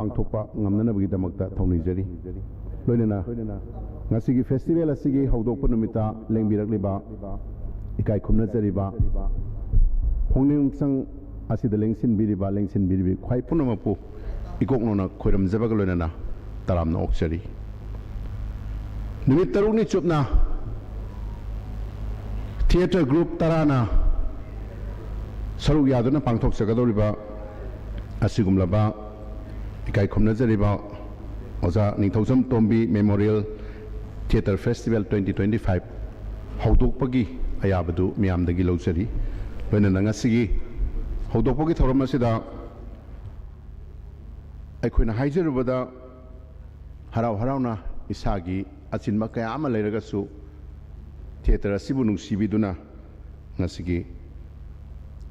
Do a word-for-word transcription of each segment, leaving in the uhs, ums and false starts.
ꯄꯥꯡꯊꯣꯛꯄ ꯉꯝꯅꯅꯕꯒꯤꯗꯃꯛꯇ ꯊꯧꯅꯤꯖꯔꯤ꯫ ꯂꯣꯏꯅꯅ ꯉꯁꯤꯒꯤ ꯐꯦꯁꯇꯤꯚꯦꯜ ꯑꯁꯤꯒꯤ ꯍꯧꯗꯣꯛꯄ ꯅꯨꯃꯤꯠꯇ ꯂꯦꯡꯕꯤꯔꯛꯂꯤꯕ, ꯏꯀꯥꯏ ꯈꯨꯝꯅꯖꯔꯤꯕ, ꯄꯨꯛꯅꯤꯡ ꯍꯛꯆꯥꯡ ꯑꯁꯤꯗ ꯂꯦꯡꯁꯤꯟꯕꯤꯔꯤꯕ, ꯂꯦꯡꯁꯤꯟꯕꯤꯔꯤꯕ ꯈ꯭ꯋꯥꯏ ꯄꯨꯝꯅꯃꯛꯄꯨ ꯏꯀꯣꯛꯅꯧꯅ ꯈꯣꯏꯔꯝꯖꯕꯒ ꯂꯣꯏꯅꯅ ꯇꯔꯥꯝꯅ ꯑꯣꯛꯆꯔꯤ꯫ ꯅꯨꯃꯤꯠ ꯇꯔꯨꯛꯅꯤ ꯆꯨꯞꯅ ꯊꯤꯌꯦꯇꯔ ꯒ꯭ꯔꯨꯞ ꯇꯔꯥꯅ ꯁꯔꯨꯛ ꯌꯥꯗꯨꯅ ꯄꯥꯡꯊꯣꯛꯆꯒꯗꯧꯔꯤꯕ ꯑꯁꯤꯒꯨꯝꯂꯕ ꯏꯀꯥꯏ ꯈꯨꯝꯅꯖꯔꯤꯕ ꯑꯣꯖꯥ Ningthoujam Tombi memorial theatre festival twenty twenty five ꯍꯧꯗꯣꯛꯄꯒꯤ ꯑꯌꯥꯕꯗꯨ ꯃꯤꯌꯥꯝꯗꯒꯤ ꯂꯧꯖꯔꯤ꯫ ꯂꯣꯏꯅꯅ ꯉꯁꯤꯒꯤ ꯍꯧꯗꯣꯛꯄꯒꯤ ꯊꯧꯔꯝ ꯑꯁꯤꯗ ꯑꯩꯈꯣꯏꯅ ꯍꯥꯏꯖꯔꯨꯕꯗ, ꯍꯔꯥꯎ ꯍꯔꯥꯎꯅ ꯏꯁꯥꯒꯤ ꯑꯆꯤꯟꯕ ꯀꯌꯥ ꯑꯃ ꯂꯩꯔꯒꯁꯨ ꯊꯤꯌꯦꯇꯔ ꯑꯁꯤꯕꯨ ꯅꯨꯡꯁꯤꯕꯤꯗꯨꯅ ꯉꯁꯤꯒꯤ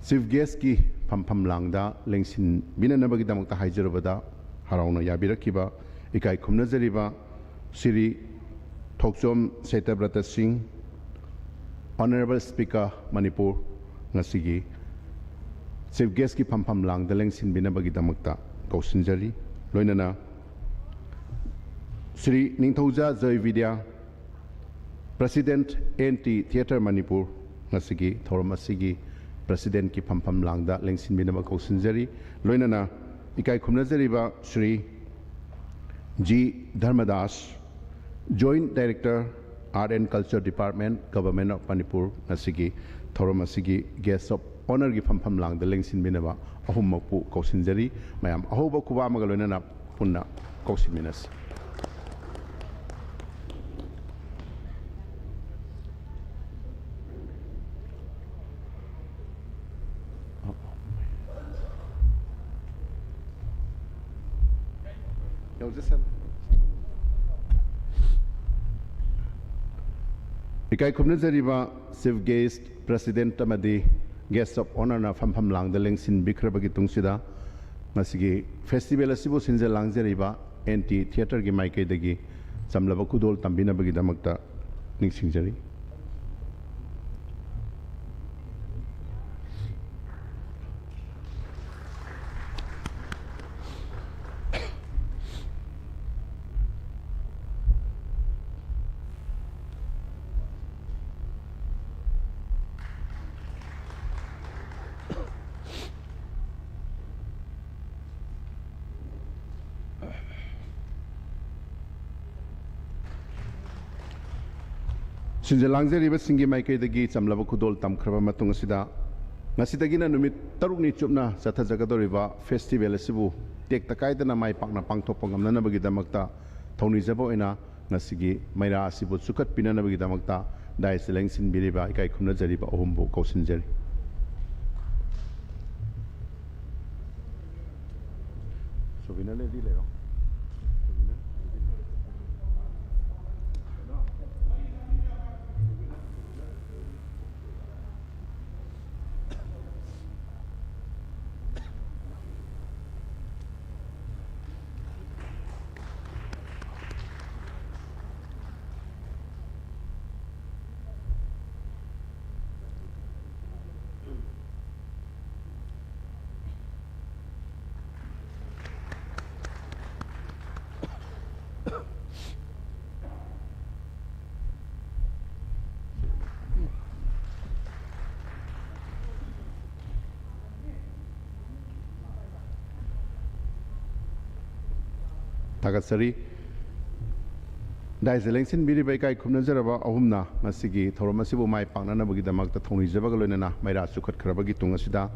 ꯆꯤꯐ ꯒꯦꯁꯀꯤ ꯐꯝꯐꯝ ꯂꯥꯡꯗ ꯂꯦꯡꯁꯤꯟꯕꯤꯅꯅꯕꯒꯤꯗꯃꯛꯇ ꯍꯥꯏꯖꯔꯨꯕꯗ ꯍꯔꯥꯎꯅ ꯌꯥꯕꯤꯔꯛꯈꯤꯕ, ꯏꯀꯥꯏ ꯈꯨꯝꯅꯖꯔꯤꯕ ꯁ꯭ꯔꯤ ꯊꯣꯛꯆꯣꯝ ꯁꯇ꯭ꯌꯕ꯭ꯔꯇ ꯁꯤꯡ, Honourable Speaker ꯃꯅꯤꯄꯨꯔ, ꯉꯁꯤꯒꯤ ꯆꯤꯐ ꯒꯦꯁꯀꯤ ꯐꯝꯐꯝ ꯂꯥꯡꯗ ꯂꯦꯡꯁꯤꯟꯕꯤꯅꯕꯒꯤꯗꯃꯛꯇ ꯀꯧꯁꯤꯟꯖꯔꯤ꯫ ꯂꯣꯏꯅꯅ Shri Ningthouja ꯖꯣꯏꯕꯤꯗ꯭ꯌꯥ, President N T Theatre Manipur, ꯉꯁꯤꯒꯤ ꯊꯧꯔꯝ ꯑꯁꯤꯒꯤ ꯄ꯭ꯔꯁꯤꯗꯦꯟꯠꯀꯤ ꯐꯝꯐꯝ ꯂꯥꯡꯗ ꯂꯦꯡꯁꯤꯟꯕꯤꯅꯕ ꯀꯧꯁꯤꯟꯖꯔꯤ꯫ ꯂꯣꯏꯅꯅ ꯏꯀꯥꯏ ꯈꯨꯝꯅꯖꯔꯤꯕ Shri G Dharmadas, Joint Director, Art and Culture Department, Government of Manipur, ꯉꯁꯤꯒꯤ ꯊꯧꯔꯝ ꯑꯁꯤꯒꯤ Guest of Honourꯒꯤ ꯐꯝꯐꯝ ꯂꯥꯡꯗ ꯂꯦꯡꯁꯤꯟꯕꯤꯅꯕ ꯑꯍꯨꯝꯃꯛꯄꯨ ꯀꯧꯁꯤꯟꯖꯔꯤ꯫ ꯃꯌꯥꯝ ꯑꯍꯧꯕ ꯈꯨꯕꯥꯛ ꯑꯃꯒ ꯂꯣꯏꯅꯅ ꯄꯨꯟꯅ ꯀꯧꯁꯤꯟꯃꯤꯟꯅꯁꯤ꯫ ꯌꯥꯎꯖꯁꯅꯨ꯫ ꯏꯀꯥꯏ ꯈꯨꯝꯅꯖꯔꯤꯕ Chief Guest, President ꯑꯃꯗꯤ Guest of Honourꯅ ꯐꯝꯐꯝ ꯂꯥꯡꯗ ꯂꯦꯡꯁꯤꯟꯕꯤꯈ꯭ꯔꯕꯒꯤ ꯇꯨꯡꯁꯤꯗ, ꯉꯁꯤꯒꯤ ꯐꯦꯁꯇꯤꯚꯦꯜ ꯑꯁꯤꯕꯨ ꯁꯤꯟꯖ ꯂꯥꯡꯖꯔꯤꯕ N T Theatreꯒꯤ ꯃꯥꯏꯀꯩꯗꯒꯤ ꯆꯝꯂꯕ ꯈꯨꯗꯣꯜ ꯇꯝꯕꯤꯅꯕꯒꯤꯗꯃꯛꯇ ꯅꯤꯡꯁꯤꯡꯖꯔꯤ꯫ ꯁꯤꯟꯖ ꯂꯥꯡꯖꯔꯤꯕꯁꯤꯡꯒꯤ ꯃꯥꯏꯀꯩꯗꯒꯤ ꯆꯝꯂꯕ ꯈꯨꯗꯣꯜ ꯇꯝꯈ꯭ꯔꯕ ꯃꯇꯨꯡ ꯑꯁꯤꯗ, ꯉꯁꯤꯗꯒꯤꯅ ꯅꯨꯃꯤꯠ ꯇꯔꯨꯛꯅꯤ ꯆꯨꯞꯅ ꯆꯠꯊꯖꯒꯗꯧꯔꯤꯕ ꯐꯦꯁꯇꯤꯚꯦꯜ ꯑꯁꯤꯕꯨ ꯇꯦꯛꯇ ꯀꯥꯏꯗꯅ ꯃꯥꯏ ꯄꯥꯛꯅ ꯄꯥꯡꯊꯣꯛꯄ ꯉꯝꯅꯅꯕꯒꯤꯗꯃꯛꯇ ꯊꯧꯅꯤꯖꯕ ꯑꯣꯏꯅ ꯉꯁꯤꯒꯤ ꯃꯩꯔꯥ ꯑꯁꯤꯕꯨ ꯆꯨꯈꯠꯄꯤꯅꯅꯕꯒꯤꯗꯃꯛꯇ ꯗꯥꯏꯁꯇ ꯂꯦꯡꯁꯤꯟꯕꯤꯔꯤꯕ ꯏꯀꯥꯏ ꯈꯨꯝꯅꯖꯔꯤꯕ ꯑꯍꯨꯝꯕꯨ ꯀꯧꯁꯤꯟꯖꯔꯤ꯫ ꯁꯣꯕꯤꯅ ꯂꯦꯗꯤ ꯂꯩꯔꯣ꯫ ꯊꯥꯒꯠꯆꯔꯤ꯫ ꯗꯥꯏꯁꯇ ꯂꯦꯡꯁꯤꯟꯕꯤꯔꯤꯕ ꯏꯀꯥꯏ ꯈꯨꯝꯅꯖꯔꯕ ꯑꯍꯨꯝꯅ ꯉꯁꯤꯒꯤ ꯊꯧꯔꯝ ꯑꯁꯤꯕꯨ ꯃꯥꯏ ꯄꯥꯛꯅꯅꯕꯒꯤꯗꯃꯛꯇ ꯊꯧꯅꯤꯖꯕꯒ ꯂꯣꯏꯅꯅ ꯃꯩꯔꯥ ꯆꯨꯈꯠꯈ꯭ꯔꯕꯒꯤ ꯇꯨꯡ ꯑꯁꯤꯗ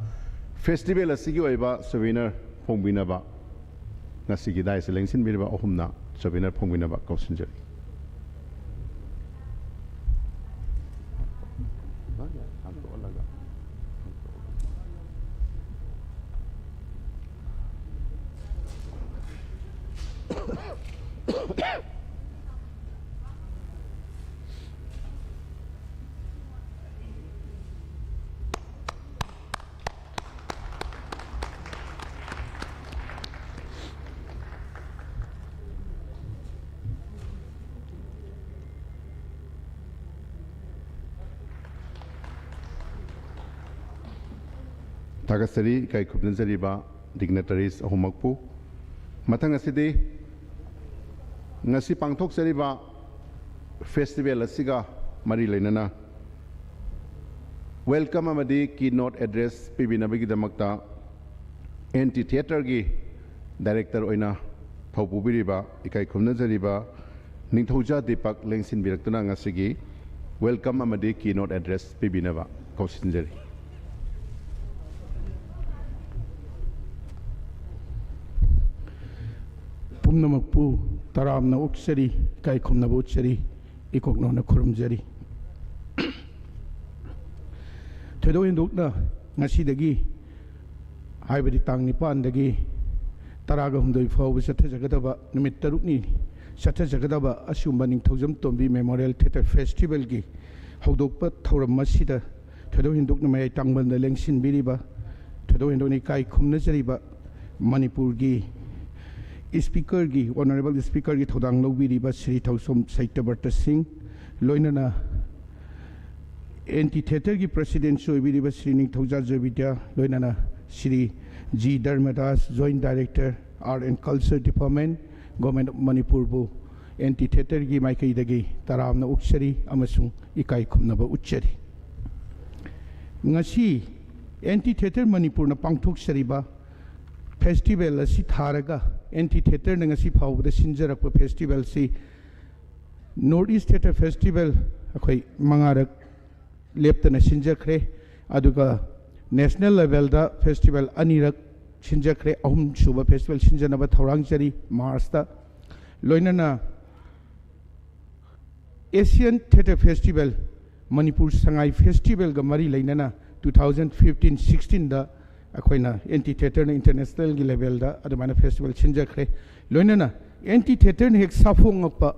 ꯐꯦꯁꯇꯤꯚꯦꯜ ꯑꯁꯤꯒꯤ ꯑꯣꯏꯕ ꯁꯣꯚꯦꯅꯔ ꯐꯣꯡꯕꯤꯅꯕ ꯉꯁꯤꯒꯤ ꯗꯥꯏꯁꯇ ꯂꯦꯡꯁꯤꯟꯕꯤꯔꯤꯕ ꯑꯍꯨꯝꯅ ꯁꯣꯚꯦꯅꯔ ꯐꯣꯡꯕꯤꯅꯕ ꯀꯧꯁꯤꯟꯖꯔꯤ꯫ ꯊꯥꯒꯠꯆꯔꯤ ꯏꯀꯥꯏ ꯈꯨꯝꯅꯖꯔꯤꯕ dignitaries ꯑꯍꯨꯝꯃꯛꯄꯨ꯫ ꯃꯊꯪ ꯑꯁꯤꯗꯤ ꯉꯁꯤ ꯄꯥꯡꯊꯣꯛꯆꯔꯤꯕ ꯐꯦꯁꯇꯤꯚꯦꯜ ꯑꯁꯤꯒ ꯃꯔꯤ ꯂꯩꯅꯅ welcome ꯑꯃꯗꯤ keynote address ꯄꯤꯕꯤꯅꯕꯒꯤꯗꯃꯛꯇ ꯑꯦꯟꯇꯤ ꯊꯤꯌꯦꯇꯔꯒꯤ ꯗꯥꯏꯔꯦꯛꯇꯔ ꯑꯣꯏꯅ ꯊꯧ ꯄꯨꯕꯤꯔꯤꯕ, ꯏꯀꯥꯏ ꯈꯨꯝꯅꯖꯔꯤꯕ ꯅꯤꯡꯊꯧꯖꯥ ꯗꯤꯄꯛ ꯂꯦꯡꯁꯤꯟꯕꯤꯔꯛꯇꯨꯅ ꯉꯁꯤꯒꯤ welcome ꯑꯃꯗꯤ keynote address ꯄꯤꯕꯤꯅꯕ ꯀꯧꯁꯤꯟꯖꯔꯤ꯫ ꯄꯨꯝꯅꯃꯛꯄꯨ ꯇꯔꯥꯝꯅ ꯑꯣꯛꯆꯔꯤ, ꯏꯀꯥꯏ ꯈꯨꯝꯅꯕ ꯎꯠꯆꯔꯤ, ꯏꯀꯣꯛꯅꯧꯅ ꯈꯨꯔꯨꯝꯖꯔꯤ꯫ ꯊꯣꯏꯗꯣꯛ ꯍꯦꯟꯗꯣꯛꯅ ꯉꯁꯤꯗꯒꯤ, ꯍꯥꯏꯕꯗꯤ ꯇꯥꯡ ꯅꯤꯄꯥꯟꯗꯒꯤ ꯇꯔꯥꯒ ꯍꯨꯝꯗꯣꯏ ꯐꯥꯎꯕ ꯆꯠꯊꯖꯒꯗꯕ, ꯅꯨꯃꯤꯠ ꯇꯔꯨꯛꯅꯤ ꯆꯠꯊꯖꯒꯗꯕ ꯑꯁꯤꯒꯨꯝꯕ ꯅꯤꯡꯊꯧꯖꯝ ꯇꯣꯝꯕꯤ Memorial Theatre Festivalꯒꯤ ꯍꯧꯗꯣꯛꯄ ꯊꯧꯔꯝ ꯑꯁꯤꯗ ꯊꯣꯏꯗꯣꯛ ꯍꯦꯟꯗꯣꯛꯅ ꯃꯌꯥꯏ ꯇꯥꯡꯕꯟꯗ ꯂꯦꯡꯁꯤꯟꯕꯤꯔꯤꯕ, ꯊꯣꯏꯗꯣꯛ ꯍꯦꯟꯗꯣꯛꯅ ꯏꯀꯥꯏ ꯈꯨꯝꯅꯖꯔꯤꯕ ꯃꯅꯤꯄꯨꯔꯒꯤ Speakerꯒꯤ, Honourable Speakerꯒꯤ ꯊꯧꯗꯥꯡ ꯂꯧꯕꯤꯔꯤꯕ ꯁ꯭ꯔꯤ ꯊꯧꯁꯣꯝ ꯁꯩꯇꯕ꯭ꯔꯇ ꯁꯤꯡ, ꯂꯣꯏꯅꯅ Anti Theatreꯒꯤ Presidentꯁꯨ ꯑꯣꯏꯕꯤꯔꯤꯕ ꯁ꯭ꯔꯤ ꯅꯤꯡꯊꯧꯖꯥ ꯖꯣꯏꯕꯤꯗ꯭ꯌꯥ, ꯂꯣꯏꯅꯅ Shri G Dharmadas, Joint Director, Art and Culture Department, Government of ꯃꯅꯤꯄꯨꯔꯕꯨ Anti Theatreꯒꯤ ꯃꯥꯏꯀꯩꯗꯒꯤ ꯇꯔꯥꯝꯅ ꯑꯣꯛꯆꯔꯤ ꯑꯃꯁꯨꯡ ꯏꯀꯥꯏ ꯈꯨꯝꯅꯕ ꯎꯠꯆꯔꯤ꯫ ꯉꯁꯤ Anti Theatre ꯃꯅꯤꯄꯨꯔꯅ ꯄꯥꯡꯊꯣꯛꯆꯔꯤꯕ festival ꯑꯁꯤ ꯊꯥꯔꯒ, Anti Theatreꯅ ꯉꯁꯤ ꯐꯥꯎꯕꯗ ꯁꯤꯟꯖꯔꯛꯄ festivalꯁꯤ North East Theatre Festival ꯑꯩꯈꯣꯏ ꯃꯉꯥꯔꯛ ꯂꯦꯞꯇꯅ ꯁꯤꯟꯖꯈ꯭ꯔꯦ꯫ ꯑꯗꯨꯒ national levelꯗ festival ꯑꯅꯤꯔꯛ ꯁꯤꯟꯖꯈ꯭ꯔꯦ꯫ ꯑꯍꯨꯝꯁꯨꯕ festival ꯁꯤꯟꯖꯅꯕ ꯊꯧꯔꯥꯡꯖꯔꯤ Marchꯇ꯫ ꯂꯣꯏꯅꯅ Asian Theatre Festival, Manipur Sangai festivalꯒ ꯃꯔꯤ ꯂꯩꯅꯅ two thousand fifteen sixteenꯗ ꯑꯩꯈꯣꯏꯅ Anti Theatreꯅ internationalꯒꯤ levelꯗ ꯑꯗꯨꯃꯥꯏꯅ festival ꯁꯤꯟꯖꯈ꯭ꯔꯦ꯫ ꯂꯣꯏꯅꯅ Anti Theatreꯅ ꯍꯦꯛ ꯁꯥꯐꯣꯡꯉꯛꯄ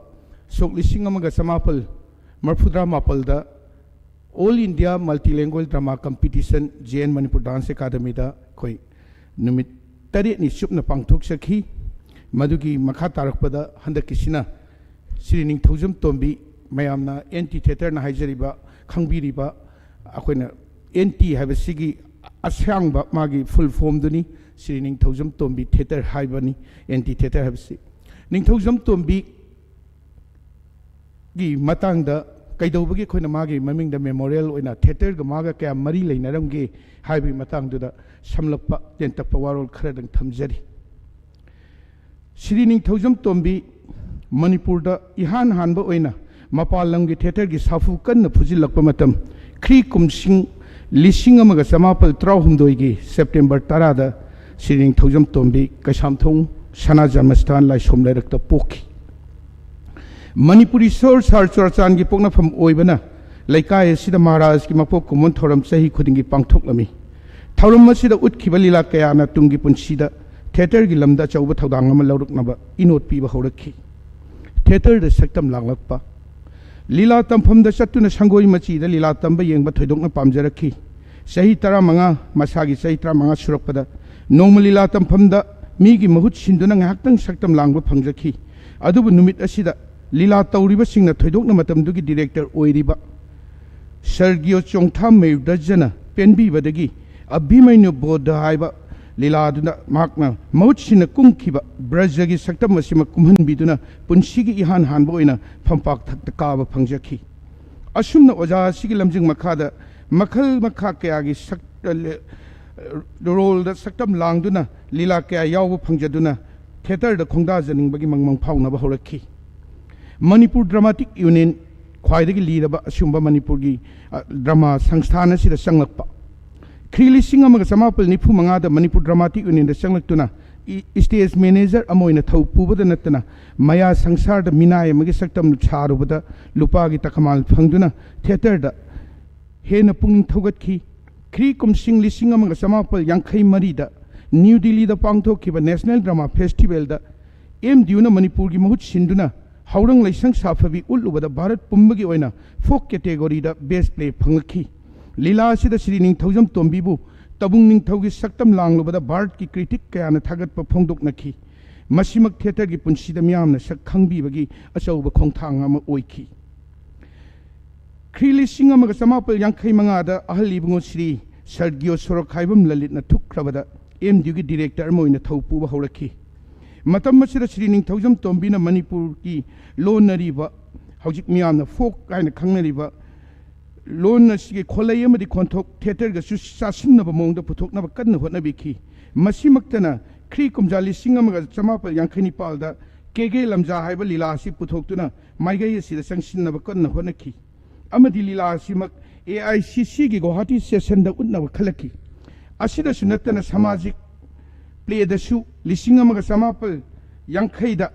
ꯁꯣꯛ ꯂꯤꯁꯤꯡ ꯑꯃꯒ ꯆꯃꯥꯄꯜ ꯃꯔꯐꯨꯇꯔꯥ ꯃꯥꯄꯜꯗ All India Multilingual Drama Competition, J N Manipur Dance Academyꯗ ꯑꯩꯈꯣꯏ ꯅꯨꯃꯤꯠ ꯇꯔꯦꯠꯅꯤ ꯆꯨꯞꯅ ꯄꯥꯡꯊꯣꯛꯆꯈꯤ꯫ ꯃꯗꯨꯒꯤ ꯃꯈꯥ ꯇꯥꯔꯛꯄꯗ ꯍꯟꯗꯛꯀꯤꯁꯤꯅ ꯁ꯭ꯔꯤ ꯅꯤꯡꯊꯧꯖꯝ ꯇꯣꯝꯕꯤ, ꯃꯌꯥꯝꯅ Anti Theatreꯅ ꯍꯥꯏꯖꯔꯤꯕ, ꯈꯪꯕꯤꯔꯤꯕ, ꯑꯩꯈꯣꯏꯅ Anti ꯍꯥꯏꯕꯁꯤꯒꯤ ꯑꯁꯥꯡꯕ ꯃꯥꯒꯤ full formꯗꯨꯅꯤ꯫ ꯁ꯭ꯔꯤ ꯅꯤꯡꯊꯧꯖꯝ ꯇꯣꯝꯕꯤ Theatre ꯍꯥꯏꯕꯅꯤ, Anti Theatre ꯍꯥꯏꯕꯁꯤ꯫ ꯅꯤꯡꯊꯧꯖꯝ ꯇꯣꯝꯕꯤ ꯒꯤ ꯃꯇꯥꯡꯗ ꯀꯩꯗꯧꯕꯒꯤ ꯑꯩꯈꯣꯏꯅ ꯃꯥꯒꯤ ꯃꯃꯤꯡꯗ memorial ꯑꯣꯏꯅ theatreꯒ ꯃꯥꯒ ꯀꯌꯥꯝ ꯃꯔꯤ ꯂꯩꯅꯔꯝꯒꯦ ꯍꯥꯏꯕꯒꯤ ꯃꯇꯥꯡꯗꯨꯗ ꯁꯝꯂꯞꯄ ꯇꯦꯟꯇꯛꯄ ꯋꯥꯔꯣꯜ ꯈꯔꯗꯪ ꯊꯝꯖꯔꯤ꯫ ꯁ꯭ꯔꯤ ꯅꯤꯡꯊꯧꯖꯝ ꯇꯣꯝꯕꯤ ꯃꯅꯤꯄꯨꯔꯗ ꯏꯍꯥꯟ ꯍꯥꯟꯕ ꯑꯣꯏꯅ ꯃꯄꯥꯟ ꯂꯝꯒꯤ ꯊꯤꯌꯦꯇꯔꯒꯤ ꯁꯥꯐꯨ ꯀꯟꯅ ꯐꯨꯖꯤꯜꯂꯛꯄ ꯃꯇꯝ, ꯈ꯭ꯔꯤ ꯀꯨꯝꯁꯤꯡ ꯂꯤꯁꯤꯡ ꯑꯃꯒ ꯆꯃꯥꯄꯜ ꯇꯔꯥꯍꯨꯝꯗꯣꯏꯒꯤ ꯁꯦꯞꯇꯦꯝꯕꯔ ꯇꯔꯥꯗ ꯁ꯭ꯔꯤ ꯅꯤꯡꯊꯧꯖꯝ ꯇꯣꯝꯕꯤ ꯀꯩꯁꯥꯝꯊꯣꯡ ꯁꯅꯥ ꯖꯟꯃꯁꯊꯥꯟ ꯂꯥꯏꯁꯣꯝ ꯂꯩꯔꯛꯇ ꯄꯣꯛꯈꯤ꯫ ꯃꯅꯤꯄꯨꯔꯤ ꯁꯍꯔ ꯁꯍꯔ ꯆꯨꯔꯥꯆꯥꯟꯒꯤ ꯄꯣꯛꯅꯐꯝ ꯑꯣꯏꯕꯅ ꯂꯩꯀꯥꯏ ꯑꯁꯤꯗ ꯃꯍꯥꯔꯥꯖꯀꯤ ꯃꯄꯣꯛ ꯀꯨꯝꯑꯣꯟ ꯊꯧꯔꯝ ꯆꯍꯤ ꯈꯨꯗꯤꯡꯒꯤ ꯄꯥꯡꯊꯣꯛꯂꯝꯃꯤ꯫ ꯊꯧꯔꯝ ꯑꯁꯤꯗ ꯎꯠꯈꯤꯕ ꯂꯤꯂꯥ ꯀꯌꯥꯅ ꯇꯨꯡꯒꯤ ꯄꯨꯟꯁꯤꯗ ꯊꯤꯌꯦꯇꯔꯒꯤ ꯂꯝꯗ ꯑꯆꯧꯕ ꯊꯧꯗꯥꯡ ꯑꯃ ꯂꯧꯔꯛꯅꯕ ꯏꯅꯣꯠ ꯄꯤꯕ ꯍꯧꯔꯛꯈꯤ꯫ ꯊꯤꯌꯦꯇꯔꯗ ꯁꯛꯇꯝ ꯂꯥꯡꯂꯛꯄ꯫ ꯂꯤꯂꯥ ꯇꯝꯐꯝꯗ ꯆꯠꯇꯨꯅ ꯁꯪꯒꯣꯏ ꯃꯆꯤꯗ ꯂꯤꯂꯥ ꯇꯝꯕ ꯌꯦꯡꯕ ꯊꯣꯏꯗꯣꯛꯅ ꯄꯥꯝꯖꯔꯛꯈꯤ꯫ ꯆꯍꯤ ꯇꯔꯥꯃꯉꯥ, ꯃꯁꯥꯒꯤ ꯆꯍꯤ ꯇꯔꯥꯃꯉꯥ ꯁꯨꯔꯛꯄꯗ ꯅꯣꯡꯃ ꯂꯤꯂꯥ ꯇꯝꯐꯝꯗ ꯃꯤꯒꯤ ꯃꯍꯨꯠ ꯁꯤꯟꯗꯨꯅ ꯉꯥꯏꯍꯥꯛꯇꯪ ꯁꯛꯇꯝ ꯂꯥꯡꯕ ꯐꯪꯖꯈꯤ꯫ ꯑꯗꯨꯕꯨ ꯅꯨꯃꯤꯠ ꯑꯁꯤꯗ ꯂꯤꯂꯥ ꯇꯧꯔꯤꯕꯁꯤꯡꯅ ꯊꯣꯏꯗꯣꯛꯅ ꯃꯇꯝꯗꯨꯒꯤ ꯗꯤꯔꯦꯛꯇꯔ ꯑꯣꯏꯔꯤꯕ ꯁꯔꯒꯤꯌꯣ ꯆꯣꯡꯊꯥꯝ ꯃꯌꯨꯔꯙꯖꯅ ꯄꯦꯟꯕꯤꯕꯗꯒꯤ ꯑꯚꯤꯃꯟꯌꯨ ꯕꯣꯙ ꯍꯥꯏꯕ ꯂꯤꯂꯥꯗꯨꯗ ꯃꯍꯥꯛꯅ ꯃꯍꯨꯠ ꯁꯤꯟꯅ ꯀꯨꯝꯈꯤꯕ ꯕ꯭ꯔꯖꯒꯤ ꯁꯛꯇꯝ ꯑꯁꯤꯃꯛ ꯀꯨꯝꯍꯟꯕꯤꯗꯨꯅ ꯄꯨꯟꯁꯤꯒꯤ ꯏꯍꯥꯟ ꯍꯥꯟꯕ ꯑꯣꯏꯅ ꯐꯝꯄꯥꯛ ꯊꯛꯇ ꯀꯥꯕ ꯐꯪꯖꯈꯤ꯫ ꯑꯁꯨꯝꯅ ꯑꯣꯖꯥ ꯑꯁꯤꯒꯤ ꯂꯝꯖꯤꯡ ꯃꯈꯥꯗ ꯃꯈꯜ ꯃꯈꯥ ꯀꯌꯥꯒꯤ ꯁꯛ-, ꯔꯣꯜꯗ ꯁꯛꯇꯝ ꯂꯥꯡꯗꯨꯅ ꯂꯤꯂꯥ ꯀꯌꯥ ꯌꯥꯎꯕ ꯐꯪꯖꯗꯨꯅ ꯊꯤꯌꯦꯇꯔꯗ ꯈꯣꯡꯗꯥꯖꯅꯤꯡꯕꯒꯤ ꯃꯪꯃꯪ ꯐꯥꯎꯅꯕ ꯍꯧꯔꯛꯈꯤ꯫ ꯃꯅꯤꯄꯨꯔ ꯗ꯭ꯔꯃꯥꯇꯤꯛ ꯌꯨꯅꯤꯌꯟ ꯈ꯭ꯋꯥꯏꯗꯒꯤ ꯂꯤꯔꯕ ꯑꯁꯤꯒꯨꯝꯕ ꯃꯅꯤꯄꯨꯔꯒꯤ, ꯑ, ꯗ꯭ꯔꯃꯥ ꯁꯪꯁꯊꯥꯟ ꯑꯁꯤꯗ ꯆꯪꯂꯛꯄ꯫ ꯈ꯭ꯔꯤ ꯂꯤꯁꯤꯡ ꯑꯃꯒ ꯆꯃꯥꯄꯜ ꯅꯤꯐꯨ ꯃꯉꯥꯗ Manipur dramatic ꯌꯨꯅꯤꯌꯟꯗ ꯆꯪꯂꯛꯇꯨꯅ E-, stage manager ꯑꯃ ꯑꯣꯏꯅ ꯊꯧ ꯄꯨꯕꯗ ꯅꯠꯇꯅ ꯃꯌꯥ ꯁꯪꯁꯥꯔꯗ ꯃꯤꯅꯥꯏ ꯑꯃꯒꯤ ꯁꯛꯇꯝ ꯁꯥꯔꯨꯕꯗ ꯂꯨꯄꯥꯒꯤ ꯇꯀꯃꯥꯜ ꯐꯪꯗꯨꯅ ꯊꯤꯌꯦꯇꯔꯗ ꯍꯦꯟꯅ ꯄꯨꯛꯅꯤꯡ ꯊꯧꯒꯠꯈꯤ꯫ ꯈ꯭ꯔꯤ ꯀꯨꯝꯁꯤꯡ ꯂꯤꯁꯤꯡ ꯑꯃꯒ ꯆꯃꯥꯄꯜ ꯌꯥꯡꯈꯩ ꯃꯔꯤꯗ ꯅ꯭ꯌꯨ ꯗꯤꯜꯂꯤꯗ ꯄꯥꯡꯊꯣꯛꯈꯤꯕ ꯅꯦꯁꯅꯦꯜ ꯗ꯭ꯔꯃꯥ ꯐꯦꯁꯇꯤꯚꯦꯜꯗ ꯑꯦꯝ ꯗꯤ ꯌꯨꯅ ꯃꯅꯤꯄꯨꯔꯒꯤ ꯃꯍꯨꯠ ꯁꯤꯟꯗꯨꯅ ꯍꯧꯔꯪ ꯂꯩꯁꯪ ꯁꯥꯐꯕꯤ ꯎꯠꯂꯨꯕꯗ ꯚꯥꯔꯠ ꯄꯨꯝꯕꯒꯤ ꯑꯣꯏꯅ ꯐꯣꯛ ꯀꯦꯇꯦꯒꯣꯔꯤꯗ ꯕꯦꯁ ꯄ꯭ꯂꯦ ꯐꯪꯂꯛꯈꯤ꯫ ꯂꯤꯂꯥ ꯑꯁꯤꯗ ꯁ꯭ꯔꯤ ꯅꯤꯡꯊꯧꯖꯝ ꯇꯣꯝꯕꯤꯕꯨ ꯇꯕꯨꯡ ꯅꯤꯡꯊꯧꯒꯤ ꯁꯛꯇꯝ ꯂꯥꯡꯂꯨꯕꯗ ꯚꯥꯔꯠꯀꯤ ꯀ꯭ꯔꯤꯇꯤꯛ ꯀꯌꯥꯅ ꯊꯥꯒꯠꯄ ꯐꯣꯡꯗꯣꯛꯅꯈꯤ꯫ ꯃꯁꯤꯃꯛ ꯊꯤꯌꯦꯇꯔꯒꯤ ꯄꯨꯟꯁꯤꯗ ꯃꯤꯌꯥꯝꯅ ꯁꯛ ꯈꯪꯕꯤꯕꯒꯤ ꯑꯆꯧꯕ ꯈꯣꯡꯊꯥꯡ ꯑꯃ ꯑꯣꯏꯈꯤ꯫ ꯈ꯭ꯔꯤ ꯂꯤꯁꯤꯡ ꯑꯃꯒ ꯆꯃꯥꯄꯜ ꯌꯥꯡꯈꯩ ꯃꯉꯥꯗ ꯑꯍꯜ ꯏꯕꯨꯡꯉꯣ ꯁ꯭ꯔꯤ ꯁꯔꯒꯤꯌꯣ ꯁꯣꯔꯣꯛꯈꯥꯏꯕꯝ ꯂꯂꯤꯠꯅ ꯊꯨꯞꯈ꯭ꯔꯕꯗ ꯑꯦꯝ ꯗꯤ ꯌꯨꯒꯤ ꯗꯤꯔꯦꯛꯇꯔ ꯑꯃ ꯑꯣꯏꯅ ꯊꯧ ꯄꯨꯕ ꯍꯧꯔꯛꯈꯤ꯫ ꯃꯇꯝ ꯑꯁꯤꯗ ꯁ꯭ꯔꯤ ꯅꯤꯡꯊꯧꯖꯝ ꯇꯣꯝꯕꯤꯅ ꯃꯅꯤꯄꯨꯔꯒꯤ ꯂꯣꯟꯅꯔꯤꯕ, ꯍꯧꯖꯤꯛ ꯃꯤꯌꯥꯝꯅ ꯐꯣꯛ ꯍꯥꯏꯅ ꯈꯪꯅꯔꯤꯕ ꯂꯣꯟ ꯑꯁꯤꯒꯤ ꯈꯣꯜꯂꯩ ꯑꯃꯗꯤ ꯈꯣꯟꯊꯣꯛ ꯊꯤꯌꯦꯇꯔꯒꯁꯨ ꯆꯥꯁꯤꯟꯅꯕ ꯃꯑꯣꯡꯗ ꯄꯨꯊꯣꯛꯅꯕ ꯀꯟꯅ ꯍꯣꯠꯅꯕꯤꯈꯤ꯫ ꯃꯁꯤꯃꯛꯇꯅ ꯈ꯭ꯔꯤ ꯀꯨꯝꯖꯥ ꯂꯤꯁꯤꯡ ꯑꯃꯒ ꯆꯃꯥꯄꯜ ꯌꯥꯡꯈꯩ ꯅꯤꯄꯥꯜꯗ ꯀꯦꯒꯦ ꯂꯝꯖꯥ ꯍꯥꯏꯕ ꯂꯤꯂꯥ ꯑꯁꯤ ꯄꯨꯊꯣꯛꯇꯨꯅ ꯃꯥꯏꯀꯩ ꯑꯁꯤꯗ ꯆꯪꯁꯤꯟꯅꯕ ꯀꯟꯅ ꯍꯣꯠꯅꯈꯤ꯫ ꯑꯃꯗꯤ ꯂꯤꯂꯥ ꯑꯁꯤꯃꯛ ꯑꯦ ꯑꯥꯏ ꯁꯤ ꯁꯤꯒꯤ ꯒꯨꯋꯥꯍꯥꯇꯤ ꯁꯦꯁꯟꯗ ꯎꯠꯅꯕ ꯈꯜꯂꯛꯈꯤ꯫ ꯑꯁꯤꯗꯁꯨ ꯅꯠꯇꯅ ꯁꯃꯥꯖꯤꯛ ꯄ꯭ꯂꯦꯗꯁꯨ ꯂꯤꯁꯤꯡ ꯑꯃꯒ ꯆꯃꯥꯄꯜ ꯌꯥꯡꯈꯩꯗ,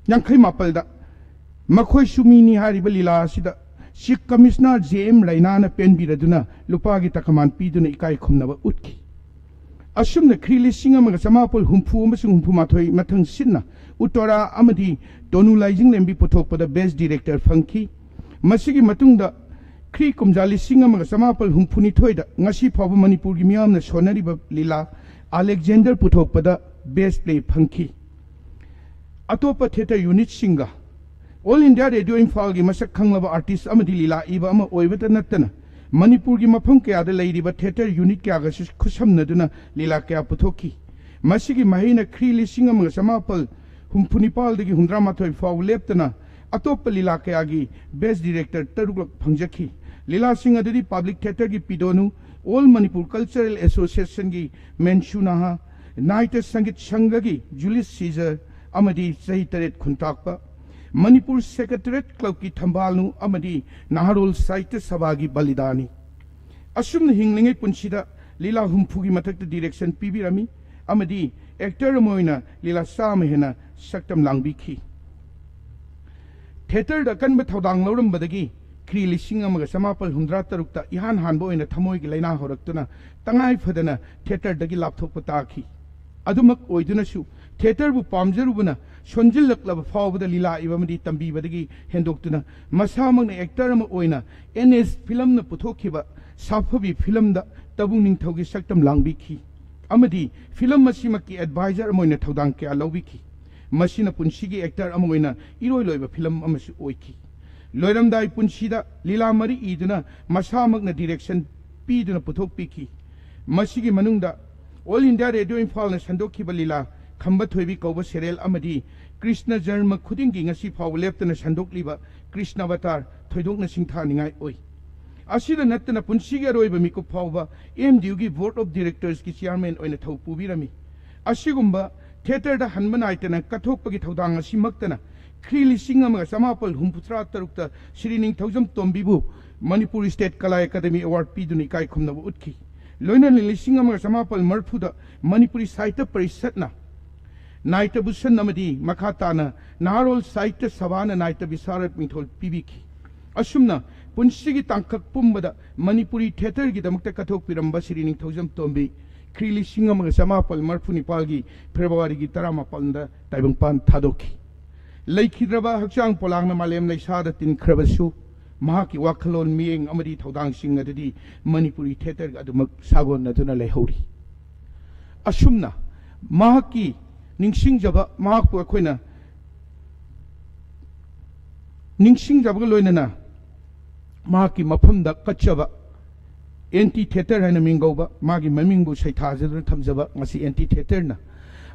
ꯌꯥꯡꯈꯩ ꯃꯥꯄꯜꯗ ꯃꯈꯣꯏꯁꯨ ꯃꯤꯅꯤ ꯍꯥꯏꯔꯤꯕ ꯂꯤꯂꯥ ꯑꯁꯤꯗ ꯆꯤꯐ ꯀꯃꯤꯁꯅꯔ ꯖꯦ ꯑꯦꯝ ꯔꯩꯅꯥꯅ ꯄꯦꯟꯕꯤꯔꯗꯨꯅ ꯂꯨꯄꯥꯒꯤ ꯇꯀꯃꯥꯟ ꯄꯤꯗꯨꯅ ꯏꯀꯥꯏ ꯈꯨꯝꯅꯕ ꯎꯠꯈꯤ꯫ ꯑꯁꯨꯝꯅ ꯈ꯭ꯔꯤ ꯂꯤꯁꯤꯡ ꯑꯃꯒ ꯆꯃꯥꯄꯜ ꯍꯨꯝꯐꯨ ꯑꯃꯁꯨꯡ ꯍꯨꯝꯐꯨ ꯃꯥꯊꯣꯏ ꯃꯊꯪ ꯁꯤꯠꯅ ꯎꯠꯇꯣꯔꯥ ꯑꯃꯗꯤ ꯇꯣꯅꯨ ꯂꯥꯏꯖꯤꯡꯂꯦꯝꯕꯤ ꯄꯨꯊꯣꯛꯄꯗ ꯕꯦꯁ ꯗꯤꯔꯦꯛꯇꯔ ꯐꯪꯈꯤ꯫ ꯃꯁꯤꯒꯤ ꯃꯇꯨꯡꯗ ꯈ꯭ꯔꯤ ꯀꯨꯝꯖꯥ ꯂꯤꯁꯤꯡ ꯑꯃꯒ ꯆꯃꯥꯄꯜ ꯍꯨꯝꯐꯨ ꯅꯤꯊꯣꯏꯗ ꯉꯁꯤ ꯐꯥꯎꯕ ꯃꯅꯤꯄꯨꯔꯒꯤ ꯃꯤꯌꯥꯝꯅ ꯁꯣꯟꯅꯔꯤꯕ ꯂꯤꯂꯥ ꯑꯂꯦꯛꯖꯦꯟꯗꯔ ꯄꯨꯊꯣꯛꯄꯗ ꯕꯦꯁ ꯄ꯭ꯂꯦ ꯐꯪꯈꯤ꯫ ꯑꯇꯣꯞꯄ ꯊꯤꯌꯦꯇꯔ ꯌꯨꯅꯤꯠꯁꯤꯡꯒ ꯑꯣꯜ ꯏꯟꯗꯤꯌꯥ ꯔꯦꯗꯤꯑꯣ ꯏꯝꯐꯥꯜꯒꯤ ꯃꯁꯛ ꯈꯪꯂꯕ ꯑꯥꯔꯇꯤꯁ ꯑꯃꯗꯤ ꯂꯤꯂꯥ ꯏꯕ ꯑꯃ ꯑꯣꯏꯕꯇ ꯅꯠꯇꯅ ꯃꯅꯤꯄꯨꯔꯒꯤ ꯃꯐꯝ ꯀꯌꯥꯗ ꯂꯩꯔꯤꯕ ꯊꯤꯌꯦꯇꯔ ꯌꯨꯅꯤꯠ ꯀꯌꯥꯒꯁꯨ ꯈꯨꯠꯁꯝꯅꯗꯨꯅ ꯂꯤꯂꯥ ꯀꯌꯥ ꯄꯨꯊꯣꯛꯈꯤ꯫ ꯃꯁꯤꯒꯤ ꯃꯍꯩꯅ ꯈ꯭ꯔꯤ ꯂꯤꯁꯤꯡ ꯑꯃꯒ ꯆꯃꯥꯄꯜ ꯍꯨꯝꯐꯨ ꯅꯤꯄꯥꯜꯗꯒꯤ ꯍꯨꯝꯗ꯭ꯔꯥ ꯃꯥꯊꯣꯏ ꯐꯥꯎꯕ ꯂꯦꯞꯇꯅ ꯑꯇꯣꯞꯄ ꯂꯤꯂꯥ ꯀꯌꯥꯒꯤ ꯕꯦꯁ ꯗꯤꯔꯦꯛꯇꯔ ꯇꯔꯨꯛꯂꯛ ꯐꯪꯖꯈꯤ꯫ ꯂꯤꯂꯥꯁꯤꯡ ꯑꯗꯨꯗꯤ ꯄꯕ꯭ꯂꯤꯛ ꯊꯤꯌꯦꯇꯔꯒꯤ ꯄꯤꯗꯣꯅꯨ, ꯑꯣꯜ ꯃꯅꯤꯄꯨꯔ ꯀꯜꯆꯔꯦꯜ ꯑꯦꯁꯣꯁꯤꯌꯦꯁꯟꯒꯤ ꯃꯦꯟꯁꯨ ꯅꯍꯥ, ꯅꯥꯏꯇ ꯁꯪꯒꯤꯠ ꯁꯪꯘꯒꯤ ꯖꯨꯂꯤꯌꯁ ꯁꯤꯖꯔ ꯑꯃꯗꯤ ꯆꯍꯤ ꯇꯔꯦꯠ ꯈꯨꯟꯇꯥꯛꯄ, ꯃꯅꯤꯄꯨꯔ ꯁꯦꯀ꯭ꯔꯦꯇꯔꯤꯌꯦꯠ ꯀ꯭ꯂꯕꯀꯤ ꯊꯝꯕꯥꯜꯅꯨ ꯑꯃꯗꯤ ꯅꯍꯥꯔꯣꯜ ꯁꯥꯍꯤꯇ꯭ꯌ ꯁꯚꯥꯒꯤ ꯕꯂꯤꯗꯥꯅꯤ꯫ ꯑꯁꯨꯝꯅ ꯍꯤꯡꯂꯤꯉꯩ ꯄꯨꯟꯁꯤꯗ ꯂꯤꯂꯥ ꯍꯨꯝꯐꯨꯒꯤ ꯃꯊꯛꯇ ꯗꯤꯔꯦꯛꯁꯟ ꯄꯤꯕꯤꯔꯝꯃꯤ ꯑꯃꯗꯤ ꯑꯦꯛꯇꯔ ꯑꯃ ꯑꯣꯏꯅ ꯂꯤꯂꯥ ꯆꯥꯝꯃ ꯍꯦꯟꯅ ꯁꯛꯇꯝ ꯂꯥꯡꯕꯤꯈꯤ꯫ ꯊꯤꯌꯦꯇꯔꯗ ꯑꯀꯟꯕ ꯊꯧꯗꯥꯡ ꯂꯧꯔꯝꯕꯗꯒꯤ ꯈ꯭ꯔꯤ ꯂꯤꯁꯤꯡ ꯑꯃꯒ ꯆꯃꯥꯄꯜ ꯍꯨꯝꯗ꯭ꯔꯥ ꯇꯔꯨꯛꯇ ꯏꯍꯥꯟ ꯍꯥꯟꯕ ꯑꯣꯏꯅ ꯊꯃꯣꯏꯒꯤ ꯂꯥꯏꯅꯥ ꯍꯧꯔꯛꯇꯨꯅ ꯇꯉꯥꯏ ꯐꯗꯅ ꯊꯤꯌꯦꯇꯔꯗꯒꯤ ꯂꯥꯞꯊꯣꯛꯄ ꯇꯥꯈꯤ꯫ ꯑꯗꯨꯃꯛ ꯑꯣꯏꯗꯨꯅꯁꯨ ꯊꯤꯌꯦꯇꯔꯕꯨ ꯄꯥꯝꯖꯔꯨꯕꯅ ꯁꯣꯟꯖꯤꯜꯂꯛꯂꯕ ꯐꯥꯎꯕꯗ ꯂꯤꯂꯥ ꯏꯕ ꯑꯃꯗꯤ ꯇꯝꯕꯤꯕꯗꯒꯤ ꯍꯦꯟꯗꯣꯛꯇꯨꯅ ꯃꯁꯥꯃꯛꯅ ꯑꯦꯛꯇꯔ ꯑꯃ ꯑꯣꯏꯅ ꯑꯦꯟ ꯑꯦꯁ ꯐꯤꯂꯝꯅ ꯄꯨꯊꯣꯛꯈꯤꯕ ꯁꯥꯐꯕꯤ ꯐꯤꯂꯝꯗ ꯇꯕꯨꯡ ꯅꯤꯡꯊꯧꯒꯤ ꯁꯛꯇꯝ ꯂꯥꯡꯕꯤꯈꯤ ꯑꯃꯗꯤ ꯐꯤꯂꯝ ꯑꯁꯤꯃꯛꯀꯤ ꯑꯦꯗꯚꯥꯏꯖꯔ ꯑꯃ ꯑꯣꯏꯅ ꯊꯧꯗꯥꯡ ꯀꯌꯥ ꯂꯧꯕꯤꯈꯤ꯫ ꯃꯁꯤꯅ ꯄꯨꯟꯁꯤꯒꯤ ꯑꯦꯛꯇꯔ ꯑꯃ ꯑꯣꯏꯅ ꯏꯔꯣꯏ ꯂꯣꯏꯕ ꯐꯤꯂꯝ ꯑꯃꯁꯨ ꯑꯣꯏꯈꯤ꯫ ꯂꯣꯏꯔꯝꯗꯥꯏ ꯄꯨꯟꯁꯤꯗ ꯂꯤꯂꯥ ꯃꯔꯤ ꯏꯗꯨꯅ ꯃꯁꯥꯃꯛꯅ ꯗꯤꯔꯦꯛꯁꯟ ꯄꯤꯗꯨꯅ ꯄꯨꯊꯣꯛꯄꯤꯈꯤ꯫ ꯃꯁꯤꯒꯤ ꯃꯅꯨꯡꯗ ꯑꯣꯜ ꯏꯟꯗꯤꯌꯥ ꯔꯦꯗꯤꯑꯣ ꯏꯝꯐꯥꯜꯅ ꯁꯟꯗꯣꯛꯈꯤꯕ ꯂꯤꯂꯥ ꯈꯝꯕ ꯊꯣꯏꯕꯤ ꯀꯧꯕ ꯁꯦꯔꯦꯜ ꯑꯃꯗꯤ ꯀ꯭ꯔꯤꯁꯅ ꯖꯔꯃ ꯈꯨꯗꯤꯡꯒꯤ ꯉꯁꯤ ꯐꯥꯎꯕ ꯂꯦꯞꯇꯅ ꯁꯟꯗꯣꯛꯂꯤꯕ ꯀ꯭ꯔꯤꯁꯅ ꯑꯕꯇꯥꯔ ꯊꯣꯏꯗꯣꯛꯅ ꯁꯤꯡꯊꯥꯅꯤꯡꯉꯥꯏ ꯑꯣꯏ꯫ ꯑꯁꯤꯗ ꯅꯠꯇꯅ ꯄꯨꯟꯁꯤꯒꯤ ꯑꯔꯣꯏꯕ ꯃꯤꯀꯨꯞ ꯐꯥꯎꯕ ꯑꯦꯝ ꯗꯤ ꯌꯨꯒꯤ ꯕꯣꯔꯗ ꯑꯣꯐ ꯗꯤꯔꯦꯛꯇꯔꯁꯀꯤ ꯆꯤꯌꯥꯔꯃꯦꯟ ꯑꯣꯏꯅ ꯊꯧ ꯄꯨꯕꯤꯔꯝꯃꯤ꯫ ꯑꯁꯤꯒꯨꯝꯕ ꯊꯤꯌꯦꯇꯔꯗ ꯍꯟꯕ ꯅꯥꯏꯗꯅ ꯀꯠꯊꯣꯛꯄꯒꯤ ꯊꯧꯗꯥꯡ ꯑꯁꯤꯃꯛꯇꯅ ꯈ꯭ꯔꯤ ꯂꯤꯁꯤꯡ ꯑꯃꯒ ꯆꯃꯥꯄꯜ ꯍꯨꯝꯐꯨꯇꯔꯥ ꯇꯔꯨꯛꯇ ꯁ꯭ꯔꯤ ꯅꯤꯡꯊꯧꯖꯝ ꯇꯣꯝꯕꯤꯕꯨ ꯃꯅꯤꯄꯨꯔ ꯁ꯭ꯇꯦꯠ ꯀꯂꯥ ꯑꯦꯀꯥꯗꯃꯤ ꯑꯦꯋꯥꯔꯗ ꯄꯤꯗꯨꯅ ꯏꯀꯥꯏ ꯈꯨꯝꯅꯕ ꯎꯠꯈꯤ꯫ ꯂꯣꯏꯅꯅ ꯂꯤꯁꯤꯡ ꯑꯃꯒ ꯆꯃꯥꯄꯜ ꯃꯔꯤꯐꯨꯗ ꯃꯅꯤꯄꯨꯔꯤ ꯁꯥꯍꯤꯇ꯭ꯌ ꯄꯔꯤꯁꯠꯅ ꯅꯥꯏꯇ ꯚꯨꯁꯟ ꯑꯃꯗꯤ ꯃꯈꯥ ꯇꯥꯅ ꯅꯍꯥꯔꯣꯜ ꯁꯥꯍꯤꯇ꯭ꯌ ꯁꯚꯥꯅ ꯅꯥꯏꯇ ꯚꯤꯁꯥꯔꯗ ꯃꯤꯡꯊꯣꯜ ꯄꯤꯕꯤꯈꯤ꯫ ꯑꯁꯨꯝꯅ ꯄꯨꯟꯁꯤꯒꯤ ꯇꯥꯡꯀꯛ ꯄꯨꯝꯕꯗ ꯃꯅꯤꯄꯨꯔꯤ ꯊꯤꯌꯦꯇꯔꯒꯤꯗꯃꯛꯇ ꯀꯠꯊꯣꯛꯄꯤꯔꯝꯕ ꯁ꯭ꯔꯤ ꯅꯤꯡꯊꯧꯖꯝ ꯇꯣꯝꯕꯤ ꯈ꯭ꯔꯤ ꯂꯤꯁꯤꯡ ꯑꯃꯒ ꯆꯃꯥꯄꯜ ꯃꯔꯤꯐꯨ ꯅꯤꯄꯥꯜꯒꯤ ꯐꯦꯕ꯭ꯔꯨꯋꯥꯔꯤꯒꯤ ꯇꯔꯥꯃꯥꯄꯜꯗ ꯇꯥꯏꯕꯪꯄꯥꯟ ꯊꯥꯗꯣꯛꯈꯤ꯫ ꯂꯩꯈꯤꯗ꯭ꯔꯕ ꯍꯛꯆꯥꯡ ꯄꯣꯂꯥꯡꯅ ꯃꯥꯂꯦꯝ ꯂꯩꯁꯥꯗ ꯇꯤꯟꯈ꯭ꯔꯕꯁꯨ, ꯃꯍꯥꯛꯀꯤ ꯋꯥꯈꯜꯂꯣꯟ, ꯃꯤꯠꯌꯦꯡ ꯑꯃꯗꯤ ꯊꯧꯗꯥꯡꯁꯤꯡ ꯑꯗꯨꯗꯤ ꯃꯅꯤꯄꯨꯔꯤ ꯊꯤꯌꯦꯇꯔꯒ ꯑꯗꯨꯃꯛ ꯁꯥꯒꯣꯟꯅꯗꯨꯅ ꯂꯩꯍꯧꯔꯤ꯫ ꯑꯁꯨꯝꯅ ꯃꯍꯥꯛꯀꯤ ꯅꯤꯡꯁꯤꯡꯖꯕ, ꯃꯍꯥꯛꯄꯨ ꯑꯩꯈꯣꯏꯅ ꯅꯤꯡꯁꯤꯡꯖꯕꯒ ꯂꯣꯏꯅꯅ ꯃꯍꯥꯛꯀꯤ ꯃꯐꯝꯗ ꯀꯠꯆꯕ ꯑꯦꯟꯇꯤ ꯊꯤꯌꯦꯇꯔ ꯍꯥꯏꯅ ꯃꯤꯡꯒꯧꯕ ꯃꯥꯒꯤ ꯃꯃꯤꯡꯕꯨ ꯁꯩꯊꯥꯖꯗꯨꯅ ꯊꯝꯖꯕ ꯉꯁꯤ ꯑꯦꯟꯇꯤ ꯊꯤꯌꯦꯇꯔꯅ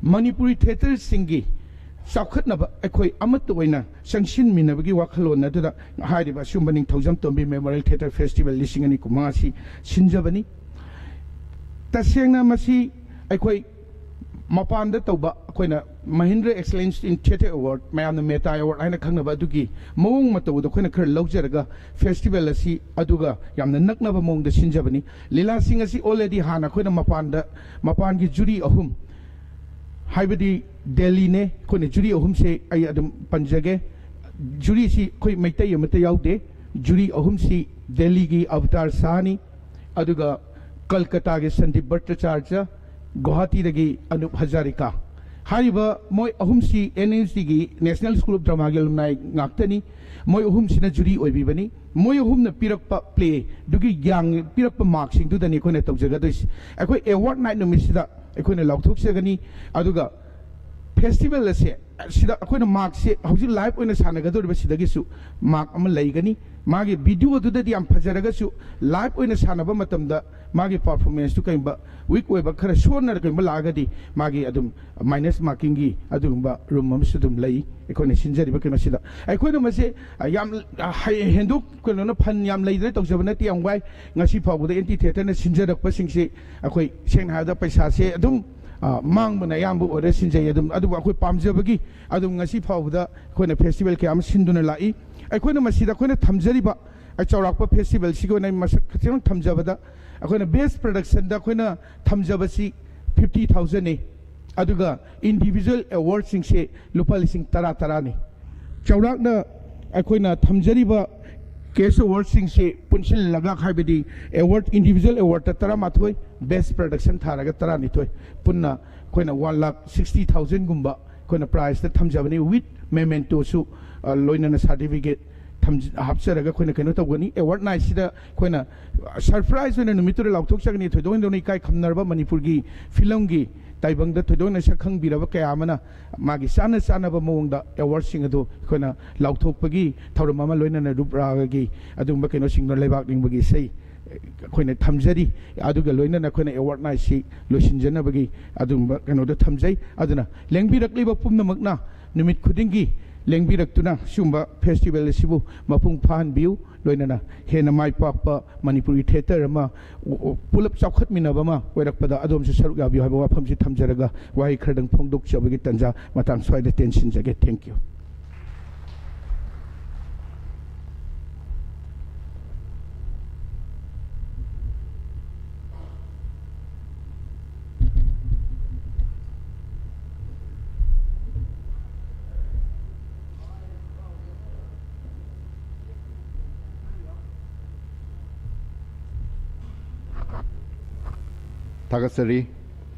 ꯃꯅꯤꯄꯨꯔꯤ ꯊꯤꯌꯦꯇꯔꯁꯤꯡꯒꯤ ꯆꯥꯎꯈꯠꯅꯕ ꯑꯩꯈꯣꯏ ꯑꯃꯠꯇ ꯑꯣꯏꯅ ꯆꯪꯁꯤꯟꯃꯤꯟꯅꯕꯒꯤ ꯋꯥꯈꯜꯂꯣꯟ ꯑꯗꯨꯗ ꯍꯥꯏꯔꯤꯕ ꯑꯁꯤꯒꯨꯝꯕ ꯅꯤꯡꯊꯧꯖꯝ ꯇꯣꯝꯕꯤ ꯃꯦꯃꯣꯔꯤꯌꯦꯜ ꯊꯤꯌꯦꯇꯔ ꯐꯦꯁꯇꯤꯚꯦꯜ ꯂꯤꯁꯤꯡ ꯑꯅꯤ ꯀꯨꯟꯃꯉꯥ ꯑꯁꯤ ꯁꯤꯟꯖꯕꯅꯤ꯫ ꯇꯁꯦꯡꯅ ꯃꯁꯤ ꯑꯩꯈꯣꯏ ꯃꯄꯥꯟꯗ ꯇꯧꯕ ꯑꯩꯈꯣꯏꯅ ꯃꯍꯤꯟꯗ꯭ꯔ ꯑꯦꯛꯁꯂꯦꯟꯁ ꯏꯟ ꯊꯤꯌꯦꯇꯔ ꯑꯦꯋꯥꯔꯗ, ꯃꯌꯥꯝꯅ ꯃꯦꯇꯥ ꯑꯦꯋꯥꯔꯗ ꯍꯥꯏꯅ ꯈꯪꯅꯕ ꯑꯗꯨꯒꯤ ꯃꯑꯣꯡ ꯃꯇꯧꯗꯣ ꯑꯩꯈꯣꯏꯅ ꯈꯔ ꯂꯧꯖꯔꯒ ꯐꯦꯁꯇꯤꯚꯦꯜ ꯑꯁꯤ ꯑꯗꯨꯒ ꯌꯥꯝꯅ ꯅꯛꯅꯕ ꯃꯑꯣꯡꯗ ꯁꯤꯟꯖꯕꯅꯤ꯫ ꯂꯤꯂꯥꯁꯤꯡ ꯑꯁꯤ already ꯍꯥꯟꯅ ꯑꯩꯈꯣꯏꯅ ꯃꯄꯥꯟꯗ, ꯃꯄꯥꯟꯒꯤ ꯖꯨꯔꯤ ꯑꯍꯨꯝ, ꯍꯥꯏꯕꯗꯤ ꯗꯦꯜꯂꯤꯅꯦ, ꯑꯩꯈꯣꯏꯅ ꯖꯨꯔꯤ ꯑꯍꯨꯝꯁꯦ ꯑꯩ ꯑꯗꯨꯝ ꯄꯟꯖꯒꯦ꯫ ꯖꯨꯔꯤꯁꯤ ꯑꯩꯈꯣꯏ ꯃꯩꯇꯩ ꯑꯃꯠꯇ ꯌꯥꯎꯗꯦ꯫ ꯖꯨꯔꯤ ꯑꯍꯨꯝꯁꯤ ꯗꯦꯜꯂꯤꯒꯤ ꯑꯕꯇꯥꯔ ꯁꯥꯍꯅꯤ, ꯑꯗꯨꯒ ꯀꯜꯀꯇꯥꯒꯤ ꯁꯟꯗꯤꯞ ꯚꯠꯇꯆꯥꯔꯖ, ꯒꯨꯋꯥꯍꯥꯇꯤꯗꯒꯤ ꯑꯅꯨꯞ ꯍꯖꯥꯔꯤꯀꯥ꯫ ꯍꯥꯏꯔꯤꯕ ꯃꯣꯏ ꯑꯍꯨꯝꯁꯤ ꯑꯦꯟ ꯑꯦꯁ ꯗꯤꯒꯤ National School of Dramaꯒꯤ alumni ꯉꯥꯛꯇꯅꯤ꯫ ꯃꯣꯏ ꯑꯍꯨꯝꯁꯤꯅ ꯖꯨꯔꯤ ꯑꯣꯏꯕꯤꯕꯅꯤ꯫ ꯃꯣꯏ ꯑꯍꯨꯝꯅ ꯄꯤꯔꯛꯄ ꯄ꯭ꯂꯦꯗꯨꯒꯤ ꯌꯥꯡ-, ꯄꯤꯔꯛꯄ ꯃꯥꯔꯛꯁꯤꯡꯗꯨꯗꯅꯤ ꯑꯩꯈꯣꯏꯅ ꯇꯧꯖꯒꯗꯣꯏꯁꯤ꯫ ꯑꯩꯈꯣꯏ ꯑꯦꯋꯥꯔꯗ ꯅꯥꯏꯠ ꯅꯨꯃꯤꯠꯁꯤꯗ ꯑꯩꯈꯣꯏꯅ ꯂꯥꯎꯊꯣꯛꯆꯒꯅꯤ꯫ ꯑꯗꯨꯒ ꯐꯦꯁꯇꯤꯚꯦꯜ ꯑꯁꯦ ꯁꯤꯗ ꯑꯩꯈꯣꯏꯅ ꯃꯥꯔꯛꯁꯦ ꯍꯧꯖꯤꯛ ꯂꯥꯏꯚ ꯑꯣꯏꯅ ꯁꯥꯟꯅꯒꯗꯧꯔꯤꯕ ꯁꯤꯗꯒꯤꯁꯨ ꯃꯥꯔꯛ ꯑꯃ ꯂꯩꯒꯅꯤ꯫ ꯃꯥꯒꯤ ꯚꯤꯗꯤꯑꯣꯗꯨꯗꯗꯤ ꯌꯥꯝ ꯐꯖꯔꯒꯁꯨ ꯂꯥꯏꯚ ꯑꯣꯏꯅ ꯁꯥꯟꯅꯕ ꯃꯇꯝꯗ ꯃꯥꯒꯤ ꯄꯔꯐꯣꯔꯃꯦꯟꯁꯇꯨ ꯀꯩꯒꯨꯝꯕ ꯋꯤꯛ ꯑꯣꯏꯕ, ꯈꯔ ꯁꯣꯟꯅ ꯀꯩꯒꯨꯝꯕ ꯂꯥꯛꯑꯒꯗꯤ ꯃꯥꯒꯤ ꯑꯗꯨꯝ ꯃꯥꯏꯅꯁ ꯃꯥꯔꯀꯤꯡꯒꯤ ꯑꯗꯨꯒꯨꯝꯕ ꯔꯨꯝ ꯑꯃꯁꯨ ꯑꯗꯨꯝ ꯂꯩ ꯑꯩꯈꯣꯏꯅ ꯁꯤꯟꯖꯔꯤꯕ ꯀꯩꯅꯣꯁꯤꯗ꯫ ꯑꯩꯈꯣꯏꯅ ꯃꯁꯦ, ꯑ, ꯌꯥꯝ, ꯑ, ꯍꯩ-, ꯍꯦꯟꯗꯣꯛ ꯀꯩꯅꯣꯅ ꯐꯟ ꯌꯥꯝ ꯂꯩꯗꯅ ꯇꯧꯖꯕ ꯅꯠꯇꯦ, ꯌꯥꯝ ꯋꯥꯏ꯫ ꯉꯁꯤ ꯐꯥꯎꯕꯗ ꯑꯦꯟꯇꯤ ꯊꯤꯌꯦꯇꯔꯅ ꯁꯤꯟꯖꯔꯛꯄꯁꯤꯡꯁꯦ ꯑꯩꯈꯣꯏ ꯁꯦꯡꯅ ꯍꯥꯏꯔꯕꯗ ꯄꯩꯁꯥꯁꯦ ꯑꯗꯨꯝ ꯑ, ꯃꯥꯡꯕꯅ ꯑꯌꯥꯝꯕ ꯑꯣꯏꯔ ꯁꯤꯟꯖꯩ꯫ ꯑꯗꯨꯝ, ꯑꯗꯨꯕꯨ ꯑꯩꯈꯣꯏ ꯄꯥꯝꯖꯕꯒꯤ ꯑꯗꯨꯝ ꯉꯁꯤ ꯐꯥꯎꯕꯗ ꯑꯩꯈꯣꯏꯅ ꯐꯦꯁꯇꯤꯚꯦꯜ ꯀꯌꯥ ꯑꯃ ꯁꯤꯟꯗꯨꯅ ꯂꯥꯛꯏ꯫ ꯑꯩꯈꯣꯏꯅ ꯃꯁꯤꯗ ꯑꯩꯈꯣꯏꯅ ꯊꯝꯖꯔꯤꯕ, ꯑꯩ ꯆꯥꯎꯔꯥꯛꯄ ꯐꯦꯁꯇꯤꯚꯦꯜꯁꯤꯒꯤ ꯑꯣꯏꯅ ꯑꯩ ꯃꯁꯛ ꯈꯤꯇꯪ ꯊꯝꯖꯕꯗ, ꯑꯩꯈꯣꯏꯅ ꯕꯦꯁ ꯄ꯭ꯔꯗꯛꯁꯟꯗ ꯑꯩꯈꯣꯏꯅ ꯊꯝꯖꯕꯁꯤ ꯐꯤꯐꯇꯤ ꯊꯥꯎꯖꯟꯅꯤ꯫ ꯑꯗꯨꯒ ꯏꯟꯗꯤꯚꯤꯖꯨꯋꯦꯜ ꯑꯦꯋꯥꯔꯗꯁꯤꯡꯁꯦ ꯂꯨꯄꯥ ꯂꯤꯁꯤꯡ ꯇꯔꯥ ꯇꯔꯥꯅꯤ꯫ ꯆꯥꯎꯔꯥꯛꯅ ꯑꯩꯈꯣꯏꯅ ꯊꯝꯖꯔꯤꯕ ꯀꯦꯁ ꯑꯦꯋꯥꯔꯗꯁꯤꯡꯁꯤ ꯄꯨꯟꯁꯤꯜꯂꯒ, ꯍꯥꯏꯕꯗꯤ ꯑꯦꯋꯥꯔꯗ, ꯏꯟꯗꯤꯚꯤꯖꯨꯋꯦꯜ ꯑꯦꯋꯥꯔꯗꯇ ꯇꯔꯥꯃꯥꯊꯣꯏ, ꯕꯦꯁ ꯄ꯭ꯔꯗꯛꯁꯟ ꯊꯥꯔꯒ ꯇꯔꯥꯅꯤꯊꯣꯏ, ꯄꯨꯟꯅ ꯑꯩꯈꯣꯏꯅ ꯋꯥꯟ ꯂꯥꯈ ꯁꯤꯛꯁꯇꯤ ꯊꯥꯎꯖꯟꯒꯨꯝꯕ ꯑꯩꯈꯣꯏꯅ ꯄ꯭ꯔꯥꯏꯖꯇ ꯊꯝꯖꯕꯅꯤ, ꯋꯤꯠ ꯃꯦꯃꯦꯟꯇꯣꯁꯨ, ꯑ, ꯂꯣꯏꯅꯅ ꯁꯥꯔꯇꯤꯐꯤꯀꯦꯠ ꯊꯝꯖ-, ꯍꯥꯞꯆꯔꯒ ꯑꯩꯈꯣꯏꯅ ꯀꯩꯅꯣ ꯇꯧꯒꯅꯤ꯫ ꯑꯦꯋꯥꯔꯗ ꯅꯥꯏꯠꯁꯤꯗ ꯑꯩꯈꯣꯏꯅ ꯁꯔꯄ꯭ꯔꯥꯏꯖ ꯑꯣꯏꯅ ꯅꯨꯃꯤꯠꯇꯨꯗ ꯂꯥꯎꯊꯣꯛꯆꯒꯅꯤ꯫ ꯊꯣꯏꯗꯣꯛ ꯍꯦꯟꯗꯣꯛꯅ ꯏꯀꯥꯏ ꯈꯨꯝꯅꯔꯕ ꯃꯅꯤꯄꯨꯔꯒꯤ ꯐꯤꯂꯝꯒꯤ ꯇꯥꯏꯕꯪꯗ ꯊꯣꯏꯗꯣꯛꯅ ꯁꯛ ꯈꯪꯕꯤꯔꯕ ꯀꯌꯥ ꯑꯃꯅ ꯃꯥꯒꯤ ꯆꯥꯟꯅ ꯆꯥꯟꯅꯕ ꯃꯑꯣꯡꯗ ꯑꯦꯋꯥꯔꯗꯁꯤꯡ ꯑꯗꯨ ꯑꯩꯈꯣꯏꯅ ꯂꯥꯎꯊꯣꯛꯄꯒꯤ ꯊꯧꯔꯝ ꯑꯃ, ꯂꯣꯏꯅꯅ ꯔꯨꯞꯔꯥꯒꯤ ꯑꯗꯨꯒꯨꯝꯕ ꯀꯩꯅꯣꯁꯤꯡꯗꯣ ꯂꯩꯕꯥꯛ ꯅꯤꯡꯕꯒꯤ ꯏꯁꯩ ꯑꯩꯈꯣꯏꯅ ꯊꯝꯖꯔꯤ꯫ ꯑꯗꯨꯒ ꯂꯣꯏꯅꯅ ꯑꯩꯈꯣꯏꯅ ꯑꯦꯋꯥꯔꯗ ꯅꯥꯏꯠꯁꯤ ꯂꯣꯏꯁꯤꯟꯖꯅꯕꯒꯤ ꯑꯗꯨꯒꯨꯝꯕ ꯀꯩꯅꯣꯗꯣ ꯊꯝꯖꯩ꯫ ꯑꯗꯨꯅ ꯂꯦꯡꯕꯤꯔꯛꯂꯤꯕ ꯄꯨꯝꯅꯃꯛꯅ ꯅꯨꯃꯤꯠ ꯈꯨꯗꯤꯡꯒꯤ ꯂꯦꯡꯕꯤꯔꯛꯇꯨꯅ ꯁꯤꯒꯨꯝꯕ ꯐꯦꯁꯇꯤꯚꯦꯜ ꯑꯁꯤꯕꯨ ꯃꯄꯨꯡ ꯐꯥꯍꯟꯕꯤꯌꯨ, ꯂꯣꯏꯅꯅ ꯍꯦꯟꯅ ꯃꯥꯏ ꯄꯥꯛꯄ ꯃꯅꯤꯄꯨꯔꯤ ꯊꯤꯌꯦꯇꯔ ꯑꯃ, ꯄꯨꯂꯞ ꯆꯥꯎꯈꯠꯃꯤꯟꯅꯕ ꯑꯃ ꯑꯣꯏꯔꯛꯄꯗ ꯑꯗꯣꯝꯁꯨ ꯁꯔꯨꯛ ꯌꯥꯕꯤꯌꯨ ꯍꯥꯏꯕ ꯋꯥꯐꯝꯁꯤ ꯊꯝꯖꯔꯒ ꯋꯥꯍꯩ ꯈꯔꯗꯪ ꯐꯣꯡꯗꯣꯛꯆꯕꯒꯤ ꯇꯥꯟꯖꯥ ꯃꯇꯥꯡ ꯁ꯭ꯋꯥꯏꯗ ꯇꯦꯟꯁꯤꯟꯖꯒꯦ꯫ Thank you꯫ ꯊꯥꯒꯠꯆꯔꯤ꯫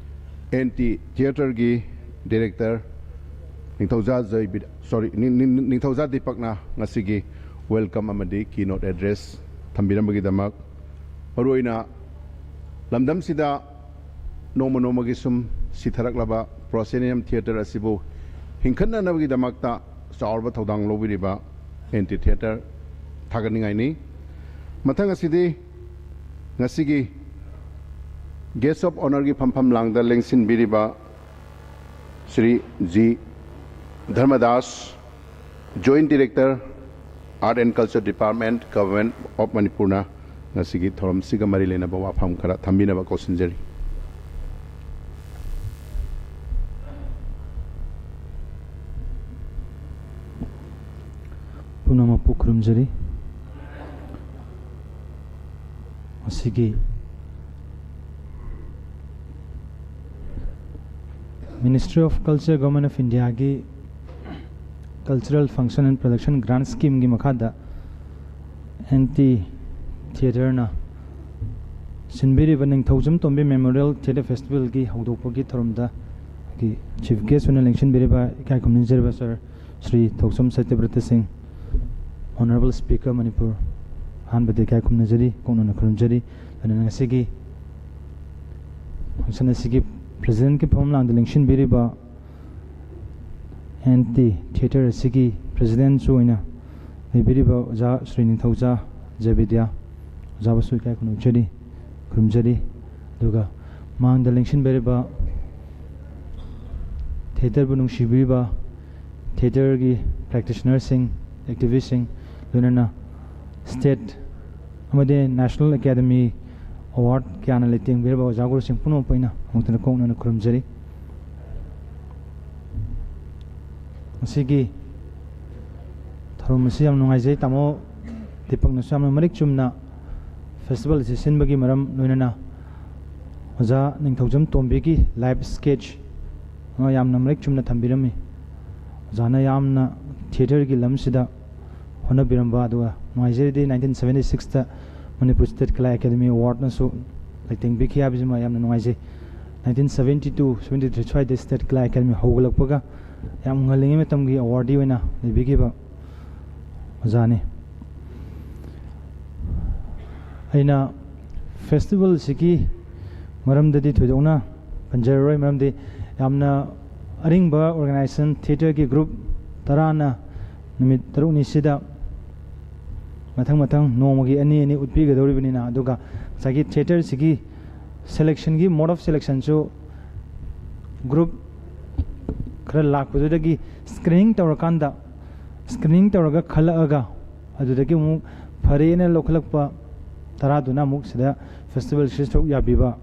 ꯑꯦꯟ ꯇꯤ ꯊꯤꯌꯦꯇꯔꯒꯤ ꯗꯤꯔꯦꯛꯇꯔ ꯅꯤꯡꯊꯧꯖꯥ ꯖꯣꯏꯕꯤ-, sorry, ꯅꯤꯡ-, ꯅꯤꯡ-, ꯅꯤꯡꯊꯧꯖꯥ ꯗꯤꯄꯛꯅ ꯉꯁꯤꯒꯤ ꯋꯦꯜꯀꯝ ꯑꯃꯗꯤ ꯀꯤꯅꯣꯠ ꯑꯦꯗ꯭ꯔꯦꯁ ꯊꯝꯕꯤꯔꯝꯕꯒꯤꯗꯃꯛ, ꯃꯔꯨꯑꯣꯏꯅ ꯂꯝꯗꯝꯁꯤꯗ ꯅꯣꯡꯃ ꯅꯣꯡꯃꯒꯤ ꯁꯨꯝ ꯁꯤꯊꯔꯛꯂꯕ ꯄ꯭ꯔꯣꯁꯦꯅꯤꯌꯝ ꯊꯤꯌꯦꯇꯔ ꯑꯁꯤꯕꯨ ꯍꯤꯡꯈꯠꯅꯅꯕꯒꯤꯗꯃꯛꯇ ꯆꯥꯎꯔꯕ ꯊꯧꯗꯥꯡ ꯂꯧꯕꯤꯔꯤꯕ ꯑꯦꯟ ꯇꯤ ꯊꯤꯌꯦꯇꯔ ꯊꯥꯒꯠꯅꯤꯡꯉꯥꯏꯅꯤ꯫ ꯃꯊꯪ ꯑꯁꯤꯗꯤ ꯉꯁꯤꯒꯤ ꯒꯦꯁ ꯑꯣꯐ ꯑꯣꯅꯔꯒꯤ ꯐꯝꯐꯝ ꯂꯥꯡꯗ ꯂꯦꯡꯁꯤꯟꯕꯤꯔꯤꯕ Shri G Dharmadas, Joint Director, Art and Culture Department, Government of ꯃꯅꯤꯄꯨꯔꯅ ꯉꯁꯤꯒꯤ ꯊꯧꯔꯝꯁꯤꯒ ꯃꯔꯤ ꯂꯩꯅꯕ ꯋꯥꯐꯝ ꯈꯔ ꯊꯝꯕꯤꯅꯕ ꯀꯧꯁꯤꯟꯖꯔꯤ꯫ ꯄꯨꯝꯅꯃꯛꯄꯨ ꯈꯨꯔꯨꯝꯖꯔꯤ꯫ ꯃꯁꯤꯒꯤ Ministry of Culture, Government of India ꯒꯤ Cultural Function and Production Grant Scheme ꯒꯤ ꯃꯈꯥꯗ ꯑꯦꯟ ꯇꯤ ꯊꯤꯌꯦꯇꯔꯅ ꯁꯤꯟꯕꯤꯔꯤꯕ Ningthoujam Tombi Memorial Theatre Festival ꯒꯤ ꯍꯧꯗꯣꯛꯄꯒꯤ ꯊꯧꯔꯝꯗ ꯑꯩꯒꯤ Chief Guest ꯑꯣꯏꯅ ꯂꯦꯡꯁꯤꯟꯕꯤꯔꯤꯕ ꯏꯀꯥꯏ ꯈꯨꯝꯅꯖꯔꯤꯕ Sir ꯁ꯭ꯔꯤ ꯊꯧꯁꯝ ꯁꯇ꯭ꯌꯕ꯭ꯔꯇ ꯁꯤꯡ, Honourable Speaker ꯃꯅꯤꯄꯨꯔ, ꯑꯍꯥꯟꯕꯗ ꯏꯀꯥꯏ ꯈꯨꯝꯅꯖꯔꯤ, ꯀꯣꯛꯅꯅ ꯈꯨꯔꯨꯝꯖꯔꯤ꯫ ꯑꯗꯨꯅ ꯉꯁꯤꯒꯤ function ꯑꯁꯤꯒꯤ President ꯀꯤ ꯐꯝꯂꯥꯡꯗ ꯂꯦꯡꯁꯤꯟꯕꯤꯔꯤꯕ ꯑꯦꯟ ꯇꯤ ꯊꯤꯌꯦꯇꯔ ꯑꯁꯤꯒꯤ President ꯁꯨ ꯑꯣꯏꯅ ꯂꯩꯕꯤꯔꯤꯕ ꯑꯣꯖꯥ ꯁ꯭ꯔꯤ ꯅꯤꯡꯊꯧꯖꯥ ꯖꯕꯤꯗ꯭ꯌꯥ ꯑꯣꯖꯥꯕꯨꯁꯨ ꯏꯀꯥꯏ ꯈꯨꯝꯅꯖꯔꯤ, ꯈꯨꯔꯨꯝꯖꯔꯤ꯫ ꯑꯗꯨꯒ ꯃꯥꯡꯗ ꯂꯦꯡꯁꯤꯟꯕꯤꯔꯤꯕ ꯊꯤꯌꯦꯇꯔꯕꯨ ꯅꯨꯡꯁꯤꯕꯤꯔꯤꯕ ꯊꯤꯌꯦꯇꯔꯒꯤ practitioner ꯁꯤꯡ, activist ꯁꯤꯡ, ꯂꯣꯏꯅꯅ state ꯑꯃꯗꯤ National Academy Award ꯀꯌꯥꯅ ꯂꯩꯇꯦꯡꯕꯤꯔꯕ ꯑꯣꯖꯥ ꯒꯨꯔꯨꯁꯤꯡ ꯄꯨꯝꯅꯃꯛꯄꯨ ꯑꯩꯅ ꯑꯃꯨꯛꯇꯅ ꯀꯣꯛꯅꯅ ꯈꯨꯔꯨꯝꯖꯔꯤ꯫ ꯉꯁꯤꯒꯤ ꯊꯧꯔꯝ ꯑꯁꯤ ꯌꯥꯝ ꯅꯨꯡꯉꯥꯏꯖꯩ꯫ ꯇꯥꯃꯣ ꯗꯤꯄꯛꯅꯁꯨ ꯌꯥꯝꯅ ꯃꯔꯤꯛ ꯆꯨꯝꯅ festival ꯑꯁꯤ ꯁꯤꯟꯕꯒꯤ ꯃꯔꯝ, ꯂꯣꯏꯅꯅ ꯑꯣꯖꯥ ꯅꯤꯡꯊꯧꯖꯝ ꯇꯣꯝꯕꯤꯒꯤ life sketch ꯑꯃ ꯌꯥꯝꯅ ꯃꯔꯤꯛ ꯆꯨꯝꯅ ꯊꯝꯕꯤꯔꯝꯃꯤ꯫ ꯑꯣꯖꯥꯅ ꯌꯥꯝꯅ ꯊꯤꯌꯦꯇꯔꯒꯤ ꯂꯝꯁꯤꯗ ꯍꯣꯠꯅꯕꯤꯔꯝꯕ, ꯑꯗꯨꯒ ꯅꯨꯡꯉꯥꯏꯖꯔꯤꯗꯤ nineteen seventy six ꯇ Manipur State Kala Academy Award ꯅꯁꯨ ꯂꯩꯇꯦꯡꯕꯤꯈꯤ ꯍꯥꯏꯕꯁꯤꯃ ꯌꯥꯝꯅ ꯅꯨꯡꯉꯥꯏꯖꯩ꯫ Nineteen seventy two seventy three ꯁ꯭ꯋꯥꯏꯗ State Kala Academy ꯍꯧꯒꯠꯂꯛꯄꯒ ꯌꯥꯝ ꯉꯜꯂꯤꯉꯩ ꯃꯇꯝꯒꯤ awardee ꯑꯣꯏꯅ ꯂꯩꯕꯤꯈꯤꯕ ꯑꯣꯖꯥꯅꯤ꯫ ꯑꯩꯅ festival ꯑꯁꯤꯒꯤ ꯃꯔꯝꯗꯗꯤ ꯊꯣꯏꯗꯣꯛꯅ ꯄꯟꯖꯔꯔꯣꯏ, ꯃꯔꯝꯗꯤ ꯌꯥꯝꯅ ꯑꯔꯤꯡꯕ organization, ꯊꯤꯌꯦꯇꯔꯒꯤ group ꯇꯔꯥꯅ ꯅꯨꯃꯤꯠ ꯇꯔꯨꯛꯅꯤꯁꯤꯗ ꯃꯊꯪ ꯃꯊꯪ ꯅꯣꯡꯃꯒꯤ ꯑꯅꯤ ꯑꯅꯤ ꯎꯠꯄꯤꯒꯗꯧꯔꯤꯕꯅꯤꯅ, ꯑꯗꯨꯒ ꯉꯁꯥꯏꯒꯤ ꯊꯤꯌꯦꯇꯔꯁꯤꯒꯤ selection ꯒꯤ mode of selection ꯁꯨ group ꯈꯔ ꯂꯥꯛꯄꯗꯨꯗꯒꯤ screening ꯇꯧꯔꯀꯥꯟꯗ, screening ꯇꯧꯔꯒ ꯈꯜꯂꯛꯑꯒ, ꯑꯗꯨꯗꯒꯤ ꯑꯃꯨꯛ ꯐꯔꯦꯅ ꯂꯧꯈꯠꯂꯛꯄ ꯇꯔꯥꯗꯨꯅ ꯑꯃꯨꯛ ꯁꯤꯗ festival ꯁꯤꯗ ꯁꯔꯨꯛ ꯌꯥꯕꯤꯕ,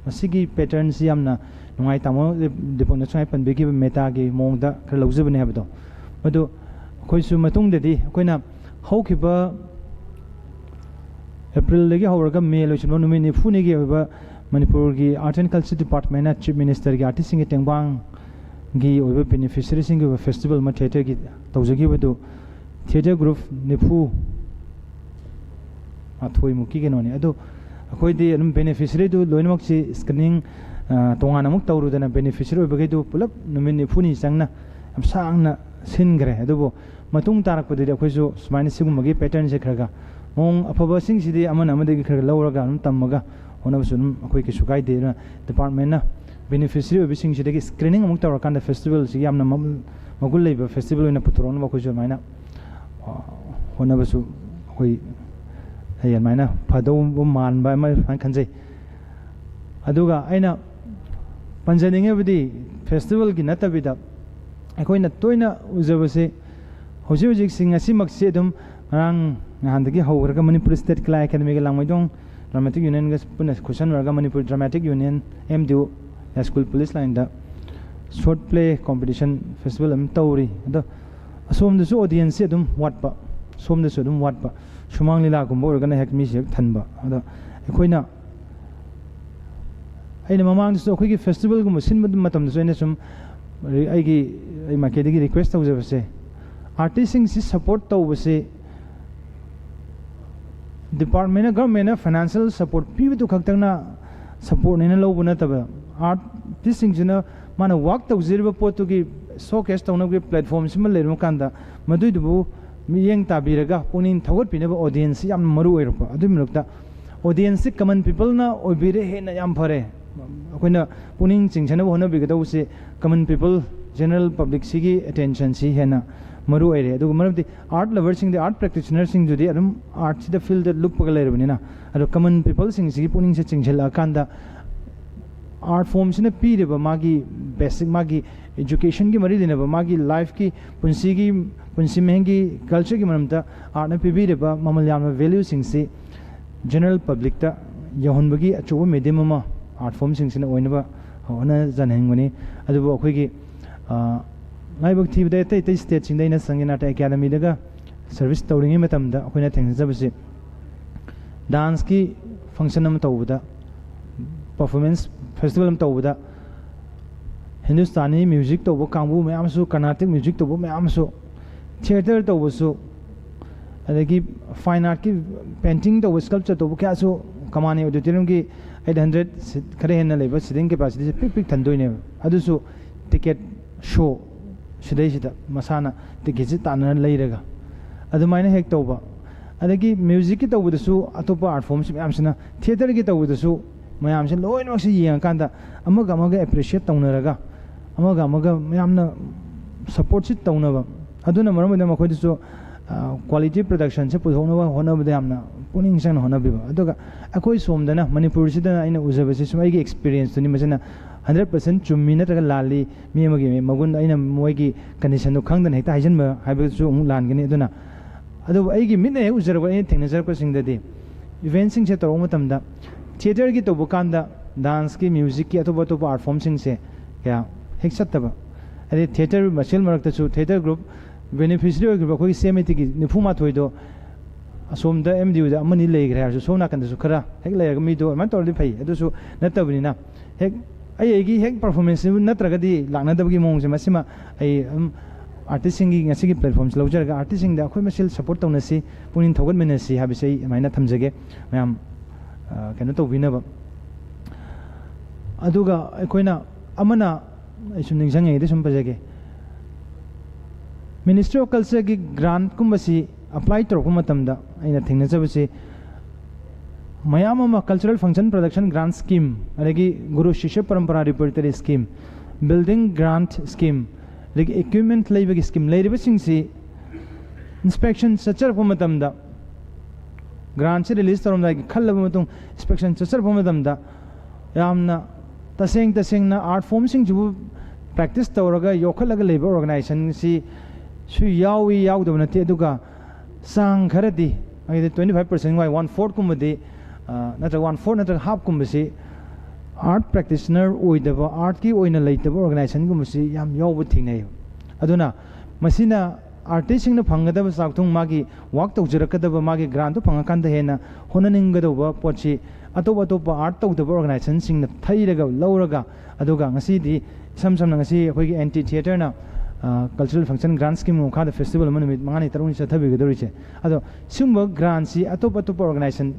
ꯃꯁꯤꯒꯤ pattern ꯁꯤ ꯌꯥꯝꯅ ꯅꯨꯡꯉꯥꯏ꯫ ꯇꯥꯃꯣ ꯗꯤꯄꯛꯅ ꯁꯨꯃꯥꯏꯅ ꯄꯟꯕꯤꯈꯤꯕ ꯃꯦꯇꯥꯒꯤ ꯃꯑꯣꯡꯗ ꯈꯔ ꯂꯧꯖꯕꯅꯦ ꯍꯥꯏꯕꯗꯣ, ꯃꯗꯨ ꯑꯩꯈꯣꯏꯁꯨ ꯃꯇꯨꯡꯗꯗꯤ ꯑꯩꯈꯣꯏꯅ ꯍꯧꯈꯤꯕ ꯑꯦꯄ꯭ꯔꯤꯜꯗꯒꯤ ꯍꯧꯔꯒ ꯃꯦ ꯂꯣꯏꯁꯤꯟꯕ ꯅꯨꯃꯤꯠ ꯅꯤꯐꯨꯅꯤꯒꯤ ꯑꯣꯏꯕ ꯃꯅꯤꯄꯨꯔꯒꯤ Art and Culture Departmentꯅ Chief Ministerꯒꯤ artistꯁꯤꯡꯒꯤ ꯇꯦꯡꯕꯥꯡꯒꯤ ꯑꯣꯏꯕ beneficiaryꯁꯤꯡꯒꯤ ꯑꯣꯏꯕ festival ꯑꯃ theatreꯒꯤ ꯇꯧꯖꯈꯤꯕꯗꯨ theatre group ꯅꯤꯐꯨ ꯃꯥꯊꯣꯏꯃꯨꯛꯀꯤ ꯀꯩꯅꯣꯅꯤ꯫ ꯑꯗꯣ ꯑꯩꯈꯣꯏꯗꯤ ꯑꯗꯨꯝ beneficiaryꯗꯨ ꯂꯣꯏꯅꯃꯛꯁꯤ screening ꯇꯣꯉꯥꯟꯅ ꯑꯃꯨꯛ ꯇꯧꯔꯨꯗꯅ beneficiary ꯑꯣꯏꯕꯈꯩꯗꯨ ꯄꯨꯂꯞ ꯅꯨꯃꯤꯠ ꯅꯤꯐꯨꯅꯤ ꯆꯪꯅ ꯌꯥꯝ ꯁꯥꯡꯅ ꯁꯤꯟꯈ꯭ꯔꯦ꯫ ꯑꯗꯨꯕꯨ ꯃꯇꯨꯡ ꯇꯥꯔꯛꯄꯗꯗꯤ ꯑꯩꯈꯣꯏꯁꯨ ꯁꯨꯃꯥꯏꯅ ꯁꯤꯒꯨꯝꯕꯒꯤ patternꯁꯦ ꯈꯔ ꯈꯔ ꯃꯑꯣꯡ ꯑꯐꯕꯁꯤꯡꯁꯤꯗꯤ ꯑꯃꯅ ꯑꯃꯗꯒꯤ ꯈꯔ ꯈꯔ ꯂꯧꯔꯒ ꯑꯗꯨꯝ ꯇꯝꯃꯒ ꯍꯣꯠꯅꯕꯁꯨ ꯑꯗꯨꯝ ꯑꯩꯈꯣꯏ ꯀꯩꯁꯨ ꯀꯥꯏꯗꯦ꯫ ꯑꯗꯨꯅ departmentꯅ beneficiary ꯑꯣꯏꯕꯁꯤꯡꯁꯤꯗꯒꯤ screening ꯑꯃꯨꯛ ꯇꯧꯔꯀꯥꯟꯗ festivalꯁꯤ ꯌꯥꯝꯅ ꯃ-, ꯃꯒꯨꯟ ꯂꯩꯕ festival ꯑꯣꯏꯅ ꯄꯨꯊꯣꯔꯛꯅꯕ ꯑꯩꯈꯣꯏꯁꯨ ꯑꯗꯨꯃꯥꯏꯅ, ꯑ, ꯍꯣꯠꯅꯕꯁꯨ ꯑꯩꯈꯣꯏ ꯑꯩ ꯑꯗꯨꯃꯥꯏꯅ ꯐꯗꯧꯕ ꯃꯥꯟꯕ ꯑꯃ ꯁꯨꯃꯥꯏꯅ ꯈꯟꯖꯩ꯫ ꯑꯗꯨꯒ ꯑꯩꯅ ꯄꯟꯖꯅꯤꯡꯉꯤꯕꯗꯤ festivalꯒꯤ ꯅꯠꯇꯕꯤꯗ ꯑꯩꯈꯣꯏꯅ ꯇꯣꯏꯅ ꯎꯖꯕꯁꯦ ꯍꯧꯖꯤꯛ ꯍꯧꯖꯤꯛꯁꯤ ꯉꯁꯤꯃꯛꯁꯤ ꯑꯗꯨꯝ ꯉꯔꯥꯡ ꯅꯍꯥꯟꯗꯒꯤ ꯍꯧꯈ꯭ꯔꯒ ꯃꯅꯤꯄꯨꯔ State Kala Academyꯒ ꯂꯥꯡꯃꯩꯗꯣꯡ Dramatic Unionꯒ ꯄꯨꯟꯅ ꯈꯨꯠꯁꯝꯅꯔꯒ Manipur Dramatic Union, M D U, School Police Lineꯗ short play competition festival ꯑꯃ ꯇꯧꯔꯤ꯫ ꯑꯗꯣ ꯑꯁꯣꯝꯗꯁꯨ audienceꯁꯦ ꯑꯗꯨꯝ ꯋꯥꯠꯄ, ꯁꯣꯝꯗꯁꯨ ꯑꯗꯨꯝ ꯋꯥꯠꯄ꯫ ꯁꯨꯃꯥꯡ ꯂꯤꯂꯥꯒꯨꯝꯕ ꯑꯣꯏꯔꯒꯅ ꯍꯦꯛ ꯃꯤꯁꯦ ꯍꯦꯛ ꯊꯟꯕ꯫ ꯑꯗꯣ ꯑꯩꯈꯣꯏꯅ, ꯑꯩꯅ ꯃꯃꯥꯡꯗꯁꯨ ꯑꯩꯈꯣꯏꯒꯤ festivalꯒꯨꯝꯕ ꯁꯤꯟꯕ ꯃꯇꯝꯗꯁꯨ ꯑꯩꯅ ꯁꯨꯝ ꯔꯤ-, ꯑꯩꯒꯤ, ꯑꯩ ꯃꯥꯏꯀꯩꯗꯒꯤ request ꯇꯧꯖꯕꯁꯦ, artistꯁꯤꯡꯁꯤ support ꯇꯧꯕꯁꯤ departmentꯅ, governmentꯅ financial support ꯄꯤꯕꯗꯨ ꯈꯛꯇꯪꯅ supportꯅꯦꯅ ꯂꯧꯕ ꯅꯠꯇꯕ, artistꯁꯤꯡꯁꯤꯅ ꯃꯥꯅ work ꯇꯧꯖꯔꯤꯕ ꯄꯣꯠꯇꯨꯒꯤ showcase ꯇꯧꯅꯕꯒꯤ platformꯁꯤꯃ ꯂꯩꯔꯝꯃ ꯀꯥꯟꯗ ꯃꯗꯨꯏꯗꯨꯕꯨ ꯃꯤꯠꯌꯦꯡ ꯇꯥꯕꯤꯔꯒ ꯄꯨꯛꯅꯤꯡ ꯊꯧꯒꯠꯄꯤꯅꯕ audienceꯁꯤ ꯌꯥꯝꯅ ꯃꯔꯨ ꯑꯣꯏꯔꯛꯄ꯫ ꯑꯗꯨꯒꯤ ꯃꯔꯛꯇ audienceꯁꯤ common peopleꯅ ꯑꯣꯏꯕꯤꯔꯦ ꯍꯦꯟꯅ ꯌꯥꯝ ꯐꯔꯦ꯫ ꯑꯩꯈꯣꯏꯅ ꯄꯨꯛꯅꯤꯡ ꯆꯤꯡꯁꯤꯟꯅꯕ ꯍꯣꯠꯅꯕꯤꯒꯗꯧꯕꯁꯤ common people, general publicꯁꯤꯒꯤ attentionꯁꯤ ꯍꯦꯟꯅ ꯃꯔꯨ ꯑꯣꯏꯔꯦ꯫ ꯑꯗꯨꯒ ꯃꯔꯝꯗꯤ art loverꯁꯤꯡꯗꯤ, art practitionerꯁꯤꯡꯗꯨꯗꯤ ꯑꯗꯨꯝ artꯁꯤꯗ fieldꯇ ꯂꯨꯞꯄꯒ ꯂꯩꯔꯕꯅꯤꯅ, ꯑꯗꯣ common peopleꯁꯤꯡꯁꯤꯒꯤ ꯄꯨꯛꯅꯤꯡꯁꯦ ꯆꯤꯡꯁꯤꯜꯂꯛꯑꯀꯥꯟꯗ art formꯁꯤꯅ ꯄꯤꯔꯤꯕ ꯃꯥꯒꯤ basic, ꯃꯥꯒꯤ educationꯒꯤ ꯃꯔꯤ ꯂꯩꯅꯕ, ꯃꯥꯒꯤ lifeꯀꯤ, ꯄꯨꯟꯁꯤꯒꯤ, ꯄꯨꯟꯁꯤ ꯃꯍꯤꯡꯒꯤ, cultureꯒꯤ ꯃꯔꯝꯗ artꯅ ꯄꯤꯕꯤꯔꯤꯕ ꯃꯃꯜ ꯌꯥꯝꯂꯕ valueꯁꯤꯡꯁꯤ general publicꯇ ꯌꯧꯍꯟꯕꯒꯤ ꯑꯆꯧꯕ medium ꯑꯃ art formꯁꯤꯡꯁꯤꯅ ꯑꯣꯏꯅꯕ ꯍꯣꯠꯅꯖꯅꯤꯡꯕꯅꯤ꯫ ꯑꯗꯨꯕꯨ ꯑꯩꯈꯣꯏꯒꯤ, ꯑ, ꯂꯥꯏꯕꯛ ꯊꯤꯕꯗ ꯑꯇꯩ ꯑꯇꯩ ꯁ꯭ꯇꯦꯠꯁꯤꯡꯗ ꯑꯩꯅ ꯁꯪꯒꯤꯠ ꯅꯥꯇꯛ ꯑꯦꯀꯥꯗꯃꯤꯗꯒ ꯁꯔꯚꯤꯁ ꯇꯧꯔꯤꯉꯩ ꯃꯇꯝꯗ ꯑꯩꯈꯣꯏꯅ ꯊꯦꯡꯅꯖꯕꯁꯤ, ꯗꯥꯟꯁꯀꯤ ꯐꯪꯁꯟ ꯑꯃ ꯇꯧꯕꯗ, ꯄꯔꯐꯣꯔꯃꯦꯟꯁ ꯐꯦꯁꯇꯤꯚꯦꯜ ꯑꯃ ꯇꯧꯕꯗ, ꯍꯤꯟꯗꯨꯁꯇꯥꯅꯤ ꯃ꯭ꯌꯨꯖꯤꯛ ꯇꯧꯕ ꯀꯥꯡꯕꯨ ꯃꯌꯥꯝꯁꯨ, ꯀꯔꯅꯥꯇꯤꯛ ꯃ꯭ꯌꯨꯖꯤꯛ ꯇꯧꯕ ꯃꯌꯥꯝꯁꯨ, ꯊꯤꯌꯦꯇꯔ ꯇꯧꯕꯁꯨ, ꯑꯗꯒꯤ ꯐꯥꯏꯟ ꯑꯥꯔꯠꯀꯤ ꯄꯦꯟꯇꯤꯡ ꯇꯧꯕ, ꯁ꯭ꯀꯜꯞꯆꯔ ꯇꯧꯕ ꯀꯌꯥꯁꯨ ꯀꯃꯥꯅꯤ ꯑꯣꯗꯤꯇꯣꯔꯤꯌꯝꯒꯤ ꯑꯩꯠ ꯍꯟꯗ꯭ꯔꯦꯠ ꯈꯔ ꯍꯦꯟꯅ ꯂꯩꯕ ꯁꯤꯇꯤꯡ ꯀꯦꯄꯥꯁꯤꯇꯤꯁꯦ ꯄꯤꯛ ꯄꯤꯛ ꯊꯟꯗꯣꯏꯅꯦꯕ꯫ ꯑꯗꯨꯁꯨ ꯇꯤꯀꯦꯠ ꯁꯣ ꯁꯤꯗꯩꯁꯤꯗ ꯃꯁꯥꯅ ꯇꯤꯀꯦꯠꯁꯤ ꯇꯥꯟꯅꯔ ꯂꯩꯔꯒ ꯑꯗꯨꯃꯥꯏꯅ ꯍꯦꯛ ꯇꯧꯕ꯫ ꯑꯗꯒꯤ ꯃ꯭ꯌꯨꯖꯤꯛꯀꯤ ꯇꯧꯕꯗꯁꯨ ꯑꯇꯣꯞꯄ ꯑꯥꯔꯠ ꯐꯣꯝꯁ ꯃꯌꯥꯝꯁꯤꯅ, ꯊꯤꯌꯦꯇꯔꯒꯤ ꯇꯧꯕꯗꯁꯨ ꯃꯌꯥꯝꯁꯦ ꯂꯣꯏꯅꯃꯛꯁꯦ ꯌꯦꯡꯉꯀꯥꯟꯗ ꯑꯃꯒ ꯑꯃꯒ ꯑꯦꯄ꯭ꯔꯤꯁꯤꯌꯦꯠ ꯇꯧꯅꯔꯒ ꯑꯃꯒ ꯑꯃꯒ ꯃꯌꯥꯝꯅ ꯁꯞꯄꯣꯔꯠꯁꯤ ꯇꯧꯅꯕ꯫ ꯑꯗꯨꯅ ꯃꯔꯝ ꯑꯣꯏꯗꯨꯅ ꯃꯈꯣꯏꯗꯁꯨ ꯀ꯭ꯋꯥꯂꯤꯇꯤ ꯄ꯭ꯔꯗꯛꯁꯟꯁꯦ ꯄꯨꯊꯣꯛꯅꯕ ꯍꯣꯠꯅꯕꯗ ꯌꯥꯝꯅ ꯄꯨꯛꯅꯤꯡ ꯆꯪꯅ ꯍꯣꯠꯅꯕꯤꯕ꯫ ꯑꯗꯨꯒ ꯑꯩꯈꯣꯏ ꯁꯣꯝꯗꯅ, ꯃꯅꯤꯄꯨꯔꯁꯤꯗ ꯑꯩꯅ ꯎꯖꯕꯁꯤ ꯁꯨꯝ ꯑꯩꯒꯤ ꯑꯦꯛꯁꯄꯤꯔꯤꯌꯦꯟꯁꯇꯨꯅꯤ, ꯃꯁꯤꯅ ꯍꯟꯗ꯭ꯔꯦꯠ ꯄꯥꯔꯁꯦꯟ ꯆꯨꯝꯃꯤ ꯅꯠꯇ꯭ꯔꯒ ꯂꯥꯜꯂꯤ, ꯃꯤ ꯑꯃꯒꯤ ꯃꯒꯨꯟ, ꯑꯩꯅ ꯃꯣꯏꯒꯤ ꯀꯟꯗꯤꯁꯟꯗꯨ ꯈꯪꯗꯅ ꯍꯦꯛꯇ ꯍꯥꯏꯖꯤꯟꯕ ꯍꯥꯏꯕꯗꯨꯁꯨ ꯑꯃꯨꯛ ꯂꯥꯟꯒꯅꯤ꯫ ꯑꯗꯨꯅ ꯑꯗꯨꯕꯨ ꯑꯩꯒꯤ ꯃꯤꯠꯅ ꯍꯦꯛ ꯎꯖꯔꯛꯄ, ꯑꯩꯅ ꯊꯦꯡꯅꯖꯔꯛꯄꯁꯤꯡꯗꯗꯤ, ꯏꯚꯦꯟꯁꯤꯡꯁꯦ ꯇꯧꯔꯛꯄ ꯃꯇꯝꯗ, ꯊꯤꯌꯦꯇꯔꯒꯤ ꯇꯧꯕ ꯀꯥꯟꯗ ꯗꯥꯟꯁꯀꯤ, ꯃ꯭ꯌꯨꯖꯤꯛꯀꯤ, ꯑꯇꯣꯞ ꯑꯇꯣꯞꯄ ꯑꯥꯔꯠ ꯐꯣꯝꯁꯤꯡꯁꯦ ꯀꯌꯥ ꯍꯦꯛ ꯆꯠꯇꯕ, ꯑꯗꯩ ꯊꯤꯌꯦꯇꯔ ꯃꯁꯦꯜ ꯃꯔꯛꯇꯁꯨ ꯊꯤꯌꯦꯇꯔ ꯒ꯭ꯔꯨꯞ ꯕꯦꯅꯤꯐꯤꯁꯔꯤ ꯑꯣꯏꯈ꯭ꯔꯤꯕ ꯑꯩꯈꯣꯏꯒꯤ ꯁꯤ ꯑꯦꯝ ꯑꯦ ꯇꯤꯒꯤ ꯅꯤꯐꯨ ꯃꯥꯊꯣꯏꯗꯣ ꯑꯁꯣꯝꯗ ꯑꯦꯝ ꯗꯤ ꯌꯨꯗ ꯑꯃꯅꯤ ꯂꯩꯈ꯭ꯔꯦ ꯍꯥꯏꯔꯁꯨ, ꯁꯣꯝ ꯅꯥꯀꯟꯗꯁꯨ ꯈꯔ ꯍꯦꯛ ꯂꯩꯔꯒ ꯃꯤꯗꯣ ꯑꯗꯨꯃꯥꯏꯅ ꯇꯧꯔꯗꯤ ꯐꯩ꯫ ꯑꯗꯨꯁꯨ ꯅꯠꯇꯕꯅꯤꯅ, ꯍꯦꯛ ꯑꯩ ꯑꯩꯒꯤ ꯍꯦꯛ ꯄꯔꯐꯣꯔꯃꯦꯟꯁꯁꯤꯕꯨ ꯅꯠꯇ꯭ꯔꯒꯗꯤ ꯂꯥꯛꯅꯗꯕꯒꯤ ꯃꯑꯣꯡꯁꯦ, ꯃꯁꯤꯃ ꯑꯩ ꯑꯗꯨꯝ ꯑꯥꯔꯇꯤꯁꯁꯤꯡꯒꯤ ꯉꯁꯤꯒꯤ ꯄ꯭ꯂꯦꯠꯐꯣꯝꯁꯤ ꯂꯧꯖꯔꯒ ꯑꯥꯔꯇꯤꯁꯁꯤꯡꯗ ꯑꯩꯈꯣꯏ ꯃꯁꯦꯜ ꯁꯞꯄꯣꯔꯠ ꯇꯧꯅꯁꯤ, ꯄꯨꯛꯅꯤꯡ ꯊꯧꯒꯠꯃꯤꯟꯅꯁꯤ ꯍꯥꯏꯕꯁꯤ ꯑꯩ ꯑꯗꯨꯃꯥꯏꯅ ꯊꯝꯖꯒꯦ꯫ ꯃꯌꯥꯝ, ꯑ, ꯀꯩꯅꯣ ꯇꯧꯕꯤꯅꯕ꯫ ꯑꯗꯨꯒ ꯑꯩꯈꯣꯏꯅ ꯑꯃꯅ, ꯑꯩ ꯁꯨꯝ ꯅꯤꯡꯁꯤꯡꯉꯤꯉꯩꯗ ꯁꯨꯝ ꯄꯖꯒꯦ, ꯃꯤꯅꯤꯁꯇ꯭ꯔꯤ ꯑꯣꯐ ꯀꯜꯆꯔꯒꯤ ꯒ꯭ꯔꯥꯟꯠꯀꯨꯝꯕꯁꯤ ꯑꯦꯄ꯭ꯂꯥꯏ ꯇꯧꯔꯛꯄ ꯃꯇꯝꯗ ꯑꯩꯅ ꯊꯦꯡꯅꯖꯕꯁꯤ, ꯃꯌꯥꯝ ꯑꯃ ꯀꯜꯆꯔꯦꯜ ꯐꯪꯁꯟ ꯄ꯭ꯔꯗꯛꯁꯟ ꯒ꯭ꯔꯥꯟꯠ ꯁ꯭ꯀꯤꯝ, ꯑꯗꯒꯤ ꯒꯨꯔꯨ ꯁꯤꯁ꯭ꯌ ꯄꯔꯝꯄꯔꯥ ꯔꯤꯄꯣꯖꯤꯇꯔꯤ ꯁ꯭ꯀꯤꯝ, ꯕꯤꯜꯗꯤꯡ ꯒ꯭ꯔꯥꯟꯠ ꯁ꯭ꯀꯤꯝ, ꯑꯗꯒꯤ ꯏꯀ꯭ꯋꯤꯞꯃꯦꯟꯠ ꯂꯩꯕꯒꯤ ꯁ꯭ꯀꯤꯝ ꯂꯩꯔꯤꯕꯁꯤꯡꯁꯤ ꯏꯟꯁꯄꯦꯛꯁꯟ ꯆꯠꯆꯔꯛꯄ ꯃꯇꯝꯗ, ꯒ꯭ꯔꯥꯟꯠꯁꯤ ꯔꯤꯂꯤꯖ ꯇꯧꯔꯝꯗꯥꯏꯒꯤ ꯈꯜꯂꯕ ꯃꯇꯨꯡ ꯏꯟꯁꯄꯦꯛꯁꯟ ꯆꯠꯆꯔꯛꯄ ꯃꯇꯝꯗ, ꯌꯥꯝꯅ ꯇꯁꯦꯡ ꯇꯁꯦꯡꯅ ꯑꯥꯔꯠ ꯐꯣꯝꯁꯤꯡꯁꯤꯕꯨ ꯄ꯭ꯔꯦꯛꯇꯤꯁ ꯇꯧꯔꯒ ꯌꯣꯛꯈꯠꯂꯒ ꯂꯩꯕ ꯑꯣꯔꯒꯅꯥꯏꯖꯦꯁꯟꯁꯤ ꯁꯨ ꯌꯥꯎꯏ, ꯌꯥꯎꯗꯕ ꯅꯠꯇꯦ꯫ ꯑꯗꯨꯒ ꯆꯥꯡ ꯈꯔꯗꯤ, ꯍꯥꯏꯗꯤ twenty five percent ꯋꯥꯏ, one fourth ꯀꯨꯝꯕꯗꯤ, ꯑ, ꯅꯠꯇ꯭ꯔꯒ one fourth ꯅꯠꯇ꯭ꯔꯒ half ꯀꯨꯝꯕꯁꯤ ꯑꯥꯔꯠ ꯄ꯭ꯔꯦꯛꯇꯤꯁꯅꯔ ꯑꯣꯏꯗꯕ, ꯑꯥꯔꯠꯀꯤ ꯑꯣꯏꯅ ꯂꯩꯇꯕ ꯑꯣꯔꯒꯅꯥꯏꯖꯦꯁꯟꯒꯨꯝꯕꯁꯤ ꯌꯥꯝ ꯌꯥꯎꯕ ꯊꯦꯡꯅꯩ꯫ ꯑꯗꯨꯅ ꯃꯁꯤꯅ ꯑꯥꯔꯇꯤꯁꯁꯤꯡꯅ ꯐꯪꯒꯗꯕ ꯆꯥꯛꯊꯨꯡ, ꯃꯥꯒꯤ ꯋꯥꯛ ꯇꯧꯖꯔꯛꯀꯗꯕ, ꯃꯥꯒꯤ ꯒ꯭ꯔꯥꯟꯗꯨ ꯐꯪꯉꯀꯥꯟꯗ ꯍꯦꯟꯅ ꯍꯣꯠꯅꯅꯤꯡꯒꯗꯧꯕ ꯄꯣꯠꯁꯤ ꯑꯇꯣꯞ ꯑꯇꯣꯞꯄ ꯑꯥꯔꯠ ꯇꯧꯗꯕ ꯑꯣꯔꯒꯅꯥꯏꯖꯦꯁꯟꯁꯤꯡꯅ ꯊꯩꯔꯒ ꯂꯧꯔꯒ, ꯑꯗꯨꯒ ꯉꯁꯤꯗꯤ ꯏꯁꯝ ꯁꯝꯅ ꯉꯁꯤ ꯑꯩꯈꯣꯏꯒꯤ ꯑꯦꯟꯇꯤ ꯊꯤꯌꯦꯇꯔꯅ ꯀꯜꯆꯔꯦꯜ ꯐꯪꯁꯟ ꯒ꯭ꯔꯥꯟ ꯁ꯭ꯀꯤꯝ ꯃꯈꯥꯗ ꯐꯦꯁꯇꯤꯚꯦꯜ ꯑꯃ ꯅꯨꯃꯤꯠ ꯃꯉꯥꯅꯤ ꯇꯔꯨꯛꯅꯤ ꯆꯠꯊꯕꯤꯒꯗꯧꯔꯤꯁꯦ꯫ ꯑꯗꯣ ꯁꯤꯒꯨꯝꯕ ꯒ꯭ꯔꯥꯟꯁꯤ ꯑꯇꯣꯞ ꯑꯇꯣꯞꯄ ꯑꯣꯔꯒꯅꯥꯏꯖꯦꯁꯟ,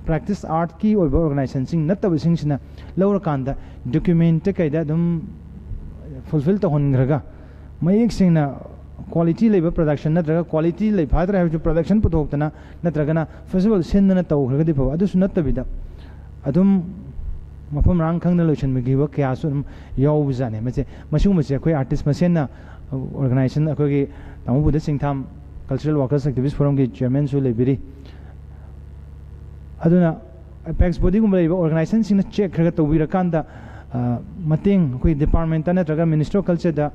ꯄ꯭ꯔꯦꯛꯇꯤꯁ ꯑꯥꯔꯠꯀꯤ ꯑꯣꯏꯕ ꯑꯣꯔꯒꯅꯥꯏꯖꯦꯁꯟꯁꯤꯡ ꯅꯠꯇꯕꯁꯤꯡꯁꯤꯅ ꯂꯧꯔꯀꯥꯟꯗ ꯗꯣꯀ꯭ꯌꯨꯃꯦꯟꯠꯇ ꯀꯩꯗ ꯑꯗꯨꯝ ꯐꯨꯜꯐꯤꯜ ꯇꯧꯍꯟꯈ꯭ꯔꯒ ꯃꯌꯦꯛ ꯁꯦꯡꯅ ꯀ꯭ꯋꯥꯂꯤꯇꯤ ꯂꯩꯕ ꯄ꯭ꯔꯗꯛꯁꯟ ꯅꯠꯇ꯭ꯔꯒ ꯀ꯭ꯋꯥꯂꯤꯇꯤ ꯂꯩ ꯐꯥꯗ꯭ꯔꯦ ꯍꯥꯏꯔꯁꯨ ꯄ꯭ꯔꯗꯛꯁꯟ ꯄꯨꯊꯣꯛꯇꯅ ꯅꯠꯇ꯭ꯔꯒꯅ ꯐꯦꯁꯇꯤꯚꯦꯜ ꯁꯤꯟꯗꯅ ꯇꯧꯈ꯭ꯔꯒꯗꯤ ꯐꯕ꯫ ꯑꯗꯨꯁꯨ ꯅꯠꯇꯕꯤꯗ ꯑꯗꯨꯝ ꯃꯐꯝ ꯃꯔꯥꯡ ꯈꯪꯗꯅ ꯂꯣꯏꯁꯤꯟꯕꯤꯈꯤꯕ ꯀꯌꯥꯁꯨ ꯑꯗꯨꯝ ꯌꯥꯎꯕꯖꯥꯠꯅꯤ꯫ ꯃꯁꯦ, ꯃꯁꯤꯒꯨꯝꯕꯁꯦ ꯑꯩꯈꯣꯏ ꯑꯥꯔꯇꯤꯁ ꯃꯁꯦꯟꯅ, ꯑꯣꯔꯒꯅꯥꯏꯖꯦꯁꯟ ꯑꯩꯈꯣꯏꯒꯤ ꯇꯥꯃꯣ ꯕꯨꯙ ꯆꯤꯡꯊꯥꯝ ꯀꯜꯆꯔꯦꯜ ꯋꯥꯔꯀꯔꯁ ꯑꯦꯛꯇꯤꯚꯤꯁ ꯐꯣꯔꯝꯒꯤ ꯆꯤꯌꯔꯃꯦꯟꯁꯨ ꯂꯩꯕꯤꯔꯤ꯫ ꯑꯗꯨꯅ ꯑꯦꯄꯦꯛꯁ ꯕꯣꯗꯤꯒꯨꯝꯕ ꯂꯩꯕ ꯑꯣꯔꯒꯅꯥꯏꯖꯦꯁꯟꯁꯤꯡꯅ ꯆꯦꯛ ꯈꯔ ꯈꯔ ꯇꯧꯕꯤꯔꯀꯥꯟꯗ, ꯑ, ꯃꯇꯦꯡ ꯑꯩꯈꯣꯏ ꯗꯤꯄꯥꯔꯠꯃꯦꯟꯠꯇ ꯅꯠꯇ꯭ꯔꯒ ꯃꯤꯅꯤꯁꯇ꯭ꯔꯤ ꯑꯣꯐ ꯀꯜꯆꯔꯗ,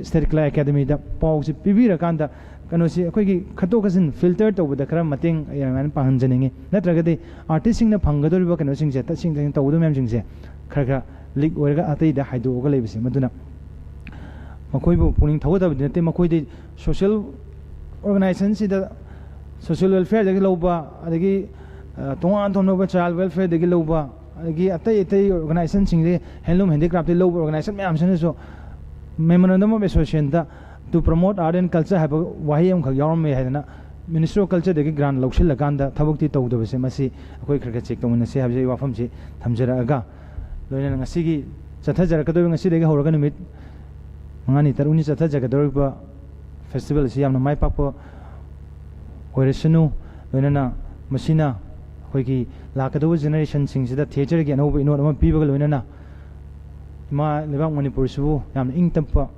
ꯁ꯭ꯇꯦꯠ ꯀꯂꯥ ꯑꯦꯀꯥꯗꯃꯤꯗ ꯄꯥꯎꯁꯦ ꯄꯤꯕꯤꯔꯀꯥꯟꯗ ꯀꯩꯅꯣꯁꯤ ꯑꯩꯈꯣꯏꯒꯤ ꯈꯠꯇꯣꯛ ꯈꯠꯆꯤꯟ ꯐꯤꯜꯇꯔ ꯇꯧꯕꯗ ꯈꯔ ꯃꯇꯦꯡ ꯑꯩ ꯑꯗꯨꯃꯥꯏꯅ ꯄꯥꯡꯍꯟꯖꯅꯤꯡꯉꯤ꯫ ꯅꯠꯇ꯭ꯔꯒꯗꯤ ꯑꯥꯔꯇꯤꯁꯁꯤꯡꯅ ꯐꯪꯒꯗꯧꯔꯤꯕ ꯀꯩꯅꯣꯁꯤꯡꯁꯦ, ꯇꯁꯦꯡ ꯇꯁꯦꯡ ꯇꯧꯒꯗꯧꯕ ꯃꯌꯥꯝꯁꯤꯡꯁꯦ ꯈꯔ ꯈꯔ ꯂꯤꯛ ꯑꯣꯏꯔꯒ ꯑꯇꯩꯗ ꯍꯥꯏꯗꯣꯛꯑꯒ ꯂꯩꯕꯁꯦ, ꯃꯗꯨꯅ ꯃꯈꯣꯏꯕꯨ ꯄꯨꯛꯅꯤꯡ ꯊꯧꯒꯠꯇꯕꯗꯤ ꯅꯠꯇꯦ, ꯃꯈꯣꯏꯗꯤ ꯁꯣꯁꯤꯌꯦꯜ ꯑꯣꯔꯒꯅꯥꯏꯖꯦꯁꯟꯁꯤꯗ ꯁꯣꯁꯤꯌꯦꯜ ꯋꯦꯜꯐꯤꯌꯔꯗꯒꯤ ꯂꯧꯕ, ꯑꯗꯒꯤ, ꯑ, ꯇꯣꯉꯥꯟ ꯇꯣꯉꯥꯟꯕ ꯆꯥꯏꯜ ꯋꯦꯜꯐꯤꯌꯔꯗꯒꯤ ꯂꯧꯕ, ꯑꯗꯒꯤ ꯑꯇꯩ ꯑꯇꯩ ꯑꯣꯔꯒꯅꯥꯏꯖꯦꯁꯟꯁꯤꯡꯁꯦ, ꯍꯦꯟꯂꯨꯝ ꯍꯦꯟꯗꯤꯀ꯭ꯔꯥꯐꯇꯒꯤ ꯂꯧꯕ ꯑꯣꯔꯒꯅꯥꯏꯖꯦꯁꯟ ꯃꯌꯥꯝꯁꯤꯅꯁꯨ ꯃꯦꯃꯣꯔꯦꯟꯗꯝ ꯑꯣꯐ ꯑꯦꯁꯣꯁꯤꯌꯦꯁꯟꯗ "To promote art and culture" ꯍꯥꯏꯕ ꯋꯥꯍꯩ ꯑꯃꯈꯛ ꯌꯥꯎꯔꯝꯃꯦ ꯍꯥꯏꯗꯅ ꯃꯤꯅꯤꯁꯇ꯭ꯔꯤ ꯑꯣꯐ ꯀꯜꯆꯔꯗꯒꯤ ꯒ꯭ꯔꯥꯟ ꯂꯧꯁꯤꯜꯂꯀꯥꯟꯗ ꯊꯕꯛꯇꯤ ꯇꯧꯗꯕꯁꯦ, ꯃꯁꯤ ꯑꯩꯈꯣꯏ ꯈꯔ ꯈꯔ ꯆꯦꯛ ꯇꯧꯃꯤꯟꯅꯁꯤ ꯍꯥꯏꯕꯁꯦ ꯑꯩ ꯋꯥꯐꯝꯁꯤ ꯊꯝꯖꯔꯛꯑꯒ, ꯂꯣꯏꯅꯅ ꯉꯁꯤꯒꯤ ꯆꯠꯊꯖꯔꯛꯀꯗꯧꯔꯤꯕ, ꯉꯁꯤꯗꯒꯤ ꯍꯧꯔꯒ ꯅꯨꯃꯤꯠ ꯃꯉꯥꯅꯤ ꯇꯔꯨꯛꯅꯤ ꯆꯠꯊꯖꯒꯗꯧꯔꯤꯕ ꯐꯦꯁꯇꯤꯚꯦꯜ ꯑꯁꯤ ꯌꯥꯝꯅ ꯃꯥꯏ ꯄꯥꯛꯄ ꯑꯣꯏꯔꯁꯅꯨ꯫ ꯂꯣꯏꯅꯅ ꯃꯁꯤꯅ ꯑꯩꯈꯣꯏꯒꯤ ꯂꯥꯛꯀꯗꯧꯕ ꯖꯦꯅꯦꯔꯦꯁꯟꯁꯤꯡꯁꯤꯗ ꯊꯤꯌꯦꯇꯔꯒꯤ ꯑꯅꯧꯕ ꯏꯅꯣꯠ ꯑꯃ ꯄꯤꯕꯒ ꯂꯣꯏꯅꯅ ꯏꯃꯥ ꯂꯩꯕꯥꯛ ꯃꯅꯤꯄꯨꯔꯁꯤꯕꯨ ꯌꯥꯝꯅ ꯏꯪ ꯇꯞꯄ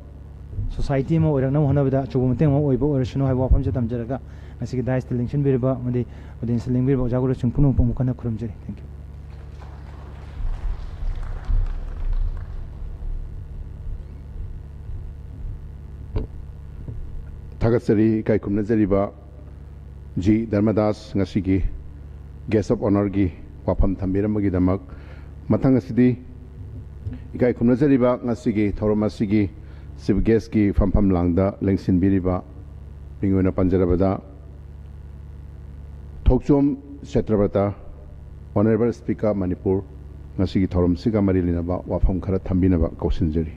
ꯁꯣꯁꯥꯏꯇꯤ ꯑꯃ ꯑꯣꯏꯔꯛꯅꯕ ꯍꯣꯠꯅꯕꯗ ꯑꯆꯧꯕ ꯃꯇꯦꯡ ꯑꯃ ꯑꯣꯏꯕ ꯑꯣꯏꯔꯁꯅꯨ ꯍꯥꯏꯕ ꯋꯥꯐꯝꯁꯦ ꯊꯝꯖꯔꯒ, ꯉꯁꯤꯒꯤ ꯗꯥꯏꯁꯇ ꯂꯦꯡꯁꯤꯟꯕꯤꯔꯤꯕ ꯑꯃꯗꯤ ꯑꯣꯗꯤꯌꯦꯟꯁꯇ ꯂꯦꯡꯕꯤꯔꯤꯕ ꯑꯣꯖꯥ ꯒꯨꯔꯨꯁꯤꯡ ꯄꯨꯝꯅꯃꯛꯄꯨ ꯑꯃꯨꯛ ꯍꯟꯅ ꯈꯨꯔꯨꯝꯖꯔꯤ꯫ Thank you꯫ ꯊꯥꯒꯠꯆꯔꯤ, ꯏꯀꯥꯏ ꯈꯨꯝꯅꯖꯔꯤꯕ ꯖꯤ ꯙꯔꯃꯗꯥꯁ, ꯉꯁꯤꯒꯤ Guest of Honourꯒꯤ ꯋꯥꯐꯝ ꯊꯝꯕꯤꯔꯝꯕꯒꯤꯗꯃꯛ꯫ ꯃꯊꯪ ꯑꯁꯤꯗꯤ ꯏꯀꯥꯏ ꯈꯨꯝꯅꯖꯔꯤꯕ ꯉꯁꯤꯒꯤ ꯊꯧꯔꯝ ꯑꯁꯤꯒꯤ ꯆꯤꯐ ꯒꯦꯁꯀꯤ ꯐꯝꯐꯝ ꯂꯥꯡꯗ ꯂꯦꯡꯁꯤꯟꯕꯤꯔꯤꯕ, ꯃꯤꯡ ꯑꯣꯏꯅ ꯄꯟꯖꯔꯕꯗ, ꯊꯣꯛꯆꯣꯝ ꯁꯇ꯭ꯌꯕ꯭ꯔꯇ, ꯑꯣꯅꯔꯦꯕꯜ ꯁ꯭ꯄꯤꯀꯔ ꯃꯅꯤꯄꯨꯔ, ꯉꯁꯤꯒꯤ ꯊꯧꯔꯝꯁꯤꯒ ꯃꯔꯤ ꯂꯩꯅꯕ ꯋꯥꯐꯝ ꯈꯔ ꯊꯝꯕꯤꯅꯕ ꯀꯧꯁꯤꯟꯖꯔꯤ꯫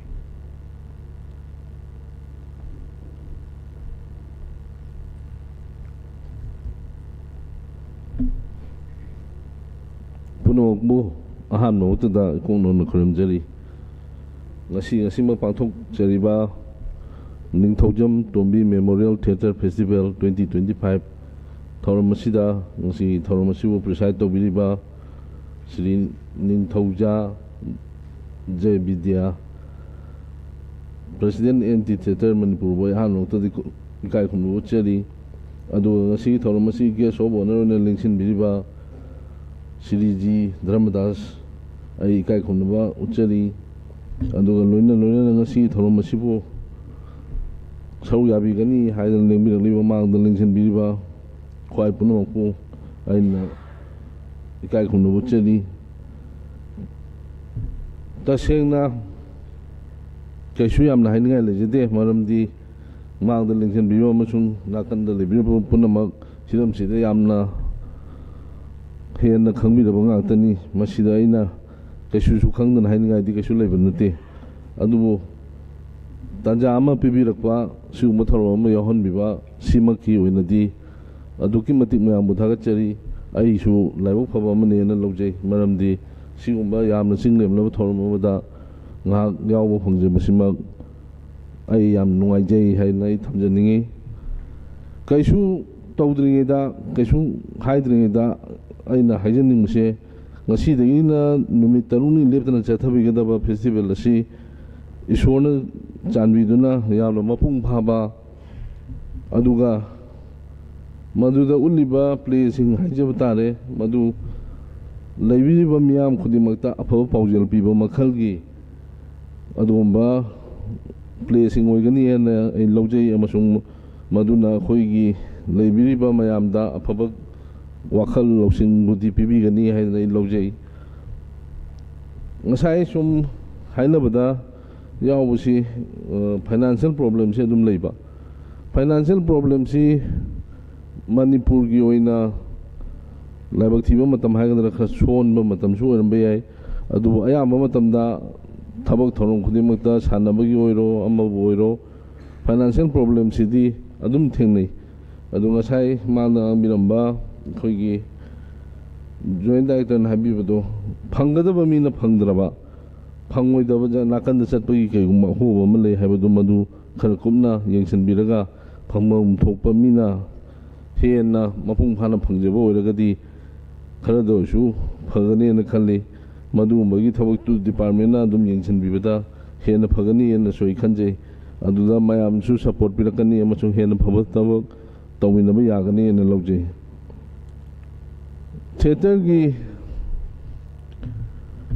ꯄꯨꯝꯅꯃꯛꯄꯨ ꯑꯍꯥꯟꯕ ꯃꯛꯇꯗ ꯏꯀꯣꯛ ꯅꯧꯅ ꯈꯨꯔꯨꯝꯖꯔꯤ꯫ ꯉꯁꯤ ꯉꯁꯤꯃꯛ ꯄꯥꯡꯊꯣꯛꯆꯔꯤꯕ ꯅꯤꯡꯊꯧꯖꯝ Tombi Memorial Theatre Festival twenty twenty five ꯊꯧꯔꯝ ꯑꯁꯤꯗ ꯉꯁꯤ ꯊꯧꯔꯝ ꯑꯁꯤꯕꯨ preside ꯇꯧꯕꯤꯔꯤꯕ Shri ꯅꯤꯡꯊꯧꯖꯥ ꯖꯌꯕꯤꯗ꯭ꯌꯥ, President N T Theatre ꯃꯅꯤꯄꯨꯔꯕꯨ ꯑꯩꯍꯥꯛ ꯅꯣꯡꯃꯇꯗꯤ ꯏꯀꯥꯏ ꯈꯨꯝꯅꯕ ꯎꯠꯆꯔꯤ꯫ ꯑꯗꯨꯒ ꯉꯁꯤꯒꯤ ꯊꯧꯔꯝ ꯑꯁꯤ Guest of Honour ꯑꯣꯏꯅ ꯂꯦꯡꯁꯤꯟꯕꯤꯔꯤꯕ ꯁ꯭ꯔꯤ ꯖꯤ ꯙꯔꯃꯗꯥꯁ, ꯑꯩ ꯏꯀꯥꯏ ꯈꯨꯝꯅꯕ ꯎꯠꯆꯔꯤ꯫ ꯑꯗꯨꯒ ꯂꯣꯏꯅ ꯂꯣꯏꯅꯅ ꯉꯁꯤꯒꯤ ꯊꯧꯔꯝ ꯑꯁꯤꯕꯨ ꯁꯔꯨꯛ ꯌꯥꯕꯤꯒꯅꯤ ꯍꯥꯏꯗꯅ ꯂꯦꯡꯕꯤꯔꯛꯂꯤꯕ, ꯃꯥꯡꯗ ꯂꯦꯡꯁꯤꯟꯕꯤꯔꯤꯕ ꯈ꯭ꯋꯥꯏ ꯄꯨꯝꯅꯃꯛꯄꯨ ꯑꯩꯅ ꯏꯀꯥꯏ ꯈꯨꯝꯅꯕ ꯎꯠꯆꯔꯤ꯫ ꯇꯁꯦꯡꯅ ꯀꯩꯁꯨ ꯌꯥꯝꯅ ꯍꯥꯏꯅꯤꯡꯉꯥꯏ ꯂꯩꯖꯗꯦ, ꯃꯔꯝꯗꯤ ꯃꯥꯡꯗ ꯂꯦꯡꯁꯤꯟꯕꯤꯔꯤꯕ ꯑꯃꯁꯨꯡ ꯅꯥꯀꯟꯗ ꯂꯩꯕꯤꯔꯤꯕ ꯄꯨꯝꯅꯃꯛ ꯍꯤꯔꯝꯁꯤꯗ ꯌꯥꯝꯅ ꯍꯦꯟꯅ ꯈꯪꯕꯤꯔꯕ ꯉꯥꯛꯇꯅꯤ꯫ ꯃꯁꯤꯗ ꯑꯩꯅ ꯀꯩꯁꯨꯁꯨ ꯈꯪꯗꯅ ꯍꯥꯏꯅꯤꯡꯉꯥꯏꯗꯤ ꯀꯩꯁꯨ ꯂꯩꯕ ꯅꯠꯇꯦ꯫ ꯑꯗꯨꯕꯨ ꯇꯥꯟꯖꯥ ꯑꯃ ꯄꯤꯕꯤꯔꯛꯄ, ꯁꯤꯒꯨꯝꯕ ꯊꯧꯔꯝ ꯑꯃ ꯌꯥꯎꯍꯟꯕꯤꯕ ꯁꯤꯃꯛꯀꯤ ꯑꯣꯏꯅꯗꯤ ꯑꯗꯨꯛꯀꯤ ꯃꯇꯤꯛ ꯃꯌꯥꯝꯕꯨ ꯊꯥꯒꯠꯆꯔꯤ꯫ ꯑꯩꯁꯨ ꯂꯥꯏꯕꯛ ꯐꯕ ꯑꯃꯅꯦꯅ ꯂꯧꯖꯩ, ꯃꯔꯝꯗꯤ ꯁꯤꯒꯨꯝꯕ ꯌꯥꯝꯅ ꯆꯤꯡ ꯂꯦꯝꯂꯕ ꯊꯧꯔꯝ ꯑꯃꯗ ꯉꯥꯏꯍꯥꯛ ꯌꯥꯎꯕ ꯐꯪꯖꯕꯁꯤꯃꯛ ꯑꯩ ꯌꯥꯝ ꯅꯨꯡꯉꯥꯏꯖꯩ ꯍꯥꯏꯅ ꯑꯩ ꯊꯝꯖꯅꯤꯡꯉꯤ꯫ ꯀꯩꯁꯨ ꯇꯧꯗ꯭ꯔꯤꯉꯩꯗ, ꯀꯩꯁꯨ ꯍꯥꯏꯗ꯭ꯔꯤꯉꯩꯗ ꯑꯩꯅ ꯍꯥꯏꯖꯅꯤꯡꯕꯁꯦ, ꯉꯁꯤꯗꯒꯤꯅ ꯅꯨꯃꯤꯠ ꯇꯔꯨꯛꯅꯤ ꯂꯦꯞꯇꯅ ꯆꯠꯊꯕꯤꯒꯗꯕ festival ꯑꯁꯤ ꯏꯁꯣꯔꯅ ꯆꯥꯟꯕꯤꯗꯨꯅ ꯌꯥꯝꯅ ꯃꯄꯨꯡ ꯐꯥꯕ, ꯑꯗꯨꯒ ꯃꯗꯨꯗ ꯎꯠꯂꯤꯕ playꯁꯤꯡ ꯍꯥꯏꯖꯕ ꯇꯥꯔꯦ, ꯃꯗꯨ ꯂꯩꯕꯤꯔꯤꯕ ꯃꯤꯌꯥꯝ ꯈꯨꯗꯤꯡꯃꯛꯇ ꯑꯐꯕ ꯄꯥꯎꯖꯦꯜ ꯄꯤꯕ ꯃꯈꯜꯒꯤ ꯑꯗꯨꯒꯨꯝꯕ playꯁꯤꯡ ꯑꯣꯏꯒꯅꯤ ꯍꯥꯏꯅ ꯑꯩ ꯂꯧꯖꯩ, ꯑꯃꯁꯨꯡ ꯃꯗꯨꯅ ꯑꯩꯈꯣꯏꯒꯤ ꯂꯩꯕꯤꯔꯤꯕ ꯃꯌꯥꯝꯗ ꯑꯐꯕ ꯋꯥꯈꯜ ꯂꯧꯁꯤꯡꯕꯨꯗꯤ ꯄꯤꯕꯤꯒꯅꯤ ꯍꯥꯏꯅ ꯑꯩ ꯂꯧꯖꯩ꯫ ꯉꯁꯥꯏ ꯁꯨꯝ ꯍꯥꯏꯅꯕꯗ, ꯌꯥꯎꯕꯁꯤ, ꯐꯥꯏꯅꯥꯟꯁꯤꯌꯦꯜ ꯄ꯭ꯔꯣꯕ꯭ꯂꯦꯝꯁꯤ ꯑꯗꯨꯝ ꯂꯩꯕ꯫ ꯐꯥꯏꯅꯥꯟꯁꯤꯌꯦꯜ ꯄ꯭ꯔꯣꯕ꯭ꯂꯦꯝꯁꯤ ꯃꯅꯤꯄꯨꯔꯒꯤ ꯑꯣꯏꯅ ꯂꯥꯏꯕꯛ ꯊꯤꯕ ꯃꯇꯝ ꯍꯥꯏꯒꯗ꯭ꯔꯥ, ꯈꯔ ꯁꯣꯟꯕ ꯃꯇꯝꯁꯨ ꯑꯣꯏꯔꯝꯕ ꯌꯥꯏ꯫ ꯑꯗꯨꯕꯨ ꯑꯌꯥꯝꯕ ꯃꯇꯝꯗ ꯊꯕꯛ ꯊꯧꯔꯝ ꯈꯨꯗꯤꯡꯃꯛꯇ, ꯁꯥꯟꯅꯕꯒꯤ ꯑꯣꯏꯔꯣ, ꯑꯃꯕꯨ ꯑꯣꯏꯔꯣ, ꯐꯥꯏꯅꯥꯟꯁꯤꯌꯦꯜ ꯄ꯭ꯔꯣꯕ꯭ꯂꯦꯝꯁꯤꯗꯤ ꯑꯗꯨꯝ ꯊꯦꯡꯅꯩ꯫ ꯑꯗꯨ ꯉꯁꯥꯏ ꯃꯥꯅ ꯉꯥꯡꯕꯤꯔꯝꯕ ꯑꯩꯈꯣꯏꯒꯤ ꯖꯣꯏꯟ ꯗꯥꯏꯔꯦꯛꯇꯔꯅ ꯍꯥꯏꯕꯤꯕꯗꯣ, ꯐꯪꯒꯗꯕ ꯃꯤꯅ ꯐꯪꯗ꯭ꯔꯕ, ꯐꯪꯉꯣꯏꯗꯕ ꯖ-, ꯅꯥꯀꯟꯗ ꯆꯠꯄꯒꯤ ꯀꯩꯒꯨꯝꯕ ꯑꯍꯣꯕ ꯑꯃ ꯂꯩ ꯍꯥꯏꯕꯗꯨ, ꯃꯗꯨ ꯈꯔ ꯀꯨꯞꯅ ꯌꯦꯡꯁꯤꯟꯕꯤꯔꯒ, ꯐꯪꯐꯝ ꯊꯣꯛꯄ ꯃꯤꯅ ꯍꯦꯟꯅ ꯃꯄꯨꯡ ꯐꯥꯅ ꯐꯪꯖꯕ ꯑꯣꯏꯔꯒꯗꯤ, ꯈꯔꯗ ꯑꯣꯏꯔꯁꯨ ꯐꯒꯅꯦꯅ ꯈꯜꯂꯤ꯫ ꯃꯗꯨꯒꯨꯝꯕꯒꯤ ꯊꯕꯛꯇꯨ ꯗꯤꯄꯥꯔꯠꯃꯦꯟꯅ ꯑꯗꯨꯝ ꯌꯦꯡꯁꯤꯟꯕꯤꯕꯗ ꯍꯦꯟꯅ ꯐꯒꯅꯤꯅꯁꯨ ꯑꯩ ꯈꯟꯖꯩ꯫ ꯑꯗꯨꯗ ꯃꯌꯥꯝꯁꯨ ꯁꯄꯣꯔꯠ ꯄꯤꯔꯛꯀꯅꯤ ꯑꯃꯁꯨꯡ ꯍꯦꯟꯅ ꯐꯕ ꯊꯕꯛ ꯇꯧꯃꯤꯟꯅꯕ ꯌꯥꯒꯅꯤꯅ ꯂꯧꯖꯩ꯫ ꯊꯤꯌꯦꯇꯔꯒꯤ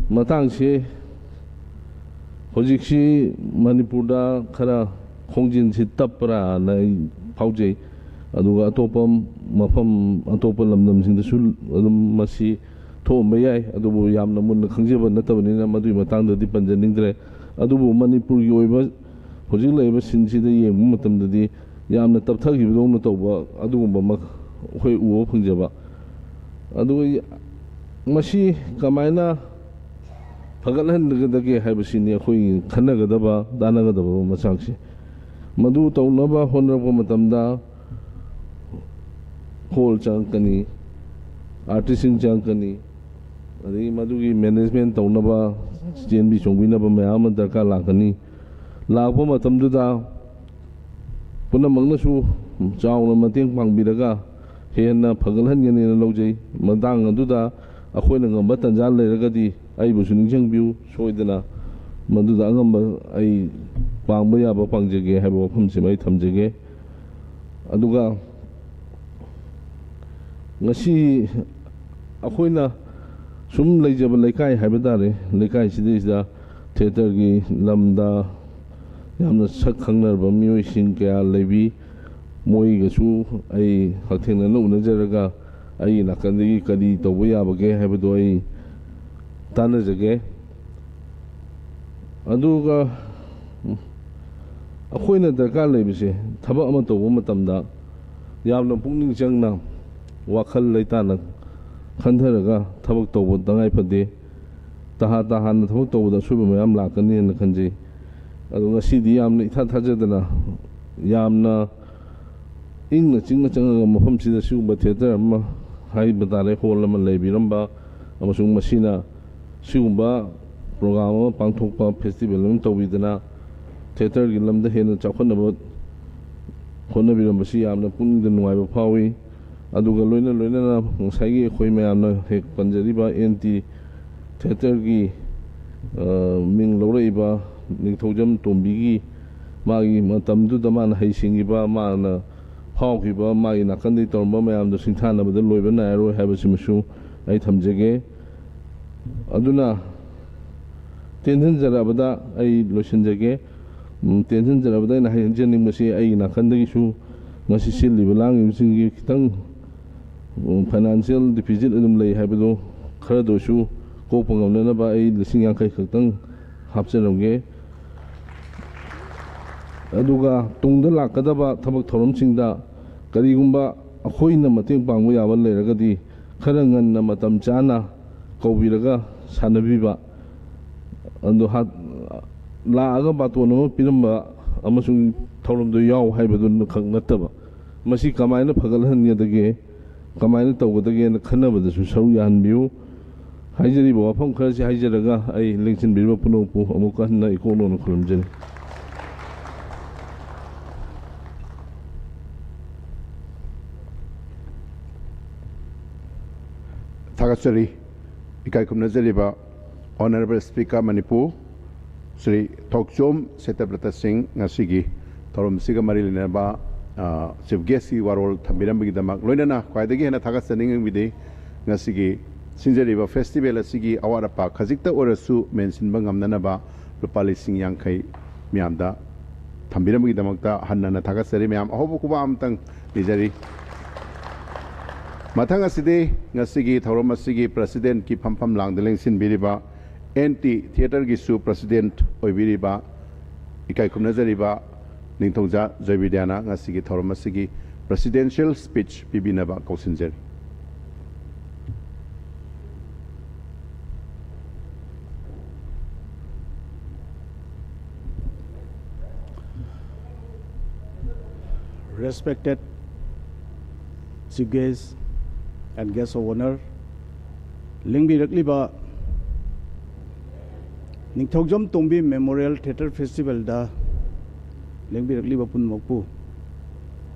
ꯃꯇꯥꯡꯁꯤ ꯍꯧꯖꯤꯛꯁꯤ ꯃꯅꯤꯄꯨꯔꯗ ꯈꯔ ꯈꯣꯡꯖꯤꯟꯁꯤ ꯇꯞꯄ꯭ꯔꯥꯅ ꯑꯩ ꯐꯥꯎꯖꯩ꯫ ꯑꯗꯨꯒ ꯑꯇꯣꯞꯄ ꯃꯐꯝ, ꯑꯇꯣꯞꯄ ꯂꯝꯗꯝꯁꯤꯡꯗꯁꯨ ꯑꯗꯨꯝ ꯃꯁꯤ ꯊꯣꯛꯑꯝꯕ ꯌꯥꯏ, ꯑꯗꯨꯕꯨ ꯌꯥꯝꯅ ꯃꯨꯟꯅ ꯈꯪꯖꯕ ꯅꯠꯇꯕꯅꯤꯅ ꯃꯗꯨꯒꯤ ꯃꯇꯥꯡꯗꯗꯤ ꯄꯟꯖꯅꯤꯡꯗ꯭ꯔꯦ꯫ ꯑꯗꯨꯕꯨ ꯃꯅꯤꯄꯨꯔꯒꯤ ꯑꯣꯏꯕ ꯍꯧꯖꯤꯛ ꯂꯩꯔꯤꯕ ꯁꯤꯟꯁꯤꯗ ꯌꯦꯡꯕ ꯃꯇꯝꯗꯗꯤ ꯌꯥꯝꯅ ꯇꯞꯊꯈꯤꯕꯗꯧꯅ ꯇꯧꯕ ꯑꯗꯨꯒꯨꯝꯕ ꯑꯃ ꯑꯩꯈꯣꯏ ꯎꯕ ꯐꯪꯖꯕ꯫ ꯑꯗꯨꯒ ꯃꯁꯤ ꯀꯃꯥꯏꯅ ꯐꯒꯠꯍꯟꯒꯗꯒꯦ ꯍꯥꯏꯕꯁꯤꯅꯤ ꯑꯩꯈꯣꯏ ꯈꯟꯅꯒꯗꯕ, ꯇꯥꯟꯅꯒꯗꯕ ꯃꯆꯥꯛꯁꯦ꯫ ꯃꯗꯨ ꯇꯧꯅꯕ ꯍꯣꯠꯅꯔꯛꯄ ꯃꯇꯝꯗ ꯍꯣꯜ ꯆꯪꯉꯛꯀꯅꯤ, ꯑꯥꯔꯇꯤꯁꯁꯤꯡ ꯆꯪꯉꯛꯀꯅꯤ, ꯑꯗꯒꯤ ꯃꯗꯨꯒꯤ ꯃꯦꯅꯦꯖꯃꯦꯟ ꯇꯧꯅꯕ, ꯆꯦꯟꯕꯤ ꯆꯣꯡꯕꯤꯅꯕ ꯃꯌꯥꯝ ꯑꯃ ꯗꯔꯀꯥꯔ ꯂꯥꯛꯀꯅꯤ꯫ ꯂꯥꯛꯄ ꯃꯇꯝꯗꯨꯗ ꯄꯨꯝꯅꯃꯛꯅꯁꯨ ꯆꯥꯎꯅ ꯃꯇꯦꯡ ꯄꯥꯡꯕꯤꯔꯒ ꯍꯦꯟꯅ ꯐꯒꯠꯍꯟꯒꯅꯦꯅ ꯂꯧꯖꯩ꯫ ꯃꯇꯥꯡ ꯑꯗꯨꯗ ꯑꯩꯈꯣꯏꯅ ꯉꯝꯕ ꯇꯥꯟꯖꯥ ꯂꯩꯔꯒꯗꯤ ꯑꯩꯕꯨꯁꯨ ꯅꯤꯡꯁꯤꯡꯕꯤꯌꯨ ꯁꯣꯏꯗꯅ꯫ ꯃꯗꯨꯗ ꯑꯉꯝꯕ ꯑꯩ ꯄꯥꯡꯕ ꯌꯥꯕ ꯄꯥꯡꯖꯒꯦ ꯍꯥꯏꯕ ꯋꯥꯐꯝꯁꯤꯃ ꯑꯩ ꯊꯝꯖꯒꯦ꯫ ꯑꯗꯨꯒ ꯉꯁꯤ ꯑꯩꯈꯣꯏꯅ ꯁꯨꯝ ꯂꯩꯖꯕ ꯂꯩꯀꯥꯏ ꯍꯥꯏꯕ ꯇꯥꯔꯦ, ꯂꯩꯀꯥꯏꯁꯤꯗꯩꯁꯤꯗ ꯊꯤꯌꯦꯇꯔꯒꯤ ꯂꯝꯗ ꯌꯥꯝꯅ ꯁꯛ ꯈꯪꯅꯔꯕ ꯃꯤꯑꯣꯏꯁꯤꯡ ꯀꯌꯥ ꯂꯩꯕꯤ꯫ ꯃꯣꯏꯒꯁꯨ ꯑꯩ ꯍꯛꯊꯦꯡꯅꯅ ꯎꯅꯖꯔꯒ ꯑꯩꯒꯤ ꯅꯥꯀꯟꯗꯒꯤ ꯀꯔꯤ ꯇꯧꯕ ꯌꯥꯕꯒꯦ ꯍꯥꯏꯕꯗꯣ ꯑꯩ ꯇꯥꯟꯅꯖꯒꯦ꯫ ꯑꯗꯨꯒ ꯑꯩꯈꯣꯏꯅ ꯗꯔꯀꯥꯔ ꯂꯩꯕꯁꯦ, ꯊꯕꯛ ꯑꯃ ꯇꯧꯕ ꯃꯇꯝꯗ ꯌꯥꯝꯅ ꯄꯨꯛꯅꯤꯡ ꯆꯪꯅ, ꯋꯥꯈꯜ ꯂꯩꯇꯥꯅ ꯈꯟꯊꯔꯒ ꯊꯕꯛ ꯇꯧꯕ ꯇꯉꯥꯏ ꯐꯗꯦ꯫ ꯇꯍꯥ ꯇꯍꯥꯅ ꯊꯕꯛ ꯇꯧꯕꯗ ꯑꯁꯣꯏꯕ ꯃꯌꯥꯝ ꯂꯥꯛꯀꯅꯤꯅ ꯈꯟꯖꯩ꯫ ꯑꯗꯣ ꯉꯁꯤꯗꯤ ꯌꯥꯝꯅ ꯏꯊꯥ ꯊꯥꯖꯗꯅ, ꯌꯥꯝꯅ ꯏꯪꯅ ꯆꯤꯛꯅ ꯆꯪꯉꯒ ꯃꯐꯝꯁꯤꯗ ꯁꯤꯒꯨꯝꯕ ꯊꯤꯌꯦꯇꯔ ꯑꯃ ꯍꯥꯏꯕ ꯇꯥꯔꯦ, ꯍꯣꯜ ꯑꯃ ꯂꯩꯕꯤꯔꯝꯕ, ꯑꯃꯁꯨꯡ ꯃꯁꯤꯅ ꯁꯤꯒꯨꯝꯕ ꯄ꯭ꯔꯣꯒ꯭ꯔꯥꯝ ꯑꯃ ꯄꯥꯡꯊꯣꯛꯄ, ꯐꯦꯁꯇꯤꯚꯦꯜ ꯑꯃ ꯇꯧꯕꯤꯗꯅ ꯊꯤꯌꯦꯇꯔꯒꯤ ꯂꯝꯗ ꯍꯦꯟꯅ ꯆꯥꯎꯈꯠꯅꯕ ꯍꯣꯠꯅꯕꯤꯔꯝꯕꯁꯤ ꯌꯥꯝꯅ ꯄꯨꯛꯅꯤꯡꯗ ꯅꯨꯡꯉꯥꯏꯕ ꯐꯥꯎꯏ꯫ ꯑꯗꯨꯒ ꯂꯣꯏꯅ ꯂꯣꯏꯅꯅ ꯉꯁꯥꯏꯒꯤ ꯑꯩꯈꯣꯏ ꯃꯌꯥꯝꯅ ꯍꯦꯛ ꯄꯟꯖꯔꯤꯕ ꯑꯦꯟ ꯇꯤ ꯊꯤꯌꯦꯇꯔꯒꯤ, ꯑ, ꯃꯤꯡ ꯂꯧꯔꯛꯏꯕ ꯅꯤꯡꯊꯧꯖꯝ ꯇꯣꯝꯕꯤꯒꯤ ꯃꯥꯒꯤ ꯃꯇꯝꯗꯨꯗ ꯃꯥꯅ ꯍꯩꯁꯤꯡꯉꯤꯕ, ꯃꯥꯅ ꯐꯥꯎꯈꯤꯕ, ꯃꯥꯒꯤ ꯅꯥꯀꯟꯗꯒꯤ ꯇꯧꯔꯝꯕ ꯃꯌꯥꯝꯗꯣ ꯁꯤꯡꯊꯥꯅꯕꯗ ꯂꯣꯏꯕ ꯅꯥꯏꯔꯔꯣꯏ ꯍꯥꯏꯕꯁꯤꯃꯁꯨ ꯑꯩ ꯊꯝꯖꯒꯦ꯫ ꯑꯗꯨꯅ ꯇꯦꯟꯁꯤꯟꯖꯔꯕꯗ ꯑꯩ ꯂꯣꯏꯁꯤꯟꯖꯒꯦ꯫ ꯎꯝ, ꯇꯦꯟꯁꯤꯟꯖꯔꯕꯗ ꯑꯩꯅ ꯍꯥꯏꯖꯅꯤꯡꯕꯁꯤ, ꯑꯩꯒꯤ ꯅꯥꯀꯟꯗꯒꯤꯁꯨ ꯉꯁꯤ ꯁꯤꯜꯂꯤꯕ ꯂꯥꯡꯂꯤꯕꯁꯤꯡꯒꯤ ꯈꯤꯇꯪ, ꯎꯝ, ꯐꯥꯏꯅꯥꯟꯁꯤꯌꯦꯜ ꯗꯤꯐꯤꯁꯤꯠ ꯑꯗꯨꯝ ꯂꯩ ꯍꯥꯏꯕꯗꯨ ꯈꯔꯗ ꯑꯣꯏꯁꯨ ꯀꯣꯛꯄ ꯉꯝꯅꯅꯕ ꯑꯩ ꯂꯤꯁꯤꯡ ꯌꯥꯡꯈꯩ ꯈꯛꯇꯪ ꯍꯥꯞꯆꯔꯝꯒꯦ꯫ ꯑꯗꯨꯒ ꯇꯨꯡꯗ ꯂꯥꯛꯀꯗꯕ ꯊꯕꯛ ꯊꯧꯔꯝꯁꯤꯡꯗ ꯀꯔꯤꯒꯨꯝꯕ ꯑꯩꯈꯣꯏꯅ ꯃꯇꯦꯡ ꯄꯥꯡꯕ ꯌꯥꯕ ꯂꯩꯔꯒꯗꯤ, ꯈꯔ ꯉꯟꯅ ꯃꯇꯝ ꯆꯥꯅ ꯀꯧꯕꯤꯔꯒ ꯁꯥꯟꯅꯕꯤꯕ, ꯑꯗꯣ ꯍꯥ-, ꯂꯥꯛꯑꯒ ꯕꯥꯇꯣꯟ ꯑꯃ ꯄꯤꯔꯝꯕ ꯑꯃꯁꯨꯡ ꯊꯧꯔꯝꯗꯣ ꯌꯥꯎ ꯍꯥꯏꯕꯗꯨ ꯈꯛ ꯅꯠꯇꯕ, ꯃꯁꯤ ꯀꯃꯥꯏꯅ ꯐꯒꯠꯍꯟꯒꯗꯒꯦ, ꯀꯃꯥꯏꯅ ꯇꯧꯒꯗꯒꯦꯅ ꯈꯟꯅꯕꯗꯁꯨ ꯁꯔꯨꯛ ꯌꯥꯍꯟꯕꯤꯌꯨ꯫ ꯍꯥꯏꯖꯔꯤꯕ ꯋꯥꯐꯝ ꯈꯔꯁꯤ ꯍꯥꯏꯖꯔꯒ, ꯑꯩ ꯂꯦꯡꯁꯤꯟꯕꯤꯔꯤꯕ ꯄꯨꯝꯅꯃꯛꯄꯨ ꯑꯃꯨꯛꯀ ꯍꯟꯅ ꯏꯀꯣꯛ ꯅꯧꯅ ꯈꯨꯔꯨꯝꯖꯔꯤ꯫ ꯊꯥꯒꯠꯆꯔꯤ꯫ ꯏꯀꯥꯏ ꯈꯨꯝꯅꯖꯔꯤꯕ Honourable Speaker ꯃꯅꯤꯄꯨꯔ ꯁ꯭ꯔꯤ ꯊꯣꯛꯆꯣꯝ ꯁꯇ꯭ꯌꯕ꯭ꯔꯇ ꯁꯤꯡ, ꯉꯁꯤꯒꯤ ꯊꯧꯔꯝꯁꯤꯒ ꯃꯔꯤ ꯂꯩꯅꯕ, ꯑ, Chief Guest ꯀꯤ ꯋꯥꯔꯣꯜ ꯊꯝꯕꯤꯔꯝꯕꯒꯤꯗꯃꯛ꯫ ꯂꯣꯏꯅꯅ ꯈ꯭ꯋꯥꯏꯗꯒꯤ ꯍꯦꯟꯅ ꯊꯥꯒꯠꯆꯅꯤꯡꯕꯗꯤ ꯉꯁꯤꯒꯤ ꯁꯤꯟꯖꯔꯤꯕ festival ꯑꯁꯤꯒꯤ ꯑꯋꯥꯠ ꯑꯄꯥ ꯈꯖꯤꯛꯇ ꯑꯣꯏꯔꯁꯨ ꯃꯦꯟꯁꯤꯟꯕ ꯉꯝꯅꯅꯕ ꯂꯨꯄꯥ ꯂꯤꯁꯤꯡ ꯌꯥꯡꯈꯩ ꯃꯌꯥꯝꯗ ꯊꯝꯕꯤꯔꯝꯕꯒꯤꯗꯃꯛꯇ ꯍꯟꯅ ꯍꯟꯅ ꯊꯥꯒꯠꯆꯔꯤ꯫ ꯃꯌꯥꯝ ꯑꯍꯧꯕ ꯈꯨꯕꯥꯛ ꯑꯃꯇꯪ ꯅꯤꯖꯔꯤ꯫ ꯃꯊꯪ ꯑꯁꯤꯗꯤ ꯉꯁꯤꯒꯤ ꯊꯧꯔꯝ ꯑꯁꯤꯒꯤ President ꯀꯤ ꯐꯝꯐꯝ ꯂꯥꯡꯗ ꯂꯦꯡꯁꯤꯟꯕꯤꯔꯤꯕ ꯑꯦꯟ ꯇꯤ ꯊꯤꯌꯦꯇꯔꯒꯤꯁꯨ President ꯑꯣꯏꯕꯤꯔꯤꯕ ꯏꯀꯥꯏ ꯈꯨꯝꯅꯖꯔꯤꯕ ꯅꯤꯡꯊꯧꯖꯥ ꯖꯣꯏꯕꯤꯗ꯭ꯌꯥꯅ ꯉꯁꯤꯒꯤ ꯊꯧꯔꯝ ꯑꯁꯤꯒꯤ presidential speech ꯄꯤꯕꯤꯅꯕ ꯀꯧꯁꯤꯟꯖꯔꯤ꯫ Respected Chief Guest and Guest of Honor, ꯂꯦꯡꯕꯤꯔꯛꯂꯤꯕ Ningthoujam Tombi Memorial Theatre Festivalꯗ ꯂꯦꯡꯕꯤꯔꯛꯂꯤꯕ ꯄꯨꯝꯅꯃꯛꯄꯨ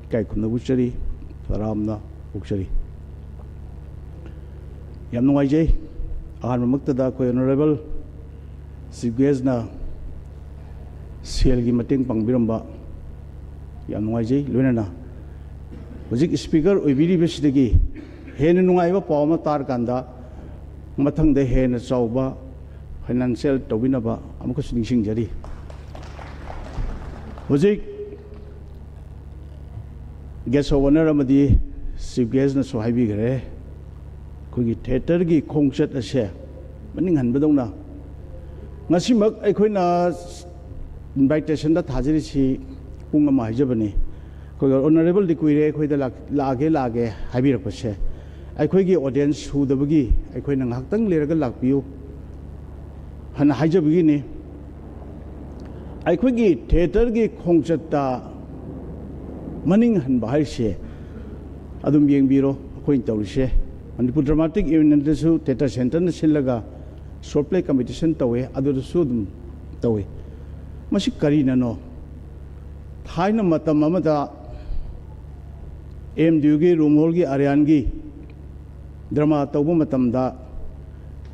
ꯏꯀꯥꯏ ꯈꯨꯝꯅꯕ ꯎꯠꯆꯔꯤ, ꯇꯔꯥꯝꯅ ꯑꯣꯛꯆꯔꯤ꯫ ꯌꯥꯝ ꯅꯨꯡꯉꯥꯏꯖꯩ꯫ ꯑꯍꯥꯟꯕꯃꯛꯇꯗ ꯑꯩꯈꯣꯏ Honourable Chief Guestꯅ ꯁꯦꯜꯒꯤ ꯃꯇꯦꯡ ꯄꯥꯡꯕꯤꯔꯝꯕ ꯌꯥꯝ ꯅꯨꯡꯉꯥꯏꯖꯩ꯫ ꯂꯣꯏꯅꯅ ꯍꯧꯖꯤꯛ Speaker ꯑꯣꯏꯕꯤꯔꯤꯕꯁꯤꯗꯒꯤ ꯍꯦꯟꯅ ꯅꯨꯡꯉꯥꯏꯕ ꯄꯥꯎ ꯑꯃ ꯇꯥꯔꯀꯥꯟꯗ ꯃꯊꯪꯗ ꯍꯦꯟꯅ ꯆꯥꯎꯕ financial ꯇꯧꯕꯤꯅꯕ ꯑꯃꯨꯛꯀꯁꯨ ꯅꯤꯡꯁꯤꯡꯖꯔꯤ꯫ ꯍꯧꯖꯤꯛ Guest of Honor ꯑꯃꯗꯤ Chief Guestꯅꯁꯨ ꯍꯥꯏꯕꯤꯈ꯭ꯔꯦ, ꯑꯩꯈꯣꯏꯒꯤ theatreꯒꯤ ꯈꯣꯡꯆꯠ ꯑꯁꯦ ꯃꯅꯤꯡ ꯍꯟꯕꯗꯧꯅ ꯉꯁꯤꯃꯛ ꯑꯩꯈꯣꯏꯅ invitationꯗ ꯊꯥꯖꯔꯤꯁꯤ ꯄꯨꯡ ꯑꯃ ꯍꯥꯏꯖꯕꯅꯤ꯫ ꯑꯩꯈꯣꯏꯒꯤ Honourableꯗꯤ ꯀꯨꯏꯔꯦ ꯑꯩꯈꯣꯏꯗ ꯂꯥꯛ-, ꯂꯥꯛꯑꯒꯦ, ꯂꯥꯛꯑꯒꯦ ꯍꯥꯏꯕꯤꯔꯛꯄꯁꯦ꯫ ꯑꯩꯈꯣꯏꯒꯤ audience ꯁꯨꯗꯕꯒꯤ ꯑꯩꯈꯣꯏꯅ ꯉꯥꯏꯍꯥꯛꯇꯪ ꯂꯩꯔꯒ ꯂꯥꯛꯄꯤꯌꯨ ꯍꯥꯏꯅ ꯍꯥꯏꯖꯕꯒꯤꯅꯤ꯫ ꯑꯩꯈꯣꯏꯒꯤ theatreꯒꯤ ꯈꯣꯡꯆꯠꯇ ꯃꯅꯤꯡ ꯍꯟꯕ ꯍꯥꯏꯁꯦ ꯑꯗꯨꯝ ꯌꯦꯡꯕꯤꯔꯣ꯫ ꯑꯩꯈꯣꯏꯅ ꯇꯧꯔꯤꯁꯦ Manipur Dramatic Unionꯗꯁꯨ Theatre Centreꯅ ꯁꯤꯜꯂꯒ short play competition ꯇꯧꯋꯦ, ꯑꯗꯨꯗꯁꯨ ꯑꯗꯨꯝ ꯇꯧꯋꯦ꯫ ꯃꯁꯤ ꯀꯔꯤꯅꯅꯣ? ꯊꯥꯏꯅ ꯃꯇꯝ ꯑꯃꯗ M D Uꯒꯤ, ꯔꯣꯡꯍꯣꯜꯒꯤ, ꯑꯥꯔꯌꯥꯟꯒꯤ drama ꯇꯧꯕ ꯃꯇꯝꯗ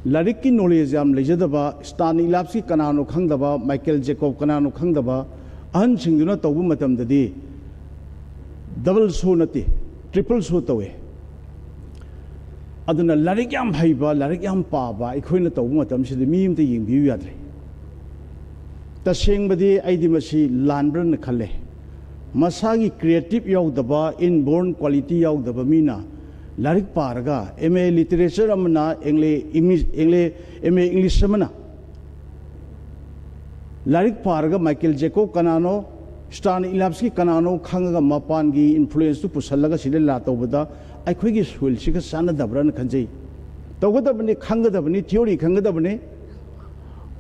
ꯂꯥꯏꯔꯤꯛꯀꯤ knowledge ꯌꯥꯝ ꯂꯩꯖꯗꯕ, Stanislavski ꯀꯅꯥꯅꯣ ꯈꯪꯗꯕ, Michael Jacob ꯀꯅꯥꯅꯣ ꯈꯪꯗꯕ ꯑꯍꯟꯁꯤꯡꯗꯨꯅ ꯇꯧꯕ ꯃꯇꯝꯗꯗꯤ double show ꯅꯠꯇꯦ, triple show ꯇꯧꯋꯦ꯫ ꯑꯗꯨꯅ ꯂꯥꯏꯔꯤꯛ ꯌꯥꯝ ꯍꯩꯕ, ꯂꯥꯏꯔꯤꯛ ꯌꯥꯝ ꯄꯥꯕ ꯑꯩꯈꯣꯏꯅ ꯇꯧꯕ ꯃꯇꯝꯁꯤꯗ ꯃꯤ ꯑꯃꯇ ꯌꯦꯡꯕꯤꯌꯨ ꯌꯥꯗ꯭ꯔꯦ꯫ ꯇꯁꯦꯡꯕꯗꯤ ꯑꯩꯗꯤ ꯃꯁꯤ ꯂꯥꯟꯕ꯭ꯔꯅ ꯈꯜꯂꯦ꯫ ꯃꯁꯥꯒꯤ creative ꯌꯥꯎꯗꯕ, inborn quality ꯌꯥꯎꯗꯕ ꯃꯤꯅ ꯂꯥꯏꯔꯤꯛ ꯄꯥꯔꯒ, M A Literature ꯑꯃꯅ, M A English, M A, M A English ꯑꯃꯅ ꯂꯥꯏꯔꯤꯛ ꯄꯥꯔꯒ ꯃꯥꯏꯀꯦꯜ ꯖꯦꯀꯣꯕ ꯀꯅꯥꯅꯣ, ꯁ꯭ꯇꯥꯟ ꯏꯂꯥꯞꯁꯀꯤ ꯀꯅꯥꯅꯣ ꯈꯪꯉꯒ ꯃꯄꯥꯟꯒꯤ ꯏꯟꯐ꯭ꯂꯨꯌꯦꯟꯁꯇꯨ ꯄꯨꯁꯜꯂꯒ ꯁꯤꯗ ꯂꯤꯂꯥ ꯇꯧꯕꯗ ꯑꯩꯈꯣꯏꯒꯤ ꯁꯣꯏꯜꯁꯤꯒ ꯆꯥꯟꯅꯗꯕ꯭ꯔꯥꯅ ꯈꯟꯖꯩ꯫ ꯇꯧꯒꯗꯕꯅꯤ, ꯈꯪꯒꯗꯕꯅꯤ, ꯊꯤꯑꯣꯔꯤ ꯈꯪꯒꯗꯕꯅꯤ꯫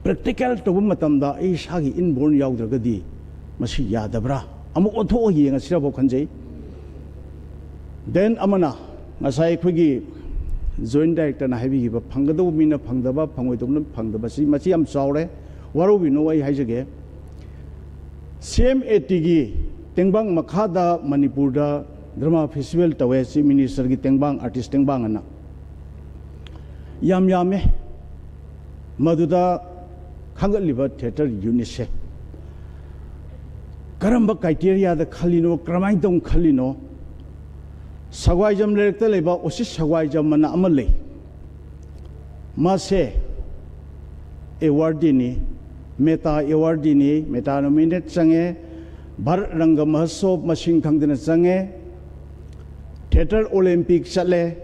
ꯄ꯭ꯔꯦꯛꯇꯤꯀꯦꯜ ꯇꯧꯕ ꯃꯇꯝꯗ ꯑꯩ ꯏꯁꯥꯒꯤ ꯏꯟꯕꯣꯔꯟ ꯌꯥꯎꯗ꯭ꯔꯒꯗꯤ ꯃꯁꯤ ꯌꯥꯗꯕ꯭ꯔꯥ? ꯑꯃꯨꯛ ꯑꯣꯟꯊꯣꯛꯑ ꯌꯦꯡꯉꯁꯤꯔꯕꯥꯎ ꯈꯟꯖꯩ꯫ ꯗꯦꯟ ꯑꯃꯅ ꯉꯁꯥꯏ ꯑꯩꯈꯣꯏꯒꯤ ꯖꯣꯏꯟ ꯗꯥꯏꯔꯦꯛꯇꯔꯅ ꯍꯥꯏꯕꯤꯈꯤꯕ, ꯐꯪꯒꯗꯧꯕ ꯃꯤꯅ ꯐꯪꯗꯕ, ꯐꯪꯉꯣꯏꯗꯧꯕꯅ ꯐꯪꯗꯕ, ꯁꯤ ꯃꯁꯤ ꯌꯥꯝ ꯆꯥꯎꯔꯦ, ꯋꯥꯔꯧꯕꯤꯅꯨ ꯑꯩ ꯍꯥꯏꯖꯒꯦ꯫ ꯁꯤ ꯑꯦꯝ ꯑꯦ ꯇꯤꯒꯤ ꯇꯦꯡꯕꯥꯡ ꯃꯈꯥꯗ ꯃꯅꯤꯄꯨꯔꯗ ꯗ꯭ꯔꯃꯥ ꯐꯦꯁꯇꯤꯚꯦꯜ ꯇꯧꯋꯦ, ꯆꯤꯐ ꯃꯤꯅꯤꯁꯇꯔꯒꯤ ꯇꯦꯡꯕꯥꯡ, ꯑꯥꯔꯇꯤꯁ ꯇꯦꯡꯕꯥꯡ ꯑꯅ꯫ ꯌꯥꯝ ꯌꯥꯝꯃꯦ꯫ ꯃꯗꯨꯗ ꯈꯟꯒꯠꯂꯤꯕ ꯊꯤꯌꯦꯇꯔ ꯌꯨꯅꯤꯠꯁꯦ ꯀꯔꯝꯕ ꯀ꯭ꯔꯥꯏꯇꯦꯔꯤꯌꯥꯗ ꯈꯜꯂꯤꯅꯣ, ꯀꯔꯝꯍꯥꯏꯅ ꯇꯧꯅ ꯈꯜꯂꯤꯅꯣ? ꯁꯒ꯭ꯋꯥꯏꯖꯝ ꯂꯩꯔꯛꯇ ꯂꯩꯕ ꯑꯣꯁꯤꯠ ꯁꯒ꯭ꯋꯥꯏꯖꯝ ꯑꯅ ꯑꯃ ꯂꯩ꯫ ꯃꯥꯁꯦ ꯑꯦꯋꯥꯔꯗꯤꯅꯤ, ꯃꯦꯇꯥ ꯑꯦꯋꯥꯔꯗꯤꯅꯤ, ꯃꯦꯇꯥ ꯅꯣꯃꯤꯅꯦꯠ ꯆꯪꯉꯦ, ꯚꯥꯔꯠ ꯔꯪꯒ ꯃꯍꯣꯠꯁꯣꯕ ꯃꯁꯤꯡ ꯈꯪꯗꯅ ꯆꯪꯉꯦ, ꯊꯤꯌꯦꯇꯔ ꯑꯣꯂꯦꯝꯄꯤꯛ ꯆꯠꯂꯦ꯫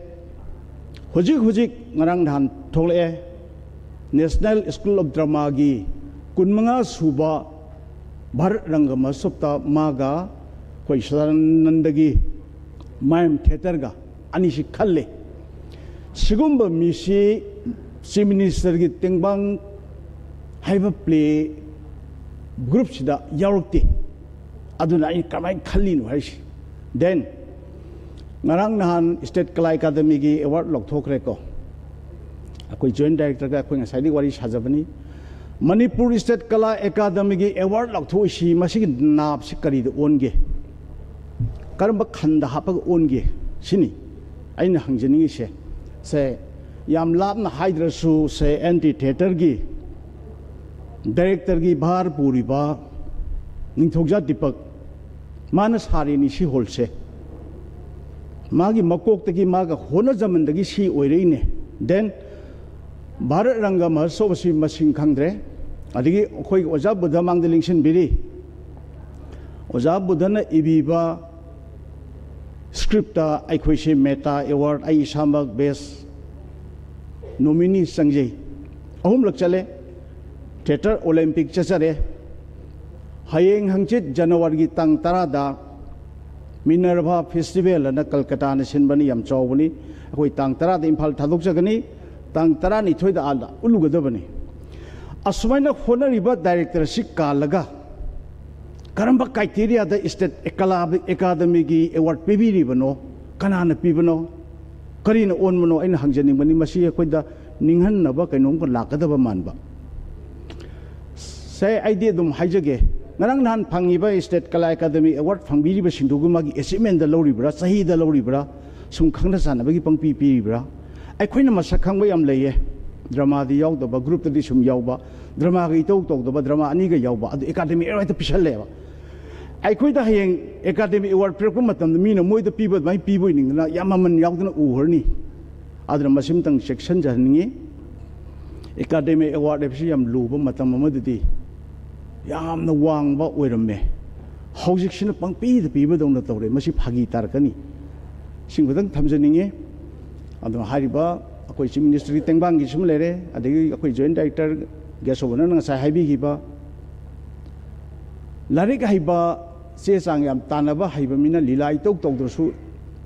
ꯍꯧꯖꯤꯛ ꯍꯧꯖꯤꯛ ꯉꯔꯥꯡ ꯅꯍꯥꯟ ꯊꯣꯛꯂꯛꯑꯦ, ꯅꯦꯁꯅꯦꯜ ꯁ꯭ꯀꯨꯜ ꯑꯣꯐ ꯗ꯭ꯔꯃꯥꯒꯤ ꯀꯨꯟꯃꯉꯥ ꯁꯨꯕ ꯚꯥꯔꯠ ꯔꯪꯒ ꯃꯍꯣꯠꯁꯣꯕꯇ ꯃꯥꯒ ꯑꯩꯈꯣꯏ ꯁꯗꯥꯅꯟꯗꯒꯤ ꯃꯥꯏꯝ ꯊꯤꯌꯦꯇꯔꯒ ꯑꯅꯤꯁꯤ ꯈꯜꯂꯦ꯫ ꯁꯤꯒꯨꯝꯕ ꯃꯤꯁꯤ ꯆꯤꯐ ꯃꯤꯅꯤꯁꯇꯔꯒꯤ ꯇꯦꯡꯕꯥꯡ ꯍꯥꯏꯕ ꯄ꯭ꯂꯦ ꯒ꯭ꯔꯨꯞꯁꯤꯗ ꯌꯥꯎꯔꯛꯇꯦ꯫ ꯑꯗꯨꯅ ꯑꯩ ꯀꯃꯥꯏꯅ ꯈꯜꯂꯤꯅꯣ ꯍꯥꯏꯁꯤ꯫ ꯗꯦꯟ ꯉꯔꯥꯡ ꯅꯍꯥꯟ ꯁ꯭ꯇꯦꯠ ꯀꯂꯥ ꯑꯦꯀꯥꯗꯃꯤꯒꯤ ꯑꯦꯋꯥꯔꯗ ꯂꯧꯊꯣꯛꯈ꯭ꯔꯦꯀꯣ꯫ ꯑꯩꯈꯣꯏ ꯖꯣꯏꯟ ꯗꯥꯏꯔꯦꯛꯇꯔꯒ ꯑꯩꯈꯣꯏ ꯉꯁꯥꯏꯗꯒꯤ ꯋꯥꯔꯤ ꯁꯥꯖꯕꯅꯤ꯫ ꯃꯅꯤꯄꯨꯔ ꯁ꯭ꯇꯦꯠ ꯀꯂꯥ ꯑꯦꯀꯥꯗꯃꯤꯒꯤ ꯑꯦꯋꯥꯔꯗ ꯂꯧꯊꯣꯛꯏꯁꯤ ꯃꯁꯤꯒꯤ ꯅꯥꯞꯁꯤ ꯀꯔꯤꯗ ꯑꯣꯟꯒꯦ? ꯀꯔꯝꯕ ꯈꯟꯗ ꯍꯥꯞꯄꯒ ꯑꯣꯟꯒꯦ ꯁꯤꯅꯤ ꯑꯩꯅ ꯍꯪꯖꯅꯤꯡꯉꯤꯁꯦ꯫ ꯁꯦ, ꯌꯥꯝ ꯂꯥꯞꯅ ꯍꯥꯏꯗ꯭ꯔꯁꯨ, ꯁꯦ, ꯑꯦꯟ ꯇꯤ ꯊꯤꯌꯦꯇꯔꯒꯤ ꯗꯥꯏꯔꯦꯛꯇꯔꯒꯤ ꯚꯥꯔ ꯄꯨꯔꯤꯕ ꯅꯤꯡꯊꯧꯖꯥ ꯗꯤꯄꯛ, ꯃꯥꯅ ꯁꯥꯔꯤꯅꯤ ꯁꯤ ꯍꯣꯜꯁꯦ꯫ ꯃꯥꯒꯤ ꯃꯀꯣꯛꯇꯒꯤ, ꯃꯥꯒ ꯍꯣꯠꯅꯖꯃꯟꯗꯒꯤ ꯁꯤ ꯑꯣꯏꯔꯛꯏꯅꯦ꯫ ꯗꯦꯟ ꯚꯥꯔꯠ ꯔꯪꯒ ꯃꯍꯣꯠꯁꯣꯕ ꯑꯁꯤ ꯃꯁꯤꯡ ꯈꯪꯗ꯭ꯔꯦ꯫ ꯑꯗꯒꯤ ꯑꯩꯈꯣꯏꯒꯤ ꯑꯣꯖꯥ ꯕꯨꯙ ꯃꯥꯡꯗ ꯂꯦꯡꯁꯤꯟꯕꯤꯔꯤ꯫ ꯑꯣꯖꯥ ꯕꯨꯙꯅ ꯏꯕꯤꯕ ꯁ꯭ꯀ꯭ꯔꯤꯞꯇ ꯑꯩꯈꯣꯏꯁꯦ ꯃꯦꯇꯥ ꯑꯦꯋꯥꯔꯗ, ꯑꯩ ꯏꯁꯥꯃꯛ ꯕꯦꯁ ꯅꯣꯃꯤꯅꯤ ꯆꯪꯖꯩ꯫ ꯑꯍꯨꯝꯂꯛ ꯆꯠꯂꯦ꯫ ꯊꯤꯌꯦꯇꯔ ꯑꯣꯂꯦꯝꯄꯤꯛ ꯆꯠꯆꯔꯦ꯫ ꯍꯌꯦꯡ ꯍꯪꯆꯤꯠ ꯖꯅꯋꯥꯔꯤꯒꯤ ꯇꯥꯡ ꯇꯔꯥꯗ ꯃꯤꯅꯔꯚꯥ ꯐꯦꯁꯇꯤꯚꯦꯜ ꯑꯅ ꯀꯜꯀꯇꯥꯅ ꯁꯤꯟꯕꯅꯤ, ꯌꯥꯝ ꯆꯥꯎꯕꯅꯤ꯫ ꯑꯩꯈꯣꯏ ꯇꯥꯡ ꯇꯔꯥꯗ ꯏꯝꯐꯥꯜ ꯊꯥꯗꯣꯛꯆꯒꯅꯤ, ꯇꯥꯡ ꯇꯔꯥꯅꯤꯊꯣꯏꯗ ꯑꯥꯗ ꯎꯠꯂꯨꯒꯗꯕꯅꯤ꯫ ꯑꯁꯨꯃꯥꯏꯅ ꯍꯣꯠꯅꯔꯤꯕ ꯗꯥꯏꯔꯦꯛꯇꯔ ꯑꯁꯤ ꯀꯥꯜꯂꯒ ꯀꯔꯝꯕ ꯀ꯭ꯔꯥꯏꯇꯦꯔꯤꯌꯥꯗ ꯏꯁꯇꯦꯠ ꯑꯦꯀꯥꯗꯃꯤꯒꯤ ꯑꯦꯋꯥꯔꯗ ꯄꯤꯕꯤꯔꯤꯕꯅꯣ? ꯀꯅꯥꯅ ꯄꯤꯕꯅꯣ? ꯀꯔꯤꯅ ꯑꯣꯟꯕꯅꯣ? ꯑꯩꯅ ꯍꯪꯖꯅꯤꯡꯕꯅꯤ꯫ ꯃꯁꯤ ꯑꯩꯈꯣꯏꯗ ꯅꯤꯡꯍꯟꯅꯕ ꯀꯩꯅꯣꯝꯒ ꯂꯥꯛꯀꯗꯕ ꯃꯥꯟꯕ꯫ ꯁꯦ, ꯑꯩꯗꯤ ꯑꯗꯨꯝ ꯍꯥꯏꯖꯒꯦ, ꯉꯔꯥꯡ ꯅꯍꯥꯟ ꯐꯪꯉꯤꯕ ꯏꯁꯇꯦꯠ ꯀꯂꯥ ꯑꯦꯀꯥꯗꯃꯤ ꯑꯦꯋꯥꯔꯗ ꯐꯪꯕꯤꯔꯤꯕꯁꯤꯡꯗꯨꯒꯤ ꯃꯥꯒꯤ ꯑꯦꯆꯤꯞꯃꯦꯟꯗ ꯂꯧꯔꯤꯕ꯭ꯔꯥ, ꯆꯍꯤꯗ ꯂꯧꯔꯤꯕ꯭ꯔꯥ, ꯁꯨꯝ ꯈꯪꯅ ꯆꯥꯟꯅꯕꯒꯤ ꯄꯪꯄꯤ ꯄꯤꯔꯤꯕ꯭ꯔꯥ? ꯑꯩꯈꯣꯏꯅ ꯃꯁꯛ ꯈꯪꯕ ꯌꯥꯝ ꯂꯩꯌꯦ꯫ ꯗ꯭ꯔꯃꯥꯗꯤ ꯌꯥꯎꯗꯕ, ꯒ꯭ꯔꯨꯞꯇꯗꯤ ꯁꯨꯝ ꯌꯥꯎꯕ, ꯗ꯭ꯔꯃꯥꯒ ꯏꯇꯧ ꯇꯧꯗꯕ, ꯗ꯭ꯔꯃꯥ ꯑꯅꯤꯒ ꯌꯥꯎꯕ, ꯑꯗꯨ ꯑꯦꯀꯥꯗꯃꯤ ꯑꯦꯋꯥꯔꯗ ꯍꯦꯛꯇ ꯄꯤꯁꯜꯂꯦꯕ꯫ ꯑꯩꯈꯣꯏꯗ ꯍꯌꯦꯡ ꯑꯦꯀꯥꯗꯃꯤ ꯑꯦꯋꯥꯔꯗ ꯄꯤꯔꯛꯄ ꯃꯇꯝꯗ ꯃꯤꯅ ꯃꯣꯏꯗ ꯄꯤꯕ ꯑꯗꯨꯃꯥꯏꯅ ꯄꯤꯕꯣꯏ ꯅꯤꯡꯗꯅ ꯌꯥꯝ ꯃꯃꯜ ꯌꯥꯎꯗꯅ ꯎꯈ꯭ꯔꯅꯤ꯫ ꯑꯗꯨꯅ ꯃꯁꯤꯃꯇꯪ ꯆꯦꯛꯁꯤꯟꯖꯍꯟꯅꯤꯡꯉꯤ꯫ ꯑꯦꯀꯥꯗꯃꯤ ꯑꯦꯋꯥꯔꯗ ꯍꯥꯏꯕꯁꯤ ꯌꯥꯝ ꯂꯨꯕ ꯃꯇꯝ ꯑꯃꯗꯗꯤ ꯌꯥꯝꯅ ꯋꯥꯡꯕ ꯑꯣꯏꯔꯝꯃꯦ꯫ ꯍꯧꯖꯤꯛꯁꯤꯅ ꯄꯪꯄꯤꯗ ꯄꯤꯕꯗꯧꯅ ꯇꯧꯔꯦ꯫ ꯃꯁꯤ ꯐꯥꯒꯤ ꯇꯥꯔꯛꯀꯅꯤ꯫ ꯁꯤꯡꯕꯗꯪ ꯊꯝꯖꯅꯤꯡꯉꯤ꯫ ꯑꯗꯨꯅ ꯍꯥꯏꯔꯤꯕ ꯑꯩꯈꯣꯏ ꯆꯤꯐ ꯃꯤꯅꯤꯁꯇꯔꯒꯤ ꯇꯦꯡꯕꯥꯡꯒꯤꯁꯨ ꯑꯃ ꯂꯩꯔꯦ, ꯑꯗꯒꯤ ꯑꯩꯈꯣꯏ ꯖꯣꯏꯟ ꯗꯥꯏꯔꯦꯛꯇꯔ ꯒꯦꯁ ꯑꯣꯕꯅꯔꯅ ꯉꯁꯥꯏ ꯍꯥꯏꯕꯤꯈꯤꯕ, ꯂꯥꯏꯔꯤꯛ ꯍꯩꯕ, ꯆꯦ ꯆꯥꯡ ꯌꯥꯝ ꯇꯥꯟꯅꯕ ꯍꯩꯕ ꯃꯤꯅ ꯂꯤꯂꯥ ꯏꯇꯧ ꯇꯧꯗ꯭ꯔꯁꯨ,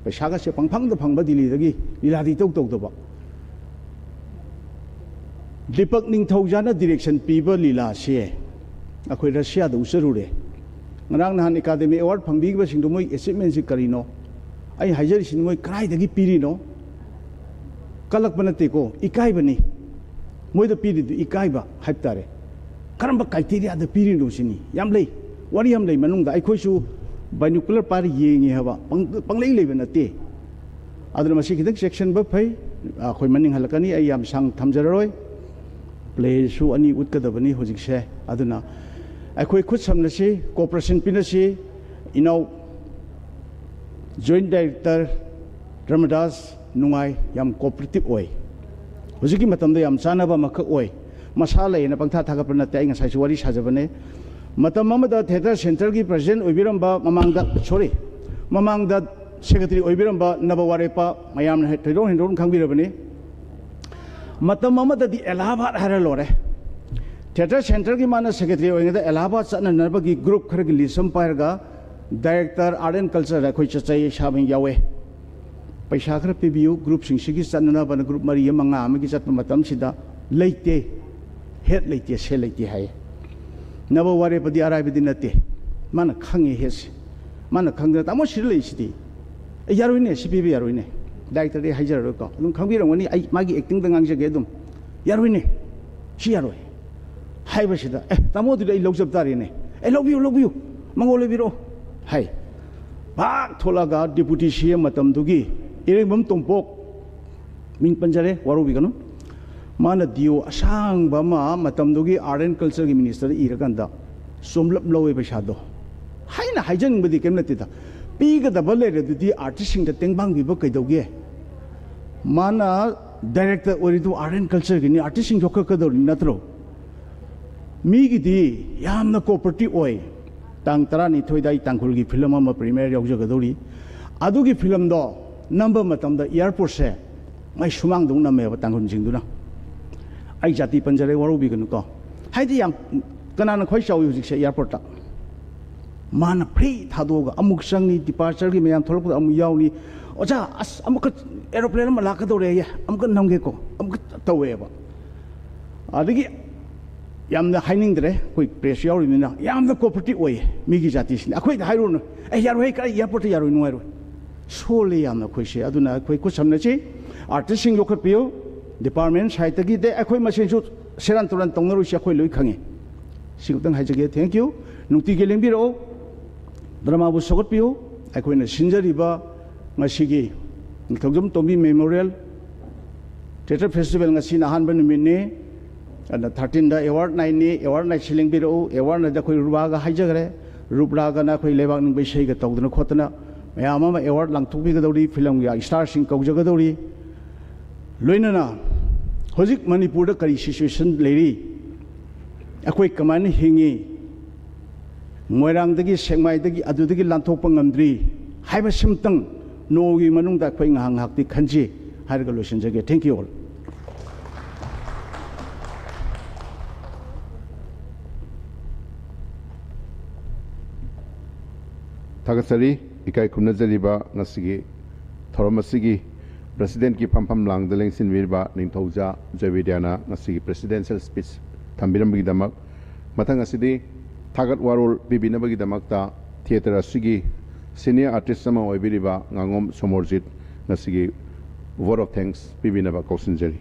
ꯄꯩꯁꯥꯒꯁꯦ ꯄꯪꯐꯪꯗ ꯐꯪꯕ ꯗꯤꯜꯂꯤꯗꯒꯤ, ꯂꯤꯂꯥꯗꯤ ꯏꯇꯧ ꯇꯧꯗꯕ꯫ ꯗꯤꯄꯛ ꯅꯤꯡꯊꯧꯖꯥꯅ ꯗꯤꯔꯦꯛꯁꯟ ꯄꯤꯕ ꯂꯤꯂꯥꯁꯦ ꯑꯩꯈꯣꯏ ꯔꯁꯤꯌꯥꯗ ꯎꯠꯆꯔꯨꯔꯦ꯫ ꯉꯔꯥꯡ ꯅꯍꯥꯟ ꯑꯦꯀꯥꯗꯃꯤ ꯑꯦꯋꯥꯔꯗ ꯐꯪꯕꯤꯈꯤꯕꯁꯤꯡꯗꯣ ꯃꯣꯏ ꯑꯦꯆꯤꯞꯃꯦꯟꯁꯤ ꯀꯔꯤꯅꯣ? ꯑꯩ ꯍꯥꯏꯖꯔꯤꯁꯤꯅ ꯃꯣꯏ ꯀꯗꯥꯏꯗꯒꯤ ꯄꯤꯔꯤꯅꯣ? ꯀꯜꯂꯛꯄ ꯅꯠꯇꯦꯀꯣ, ꯏꯀꯥꯏꯕꯅꯤ꯫ ꯃꯣꯏꯗ ꯄꯤꯔꯤꯗꯨ ꯏꯀꯥꯏꯕ ꯍꯥꯏꯕ ꯇꯥꯔꯦ꯫ ꯀꯔꯝꯕ ꯀ꯭ꯔꯥꯏꯇꯦꯔꯤꯌꯥꯗ ꯄꯤꯔꯤꯅꯣ ꯁꯤꯅꯤ꯫ ꯌꯥꯝ ꯂꯩ, ꯋꯥꯔꯤ ꯌꯥꯝ ꯂꯩ ꯃꯅꯨꯡꯗ꯫ ꯑꯩꯈꯣꯏꯁꯨ ꯕꯥꯏꯅꯣꯀꯨꯂꯔ ꯄꯥꯏꯔ ꯌꯦꯡꯉꯤ ꯍꯥꯏꯕ, ꯄꯪ-, ꯄꯪꯂꯩ ꯂꯩꯕ ꯅꯠꯇꯦ꯫ ꯑꯗꯨꯅ ꯃꯁꯤ ꯈꯤꯇꯪ ꯆꯦꯛꯁꯤꯟꯕ ꯐꯩ꯫ ꯑꯩꯈꯣꯏ ꯃꯅꯤꯡ ꯍꯜꯂꯛꯀꯅꯤ, ꯑꯩ ꯌꯥꯝ ꯁꯥꯡ ꯊꯝꯖꯔꯔꯣꯏ꯫ ꯄ꯭ꯂꯦꯁꯨ ꯑꯅꯤ ꯎꯠꯀꯗꯕꯅꯤ ꯍꯧꯖꯤꯛꯁꯦ꯫ ꯑꯗꯨꯅ ꯑꯩꯈꯣꯏ ꯈꯨꯠ ꯁꯝꯅꯁꯤ, ꯀꯣꯑꯣꯄꯔꯦꯁꯟ ꯄꯤꯅꯁꯤ꯫ ꯏꯅꯥꯎ ꯖꯣꯏꯟ ꯗꯥꯏꯔꯦꯛꯇꯔ ꯔꯃꯗꯥꯁ ꯅꯨꯡꯉꯥꯏ, ꯌꯥꯝ ꯀꯣꯑꯣꯄꯔꯦꯇꯤꯞ ꯑꯣꯏ꯫ ꯍꯧꯖꯤꯛꯀꯤ ꯃꯇꯝꯗ ꯌꯥꯝ ꯆꯥꯟꯅꯕ ꯑꯃꯈꯛ ꯑꯣꯏ꯫ ꯃꯁꯥ ꯂꯩꯌꯦꯅ ꯄꯪꯊꯥ ꯊꯥꯒꯠꯄ ꯅꯠꯇꯦ, ꯑꯩ ꯉꯁꯥꯏꯁꯨ ꯋꯥꯔꯤ ꯁꯥꯖꯕꯅꯦ꯫ ꯃꯇꯝ ꯑꯃꯗ ꯊꯤꯌꯦꯇꯔ ꯁꯦꯟꯇꯔꯒꯤ ꯄ꯭ꯔꯁꯤꯗꯦꯟ ꯑꯣꯏꯕꯤꯔꯝꯕ ꯃꯃꯥꯡꯗ, ꯁꯣꯔꯤ, ꯃꯃꯥꯡꯗ ꯁꯦꯀ꯭ꯔꯦꯇꯔꯤ ꯑꯣꯏꯕꯤꯔꯝꯕ ꯅꯕ ꯋꯥꯔꯦꯞꯄ ꯃꯌꯥꯝꯅ ꯍꯦ-, ꯊꯣꯏꯗꯣꯛ ꯍꯦꯟꯗꯣꯛꯅ ꯈꯪꯕꯤꯔꯕꯅꯤ꯫ ꯃꯇꯝ ꯑꯃꯗꯗꯤ ꯑꯦꯂꯥꯍꯥꯕꯥꯗ ꯍꯥꯏꯔ ꯂꯣꯏꯔꯦ꯫ ꯊꯤꯌꯦꯇꯔ ꯁꯦꯟꯇꯔꯒꯤ ꯃꯥꯅ ꯁꯦꯀ꯭ꯔꯦꯇꯔꯤ ꯑꯣꯏꯔꯤꯉꯩꯗ ꯑꯦꯂꯥꯍꯥꯕꯥꯗ ꯆꯠꯅꯅꯕꯒꯤ ꯒ꯭ꯔꯨꯞ ꯈꯔꯒꯤ ꯂꯤꯁ ꯑꯃ ꯄꯥꯏꯔꯒ ꯗꯥꯏꯔꯦꯛꯇꯔ ꯑꯥꯔꯠ ꯑꯦꯟ ꯀꯜꯆꯔꯗ ꯑꯩꯈꯣꯏ ꯆꯠꯆꯩ, ꯏꯁꯥꯃꯛ ꯌꯥꯎꯋꯦ꯫ ꯄꯩꯁꯥ ꯈꯔ ꯄꯤꯕꯤꯌꯨ, ꯒ꯭ꯔꯨꯞꯁꯤꯡꯁꯤꯒꯤ ꯆꯠꯅꯅꯕꯅ ꯒ꯭ꯔꯨꯞ ꯃꯔꯤ ꯑꯃ ꯃꯉꯥ ꯑꯃꯒꯤ ꯆꯠꯄ ꯃꯇꯝꯁꯤꯗ ꯂꯩꯇꯦ, ꯍꯦꯠ ꯂꯩꯇꯦ, ꯁꯦꯜ ꯂꯩꯇꯦ ꯍꯥꯏꯌꯦ꯫ ꯅꯕ ꯋꯥꯔꯦꯞꯄꯗꯤ ꯑꯔꯥꯏꯕꯗꯤ ꯅꯠꯇꯦ꯫ ꯃꯥꯅ ꯈꯪꯉꯦ ꯍꯦꯠꯁꯦ꯫ ꯃꯥꯅ ꯈꯪꯗꯅ, "ꯇꯥꯃꯣ, ꯁꯤꯗ ꯂꯩꯔꯤꯁꯤꯗꯤ꯫ ꯑꯦ, ꯌꯥꯔꯣꯏꯅꯦ, ꯁꯤ ꯄꯤꯕ ꯌꯥꯔꯣꯏꯅꯦ꯫ ꯗꯥꯏꯔꯦꯛꯇꯔꯗꯤ ꯍꯥꯏꯖꯔꯔꯣꯏꯀꯣ, ꯑꯗꯨꯝ ꯈꯪꯕꯤꯔꯝꯒꯅꯤ, ꯑꯩ ꯃꯥꯒꯤ ꯑꯦꯛꯇꯤꯡꯗ ꯉꯥꯡꯖꯒꯦ ꯑꯗꯨꯝ꯫ ꯌꯥꯔꯣꯏꯅꯦ, ꯁꯤ ꯌꯥꯔꯣꯏ" ꯍꯥꯏꯕꯁꯤꯗ, "ꯑꯦ, ꯇꯥꯃꯣ, ꯑꯗꯨꯗꯤ ꯑꯩ ꯂꯧꯖꯕ ꯇꯥꯔꯦꯅꯦ꯫ ꯑꯦ, ꯂꯧꯕꯤꯌꯨ, ꯂꯧꯕꯤꯌꯨ, ꯃꯉꯣꯟ ꯂꯩꯕꯤꯔꯛꯑꯣ" ꯍꯥꯏ꯫ ꯄꯥꯛ ꯊꯣꯛꯂꯛꯑꯒ ꯗꯤꯄꯨꯇꯤ ꯁꯤ ꯑꯦꯝ ꯃꯇꯝꯗꯨꯒꯤ ꯏꯔꯦꯡꯕꯝ ꯇꯣꯝꯄꯣꯛ, ꯃꯤꯡ ꯄꯟꯖꯔꯦ, ꯋꯥꯔꯧꯕꯤꯒꯅꯨ, ꯃꯥꯅ ꯗꯤꯑꯣ ꯑꯁꯥꯡꯕ ꯑꯃ ꯃꯇꯝꯗꯨꯒꯤ ꯑꯥꯔꯠ ꯑꯦꯟ ꯀꯜꯆꯔꯒꯤ ꯃꯤꯅꯤꯁꯇꯔꯗ ꯏꯔꯀꯥꯟꯗ ꯆꯣꯝꯂꯞ ꯂꯧꯋꯦ ꯄꯩꯁꯥꯗꯣ꯫ ꯍꯥꯏꯅ ꯍꯥꯏꯖꯅꯤꯡꯕꯗꯤ ꯀꯔꯤꯝ ꯅꯠꯇꯦꯗ, ꯄꯤꯒꯗꯕ ꯂꯩꯔꯗꯨꯗꯤ ꯑꯥꯔꯇꯤꯁꯁꯤꯡꯗ ꯇꯦꯡꯕꯥꯡꯕꯤꯕ ꯀꯩꯗꯧꯒꯦ? ꯃꯥꯅ ꯗꯥꯏꯔꯦꯛꯇꯔ ꯑꯣꯏꯔꯤꯗꯨ ꯑꯥꯔꯠ ꯑꯦꯟ ꯀꯜꯆꯔꯒꯤꯅꯤ, ꯑꯥꯔꯇꯤꯁꯁꯤꯡ ꯌꯣꯛꯈꯠꯀꯗꯧꯔꯤ ꯅꯠꯇ꯭ꯔꯣ? ꯃꯤꯒꯤꯗꯤ ꯌꯥꯝꯅ ꯀꯣꯑꯣꯄꯔꯦꯇꯤꯞ ꯑꯣꯏ꯫ ꯇꯥꯡ ꯇꯔꯥꯅꯤꯊꯣꯏꯗ ꯑꯩ ꯇꯥꯡꯈꯨꯜꯒꯤ ꯐꯤꯂꯝ ꯑꯃ ꯄ꯭ꯔꯤꯃꯤꯌꯔ ꯌꯥꯎꯖꯒꯗꯧꯔꯤ꯫ ꯑꯗꯨꯒꯤ ꯐꯤꯂꯝꯗꯣ ꯅꯝꯕ ꯃꯇꯝꯗ ꯑꯦꯌꯥꯔꯄꯣꯔꯠꯁꯦ ꯃꯩ ꯁꯨꯃꯥꯡꯗꯧ ꯅꯝꯃꯦꯕ ꯇꯥꯡꯈꯨꯜꯁꯤꯡꯗꯨꯅ꯫ ꯑꯩ ꯖꯥꯇꯤ ꯄꯟꯖꯔꯦ, ꯋꯥꯔꯧꯕꯤꯒꯅꯨꯀꯣ꯫ ꯍꯥꯏꯗꯤ ꯌꯥꯝ, ꯀꯅꯥꯅ ꯈ꯭ꯋꯥꯏ ꯆꯥꯎꯏ ꯍꯧꯖꯤꯛꯁꯦ ꯑꯦꯌꯥꯔꯄꯣꯔꯠꯇ? ꯃꯥꯅ ꯐ꯭ꯔꯤ ꯊꯥꯗꯣꯛꯑꯒ ꯑꯃꯨꯛ ꯆꯪꯅꯤ, ꯗꯤꯄꯥꯔꯆꯔꯒꯤ ꯃꯌꯥꯝ ꯊꯣꯛꯂꯛꯄꯗ ꯑꯃꯨꯛ ꯌꯥꯎꯅꯤ꯫ "ꯑꯣꯖꯥ, ꯑꯁ, ꯑꯃꯨꯛꯀ ꯑꯦꯔꯣꯄ꯭ꯂꯦꯟ ꯑꯃ ꯂꯥꯛꯀꯗꯧꯔꯦ, ꯑꯃꯨꯛꯀ ꯅꯝꯒꯦꯀꯣ", ꯑꯃꯨꯛꯀ ꯇꯧꯋꯦꯕ꯫ ꯑꯗꯒꯤ ꯌꯥꯝꯅ ꯍꯥꯏꯅꯤꯡꯗ꯭ꯔꯦ, ꯑꯩꯈꯣꯏ ꯄ꯭ꯔꯦꯁ ꯌꯥꯎꯔꯤꯕꯅꯤꯅ, ꯌꯥꯝꯅ ꯀꯣꯑꯣꯄꯔꯦꯇꯤꯞ ꯑꯣꯏꯌꯦ ꯃꯤꯒꯤ ꯖꯥꯇꯤꯁꯤꯡꯅ꯫ ꯑꯩꯈꯣꯏꯗ ꯍꯥꯏꯔꯨꯔꯅꯨ, "ꯑꯦ, ꯌꯥꯔꯣꯏꯍꯦ, ꯀꯥꯏ ꯑꯦꯌꯥꯔꯄꯣꯔꯠꯇ ꯌꯥꯔꯣꯏ, ꯅꯨꯡꯉꯥꯏꯔꯣꯏ"꯫ ꯁꯣꯜꯂꯦ ꯌꯥꯝꯅ ꯑꯩꯈꯣꯏꯁꯦ꯫ ꯑꯗꯨꯅ ꯑꯩꯈꯣꯏ ꯈꯨꯠꯁꯝꯅꯁꯤ, ꯑꯥꯔꯇꯤꯁꯁꯤꯡ ꯌꯣꯛꯈꯠꯄꯤꯌꯨ, ꯗꯤꯄꯥꯔꯠꯃꯦꯟ ꯁꯥꯏꯠꯇꯒꯤ꯫ ꯑꯗꯩ ꯑꯩꯈꯣꯏ ꯃꯁꯦꯟꯁꯨ ꯁꯦꯔꯥꯟ ꯇꯨꯔꯥꯟ ꯇꯧꯅꯔꯣꯏꯁꯤ, ꯑꯩꯈꯣꯏ ꯂꯣꯏ ꯈꯪꯉꯤ꯫ ꯁꯤ ꯈꯛꯇꯪ ꯍꯥꯏꯖꯒꯦ꯫ Thank you꯫ ꯅꯨꯡꯇꯤꯒꯤ ꯂꯦꯡꯕꯤꯔꯛꯑꯣ꯫ ꯗ꯭ꯔꯃꯥꯕꯨ ꯁꯧꯒꯠꯄꯤꯌꯨ꯫ ꯑꯩꯈꯣꯏꯅ ꯁꯤꯟꯖꯔꯤꯕ ꯉꯁꯤꯒꯤ ꯅꯤꯡꯊꯧꯖꯝ ꯇꯣꯝꯕꯤ ꯃꯦꯃꯣꯔꯤꯌꯦꯜ ꯊꯤꯌꯦꯇꯔ ꯐꯦꯁꯇꯤꯚꯦꯜ ꯉꯁꯤꯅ ꯑꯍꯥꯟꯕ ꯅꯨꯃꯤꯠꯅꯤ꯫ ꯑꯗꯨꯅ ꯊꯥꯔꯇꯤꯟꯗ ꯑꯦꯋꯥꯔꯗ ꯅꯥꯏꯠꯅꯤ, ꯑꯦꯋꯥꯔꯗ ꯅꯥꯏꯠꯁꯤ ꯂꯦꯡꯕꯤꯔꯛꯎ꯫ ꯑꯦꯋꯥꯔꯗ ꯅꯥꯏꯠꯇ ꯑꯩꯈꯣꯏ ꯔꯨꯕꯥꯒ ꯍꯥꯏꯖꯈ꯭ꯔꯦ, ꯔꯨꯕ꯭ꯔꯥꯒꯅ ꯑꯩꯈꯣꯏ ꯂꯩꯕꯥꯛ ꯅꯤꯡꯕ ꯏꯁꯩꯒ ꯇꯧꯗꯅ ꯈꯣꯠꯇꯅ ꯃꯌꯥꯝ ꯑꯃ ꯑꯦꯋꯥꯔꯗ ꯂꯥꯡꯊꯣꯛꯄꯤꯒꯗꯧꯔꯤ, ꯐꯤꯂꯝꯒꯤ ꯏꯁꯇꯥꯔꯁꯤꯡ ꯀꯧꯖꯒꯗꯧꯔꯤ꯫ ꯂꯣꯏꯅꯅ ꯍꯧꯖꯤꯛ ꯃꯅꯤꯄꯨꯔꯗ ꯀꯔꯤ ꯁꯤꯆꯨꯋꯦꯁꯟ ꯂꯩꯔꯤ, ꯑꯩꯈꯣꯏ ꯀꯃꯥꯏꯅ ꯍꯤꯡꯉꯤ, ꯃꯣꯏꯔꯥꯡꯗꯒꯤ, ꯁꯦꯛꯃꯥꯏꯗꯒꯤ, ꯑꯗꯨꯗꯒꯤ ꯂꯥꯟꯊꯣꯛꯄ ꯉꯝꯗ꯭ꯔꯤ ꯍꯥꯏꯕꯁꯤꯃꯇꯪ ꯅꯣꯡꯃꯒꯤ ꯃꯅꯨꯡꯗ ꯑꯩꯈꯣꯏ ꯉꯥꯏꯍꯥꯛ ꯉꯥꯏꯍꯥꯛꯇꯤ ꯈꯟꯖꯤ ꯍꯥꯏꯔꯒ ꯂꯣꯏꯁꯤꯟꯖꯒꯦ꯫ Thank you all꯫ ꯊꯥꯒꯠꯆꯔꯤ꯫ ꯏꯀꯥꯏ ꯈꯨꯝꯅꯖꯔꯤꯕ ꯉꯁꯤꯒꯤ ꯊꯧꯔꯝ ꯑꯁꯤꯒꯤ ꯄ꯭ꯔꯁꯤꯗꯦꯟꯠꯀꯤ ꯐꯝꯐꯝ ꯂꯥꯡꯗ ꯂꯦꯡꯁꯤꯟꯕꯤꯔꯤꯕ ꯅꯤꯡꯊꯧꯖꯥ ꯖꯣꯏꯕꯤꯗ꯭ꯌꯥꯅ ꯉꯁꯤꯒꯤ ꯄ꯭ꯔꯁꯤꯗꯦꯟꯁꯤꯌꯦꯜ ꯁ꯭ꯄꯤꯆ ꯊꯝꯕꯤꯔꯝꯕꯒꯤꯗꯃꯛ꯫ ꯃꯊꯪ ꯑꯁꯤꯗꯤ ꯊꯥꯒꯠ ꯋꯥꯔꯣꯜ ꯄꯤꯕꯤꯅꯕꯒꯤꯗꯃꯛꯇ ꯊꯤꯌꯦꯇꯔ ꯑꯁꯤꯒꯤ ꯁꯤꯅꯤꯌꯔ ꯑꯥꯔꯇꯤꯁ ꯑꯃ ꯑꯣꯏꯕꯤꯔꯤꯕ ꯉꯥꯉꯣꯝ ꯁꯣꯃꯣꯔꯖꯤꯠ ꯉꯁꯤꯒꯤ vote of thanks ꯄꯤꯕꯤꯅꯕ ꯀꯧꯁꯤꯟꯖꯔꯤ꯫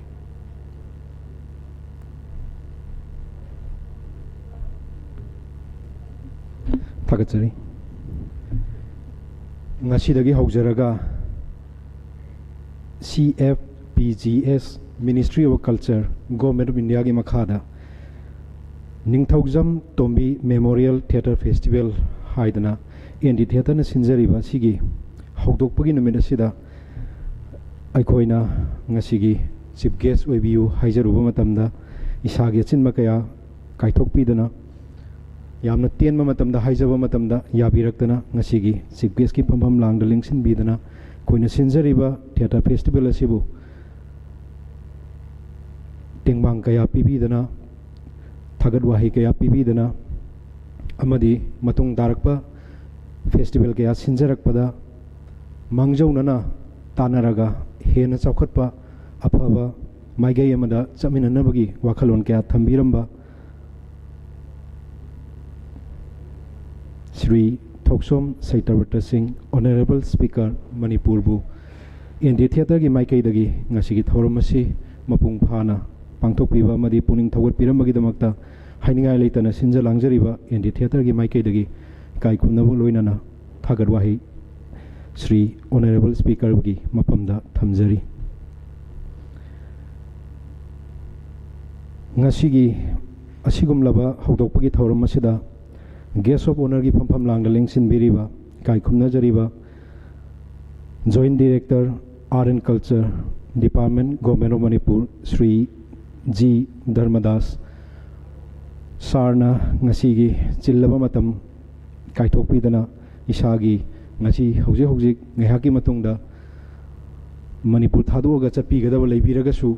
ꯊꯥꯒꯠꯆꯔꯤ꯫ ꯉꯁꯤꯗꯒꯤ ꯍꯧꯖꯔꯒ C F P G S, Ministry of Culture, Government of Indiaꯒꯤ ꯃꯈꯥꯗ ꯅꯤꯡꯊꯧꯖꯝ ꯇꯣꯝꯕꯤ Memorial Theatre Festival ꯍꯥꯏꯗꯅ N D Theatreꯅ ꯁꯤꯟꯖꯔꯤꯕ ꯑꯁꯤꯒꯤ ꯍꯧꯗꯣꯛꯄꯒꯤ ꯅꯨꯃꯤꯠ ꯑꯁꯤꯗ ꯑꯩꯈꯣꯏꯅ ꯉꯁꯤꯒꯤ chief guest ꯑꯣꯏꯕꯤꯌꯨ ꯍꯥꯏꯖꯔꯨꯕ ꯃꯇꯝꯗ ꯏꯁꯥꯒꯤ ꯑꯆꯤꯟꯕ ꯀꯌꯥ ꯀꯥꯏꯊꯣꯛꯄꯤꯗꯅ ꯌꯥꯝꯅ ꯇꯦꯟꯕ ꯃꯇꯝꯗ ꯍꯥꯏꯖꯕ ꯃꯇꯝꯗ ꯌꯥꯕꯤꯔꯛꯇꯅ ꯉꯁꯤꯒꯤ chief guestꯀꯤ ꯐꯝꯐꯝ ꯂꯥꯡꯗ ꯂꯦꯡꯁꯤꯟꯕꯤꯗꯅ ꯑꯩꯈꯣꯏꯅ ꯁꯤꯟꯖꯔꯤꯕ theatre festival ꯑꯁꯤꯕꯨ ꯇꯦꯡꯕꯥꯡ ꯀꯌꯥ ꯄꯤꯕꯤꯗꯅ ꯊꯥꯒꯠ ꯋꯥꯍꯩ ꯀꯌꯥ ꯄꯤꯕꯤꯗꯅ ꯑꯃꯗꯤ ꯃꯇꯨꯡ ꯇꯥꯔꯛꯄ festival ꯀꯌꯥ ꯁꯤꯟꯖꯔꯛꯄꯗ ꯃꯥꯡꯖꯧꯅꯅ ꯇꯥꯟꯅꯔꯒ ꯍꯦꯟꯅ ꯆꯥꯎꯈꯠꯄ ꯑꯐꯕ ꯃꯥꯏꯀꯩ ꯑꯃꯗ ꯆꯠꯃꯤꯟꯅꯅꯕꯒꯤ ꯋꯥꯈꯜꯂꯣꯟ ꯀꯌꯥ ꯊꯝꯕꯤꯔꯝꯕ ꯁ꯭ꯔꯤ ꯊꯣꯛꯁꯣꯝ ꯁꯩꯇꯕ꯭ꯔꯇ ꯁꯤꯡ, Honourable Speaker, ꯃꯅꯤꯄꯨꯔꯕꯨ N D Theatreꯒꯤ ꯃꯥꯏꯀꯩꯗꯒꯤ ꯉꯁꯤꯒꯤ ꯊꯧꯔꯝ ꯑꯁꯤ ꯃꯄꯨꯡ ꯐꯥꯅ ꯄꯥꯡꯊꯣꯛꯄꯤꯕ ꯑꯃꯗꯤ ꯄꯨꯛꯅꯤꯡ ꯊꯧꯒꯠꯄꯤꯔꯝꯕꯒꯤꯗꯃꯛꯇ ꯍꯥꯏꯅꯤꯡꯉꯥꯏ ꯂꯩꯇꯅ ꯁꯤꯟꯖ ꯂꯥꯡꯖꯔꯤꯕ N D Theatreꯒꯤ ꯃꯥꯏꯀꯩꯗꯒꯤ ꯏꯀꯥꯏ ꯈꯨꯝꯅꯕ ꯂꯣꯏꯅꯅ ꯊꯥꯒꯠ ꯋꯥꯍꯩ ꯁ꯭ꯔꯤ Honourable Speakerꯒꯤ ꯃꯐꯝꯗ ꯊꯝꯖꯔꯤ꯫ ꯉꯁꯤꯒꯤ ꯑꯁꯤꯒꯨꯝꯂꯕ ꯍꯧꯗꯣꯛꯄꯒꯤ ꯊꯧꯔꯝ ꯑꯁꯤꯗ Guest of Honourꯒꯤ ꯐꯝꯐꯝ ꯂꯥꯡꯗ ꯂꯦꯡꯁꯤꯟꯕꯤꯔꯤꯕ, ꯏꯀꯥꯏ ꯈꯨꯝꯅꯖꯔꯤꯕ Joint Director, Art and Culture Department, Government of Manipur, Shri G Dharmadas ꯁꯥꯔꯅ ꯉꯁꯤꯒꯤ ꯆꯤꯜꯂꯕ ꯃꯇꯝ ꯀꯥꯏꯊꯣꯛꯄꯤꯗꯅ ꯏꯁꯥꯒꯤ ꯉꯁꯤ ꯍꯧꯖꯤꯛ ꯍꯧꯖꯤꯛ ꯉꯥꯏꯍꯥꯛꯀꯤ ꯃꯇꯨꯡꯗ ꯃꯅꯤꯄꯨꯔ ꯊꯥꯗꯣꯛꯑꯒ ꯆꯠꯄꯤꯒꯗꯕ ꯂꯩꯕꯤꯔꯒꯁꯨ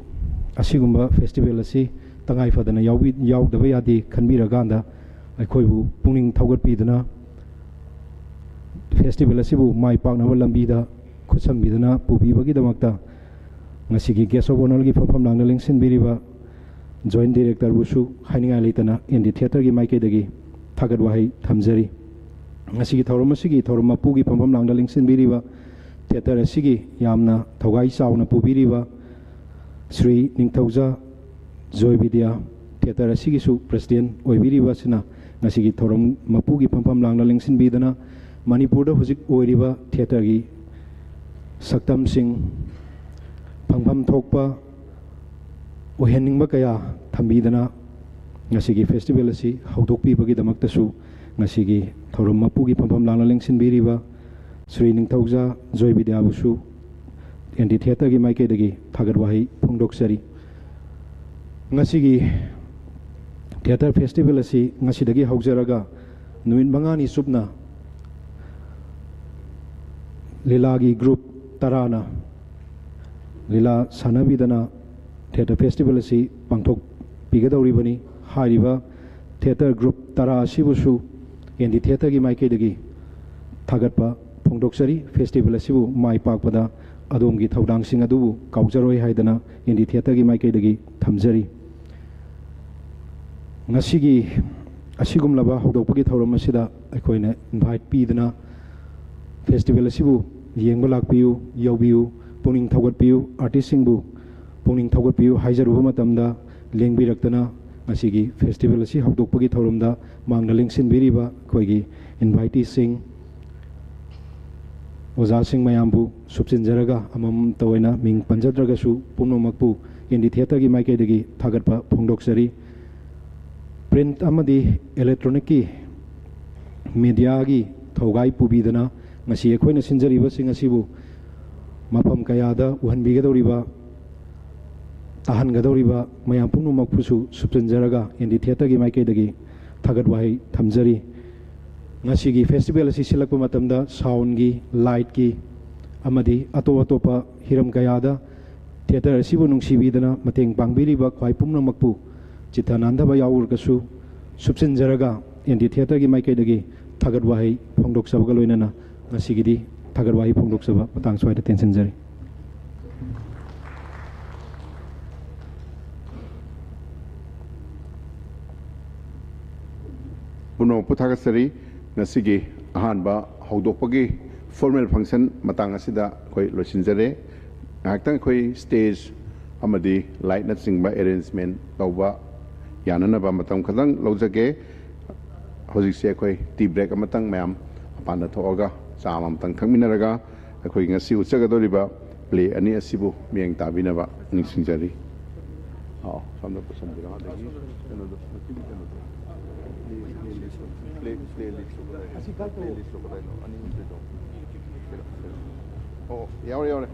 ꯑꯁꯤꯒꯨꯝꯕ festival ꯑꯁꯤ ꯇꯉꯥꯏ ꯐꯗꯅ ꯌꯥꯎꯕꯤ-, ꯌꯥꯎꯗꯕ ꯌꯥꯗꯦ ꯈꯟꯕꯤꯔꯀꯥꯟꯗ ꯑꯩꯈꯣꯏꯕꯨ ꯄꯨꯛꯅꯤꯡ ꯊꯧꯒꯠꯄꯤꯗꯨꯅ ꯐꯦꯁꯇꯤꯚꯦꯜ ꯑꯁꯤꯕꯨ ꯃꯥꯏ ꯄꯥꯛꯅꯕ ꯂꯝꯕꯤꯗ ꯈꯨꯠꯁꯝꯕꯤꯗꯨꯅ ꯄꯨꯕꯤꯕꯒꯤꯗꯃꯛꯇ ꯉꯁꯤꯒꯤ ꯒꯦꯁ ꯑꯣꯐ ꯑꯣꯅꯔꯒꯤ ꯐꯝꯐꯝ ꯂꯥꯡꯅ ꯂꯦꯡꯁꯤꯟꯕꯤꯔꯤꯕ ꯖꯣꯏꯟꯠ ꯗꯤꯔꯦꯛꯇꯔꯕꯨꯁꯨ ꯍꯥꯏꯅꯤꯡꯉꯥꯏ ꯂꯩꯇꯅ ꯑꯦꯟ ꯗꯤ ꯊꯤꯌꯦꯇꯔꯒꯤ ꯃꯥꯏꯀꯩꯗꯒꯤ ꯊꯥꯒꯠ ꯋꯥꯍꯩ ꯊꯝꯖꯔꯤ꯫ ꯉꯁꯤꯒꯤ ꯊꯧꯔꯝ ꯑꯁꯤꯒꯤ ꯊꯧꯔꯝ ꯃꯄꯨꯒꯤ ꯐꯝꯐꯝ ꯂꯥꯡꯅ ꯂꯦꯡꯁꯤꯟꯕꯤꯔꯤꯕ ꯊꯤꯌꯦꯇꯔ ꯑꯁꯤꯒꯤ ꯌꯥꯝꯅ ꯊꯧꯒꯥꯏ ꯆꯥꯎꯅ ꯄꯨꯕꯤꯔꯤꯕ ꯁ꯭ꯔꯤ ꯅꯤꯡꯊꯧꯖꯥ ꯖꯣꯏ ꯕꯤꯗ꯭ꯌꯥ, ꯊꯤꯌꯦꯇꯔ ꯑꯁꯤꯒꯤꯁꯨ ꯄ꯭ꯔꯦꯁꯤꯗꯦꯟꯠ ꯑꯣꯏꯕꯤꯔꯤꯕ ꯑꯁꯤꯅ ꯉꯁꯤꯒꯤ ꯊꯧꯔꯝ ꯃꯄꯨꯒꯤ ꯐꯝꯐꯝ ꯂꯥꯡꯅ ꯂꯦꯡꯁꯤꯟꯕꯤꯗꯅ ꯃꯅꯤꯄꯨꯔꯗ ꯍꯧꯖꯤꯛ ꯑꯣꯏꯔꯤꯕ ꯊꯤꯌꯦꯇꯔꯒꯤ ꯁꯛꯇꯝꯁꯤꯡ ꯐꯪꯐꯝ ꯊꯣꯛꯄ ꯑꯣꯏꯍꯟꯅꯤꯡꯕ ꯀꯌꯥ ꯊꯝꯕꯤꯗꯅ ꯉꯁꯤꯒꯤ ꯐꯦꯁꯇꯤꯚꯦꯜ ꯑꯁꯤ ꯍꯧꯗꯣꯛꯄꯤꯕꯒꯤꯗꯃꯛꯇꯁꯨ ꯉꯁꯤꯒꯤ ꯊꯧꯔꯝ ꯃꯄꯨꯒꯤ ꯐꯝꯐꯝ ꯂꯥꯡꯅ ꯂꯦꯡꯁꯤꯟꯕꯤꯔꯤꯕ ꯁ꯭ꯔꯤ ꯅꯤꯡꯊꯧꯖꯥ ꯖꯣꯏ ꯕꯤꯗ꯭ꯌꯥꯕꯨꯁꯨ ꯑꯦꯟ ꯗꯤ ꯊꯤꯌꯦꯇꯔꯒꯤ ꯃꯥꯏꯀꯩꯗꯒꯤ ꯊꯥꯒꯠ ꯋꯥꯍꯩ ꯐꯣꯡꯗꯣꯛꯆꯔꯤ꯫ ꯉꯁꯤꯒꯤ ꯊꯤꯌꯦꯇꯔ ꯐꯦꯁꯇꯤꯚꯦꯜ ꯑꯁꯤ ꯉꯁꯤꯗꯒꯤ ꯍꯧꯖꯔꯒ ꯅꯨꯃꯤꯠ ꯃꯉꯥꯅꯤ ꯆꯨꯞꯅ ꯂꯤꯂꯥꯒꯤ ꯒ꯭ꯔꯨꯞ ꯇꯔꯥꯅ ꯂꯤꯂꯥ ꯁꯥꯟꯅꯕꯤꯗꯅ ꯊꯤꯌꯦꯇꯔ ꯐꯦꯁꯇꯤꯚꯦꯜ ꯑꯁꯤ ꯄꯥꯡꯊꯣꯛꯄꯤꯒꯗꯧꯔꯤꯕꯅꯤ꯫ ꯍꯥꯏꯔꯤꯕ ꯊꯤꯌꯦꯇꯔ ꯒ꯭ꯔꯨꯞ ꯇꯔꯥ ꯑꯁꯤꯕꯨꯁꯨ ꯑꯦꯟ ꯗꯤ ꯊꯤꯌꯦꯇꯔꯒꯤ ꯃꯥꯏꯀꯩꯗꯒꯤ ꯊꯥꯒꯠꯄ ꯐꯣꯡꯗꯣꯛꯆꯔꯤ꯫ ꯐꯦꯁꯇꯤꯚꯦꯜ ꯑꯁꯤꯕꯨ ꯃꯥꯏ ꯄꯥꯛꯄꯗ ꯑꯗꯣꯝꯒꯤ ꯊꯧꯗꯥꯡꯁꯤꯡ ꯑꯗꯨꯕꯨ ꯀꯥꯎꯖꯔꯣꯏ ꯍꯥꯏꯗꯅ ꯑꯦꯟ ꯗꯤ ꯊꯤꯌꯦꯇꯔꯒꯤ ꯃꯥꯏꯀꯩꯗꯒꯤ ꯊꯝꯖꯔꯤ꯫ ꯉꯁꯤꯒꯤ ꯑꯁꯤꯒꯨꯝꯂꯕ ꯍꯧꯗꯣꯛꯄꯒꯤ ꯊꯧꯔꯝ ꯑꯁꯤꯗ ꯑꯩꯈꯣꯏꯅ ꯏꯟꯚꯥꯏꯠ ꯄꯤꯗꯨꯅ ꯐꯦꯁꯇꯤꯚꯦꯜ ꯑꯁꯤꯕꯨ ꯌꯦꯡꯕ ꯂꯥꯛꯄꯤꯌꯨ, ꯌꯥꯎꯕꯤꯌꯨ, ꯄꯨꯛꯅꯤꯡ ꯊꯧꯒꯠꯄꯤꯌꯨ, ꯑꯥꯔꯇꯤꯁꯁꯤꯡꯕꯨ ꯄꯨꯛꯅꯤꯡ ꯊꯧꯒꯠꯄꯤꯌꯨ ꯍꯥꯏꯖꯔꯨꯕ ꯃꯇꯝꯗ ꯂꯦꯡꯕꯤꯔꯛꯇꯅ ꯉꯁꯤꯒꯤ ꯐꯦꯁꯇꯤꯚꯦꯜ ꯑꯁꯤ ꯍꯧꯗꯣꯛꯄꯒꯤ ꯊꯧꯔꯝꯗ ꯃꯥꯡꯗ ꯂꯦꯡꯁꯤꯟꯕꯤꯔꯤꯕ ꯑꯩꯈꯣꯏꯒꯤ ꯏꯟꯚꯥꯏꯇꯤꯁꯤꯡ, ꯑꯣꯖꯥꯁꯤꯡ ꯃꯌꯥꯝꯕꯨ ꯁꯨꯞꯆꯤꯟꯖꯔꯒ ꯑꯃꯃꯝꯇ ꯑꯣꯏꯅ ꯃꯤꯡ ꯄꯟꯖꯗ꯭ꯔꯒꯁꯨ ꯄꯨꯝꯅꯃꯛꯄꯨ ꯑꯦꯟ ꯗꯤ ꯊꯤꯌꯦꯇꯔꯒꯤ ꯃꯥꯏꯀꯩꯗꯒꯤ ꯊꯥꯒꯠꯄ ꯐꯣꯡꯗꯣꯛꯆꯔꯤ꯫ ꯄ꯭ꯔꯤꯟꯠ ꯑꯃꯗꯤ ꯏꯂꯦꯛꯇ꯭ꯔꯣꯅꯤꯛꯀꯤ ꯃꯦꯗꯤꯌꯥꯒꯤ ꯊꯧꯒꯥꯏ ꯄꯨꯕꯤꯗꯅ ꯉꯁꯤ ꯑꯩꯈꯣꯏꯅ ꯁꯤꯟꯖꯔꯤꯕꯁꯤꯡ ꯑꯁꯤꯕꯨ ꯃꯐꯝ ꯀꯌꯥꯗ ꯎꯍꯟꯕꯤꯒꯗꯧꯔꯤꯕ, ꯇꯥꯍꯟꯒꯗꯧꯔꯤꯕ ꯃꯌꯥꯝ ꯄꯨꯝꯅꯃꯛꯄꯨꯁꯨ ꯁꯨꯞꯆꯤꯟꯖꯔꯒ ꯑꯦꯟ ꯗꯤ ꯊꯤꯌꯦꯇꯔꯒꯤ ꯃꯥꯏꯀꯩꯗꯒꯤ ꯊꯥꯒꯠ ꯋꯥꯍꯩ ꯊꯝꯖꯔꯤ꯫ ꯉꯁꯤꯒꯤ ꯐꯦꯁꯇꯤꯚꯦꯜ ꯑꯁꯤ ꯁꯤꯜꯂꯛꯄ ꯃꯇꯝꯗ ꯁꯥꯎꯟꯒꯤ, ꯂꯥꯏꯠꯀꯤ ꯑꯃꯗꯤ ꯑꯇꯣꯞ ꯑꯇꯣꯞꯄ ꯍꯤꯔꯝ ꯀꯌꯥꯗ ꯊꯤꯌꯦꯇꯔ ꯑꯁꯤꯕꯨ ꯅꯨꯡꯁꯤꯕꯤꯗꯅ ꯃꯇꯦꯡ ꯄꯥꯡꯕꯤꯔꯤꯕ ꯈ꯭ꯋꯥꯏ ꯄꯨꯝꯅꯃꯛꯄꯨ ꯆꯤꯠꯊ ꯅꯥꯟꯊꯕ ꯌꯥꯎꯔꯒꯁꯨ ꯁꯨꯞꯆꯤꯟꯖꯔꯒ ꯑꯦꯟ ꯗꯤ ꯊꯤꯌꯦꯇꯔꯒꯤ ꯃꯥꯏꯀꯩꯗꯒꯤ ꯊꯥꯒꯠ ꯋꯥꯍꯩ ꯐꯣꯡꯗꯣꯛꯆꯕꯒ ꯂꯣꯏꯅꯅ ꯉꯁꯤꯒꯤꯗꯤ ꯊꯥꯒꯠ ꯋꯥꯍꯩ ꯐꯣꯡꯗꯣꯛꯆꯕ ꯃꯇꯥꯡ ꯁ꯭ꯋꯥꯏꯗ ꯇꯦꯟꯁꯤꯟꯖꯔꯤ꯫ ꯄꯨꯝꯅꯃꯛꯄꯨ ꯊꯥꯒꯠꯆꯔꯤ꯫ ꯉꯁꯤꯒꯤ ꯑꯍꯥꯟꯕ ꯍꯧꯗꯣꯛꯄꯒꯤ formal function ꯃꯇꯥꯡ ꯑꯁꯤꯗ ꯑꯩꯈꯣꯏ ꯂꯣꯏꯁꯤꯟꯖꯔꯦ꯫ ꯉꯥꯏꯍꯥꯛꯇꯪ ꯑꯩꯈꯣꯏ stage ꯑꯃꯗꯤ ꯂꯥꯏꯠꯅꯆꯤꯡꯕ arrangement ꯇꯧꯕ ꯌꯥꯅꯅꯕ ꯃꯇꯝ ꯈꯤꯇꯪ ꯂꯧꯖꯒꯦ꯫ ꯍꯧꯖꯤꯛꯁꯦ ꯑꯩꯈꯣꯏ tea break ꯑꯃꯇꯪ ꯃꯌꯥꯝ ꯃꯄꯥꯟꯗ ꯊꯣꯛꯑꯒ ꯆꯥ ꯑꯃꯇꯪ ꯊꯛꯃꯤꯟꯅꯔꯒ ꯑꯩꯈꯣꯏ ꯉꯁꯤ ꯎꯠꯆꯒꯗꯧꯔꯤꯕ play ꯑꯅꯤ ꯑꯁꯤꯕꯨ ꯃꯤꯠꯌꯦꯡ ꯇꯥꯕꯤꯅꯕ ꯅꯤꯡꯁꯤꯡꯖꯔꯤ꯫ ꯑꯥꯎ, ꯁꯣꯝꯗ ꯄꯨꯁꯟꯕꯤꯔꯣ꯫ ꯑꯗꯒꯤ ꯀꯩꯅꯣꯗꯣ, ꯃꯁꯤꯒꯤ ꯀꯩꯅꯣꯗꯣ, play, play list, play, play list ꯂꯣ ꯀꯗꯥꯏꯅꯣ? Play list ꯂꯣ ꯀꯗꯥꯏꯅꯣ? ꯑꯅꯤ ꯑꯍꯨꯝ ꯂꯩꯗꯣ꯫ ꯑꯣ, ꯌꯥꯎꯔꯦ, ꯌꯥꯎꯔꯦ꯫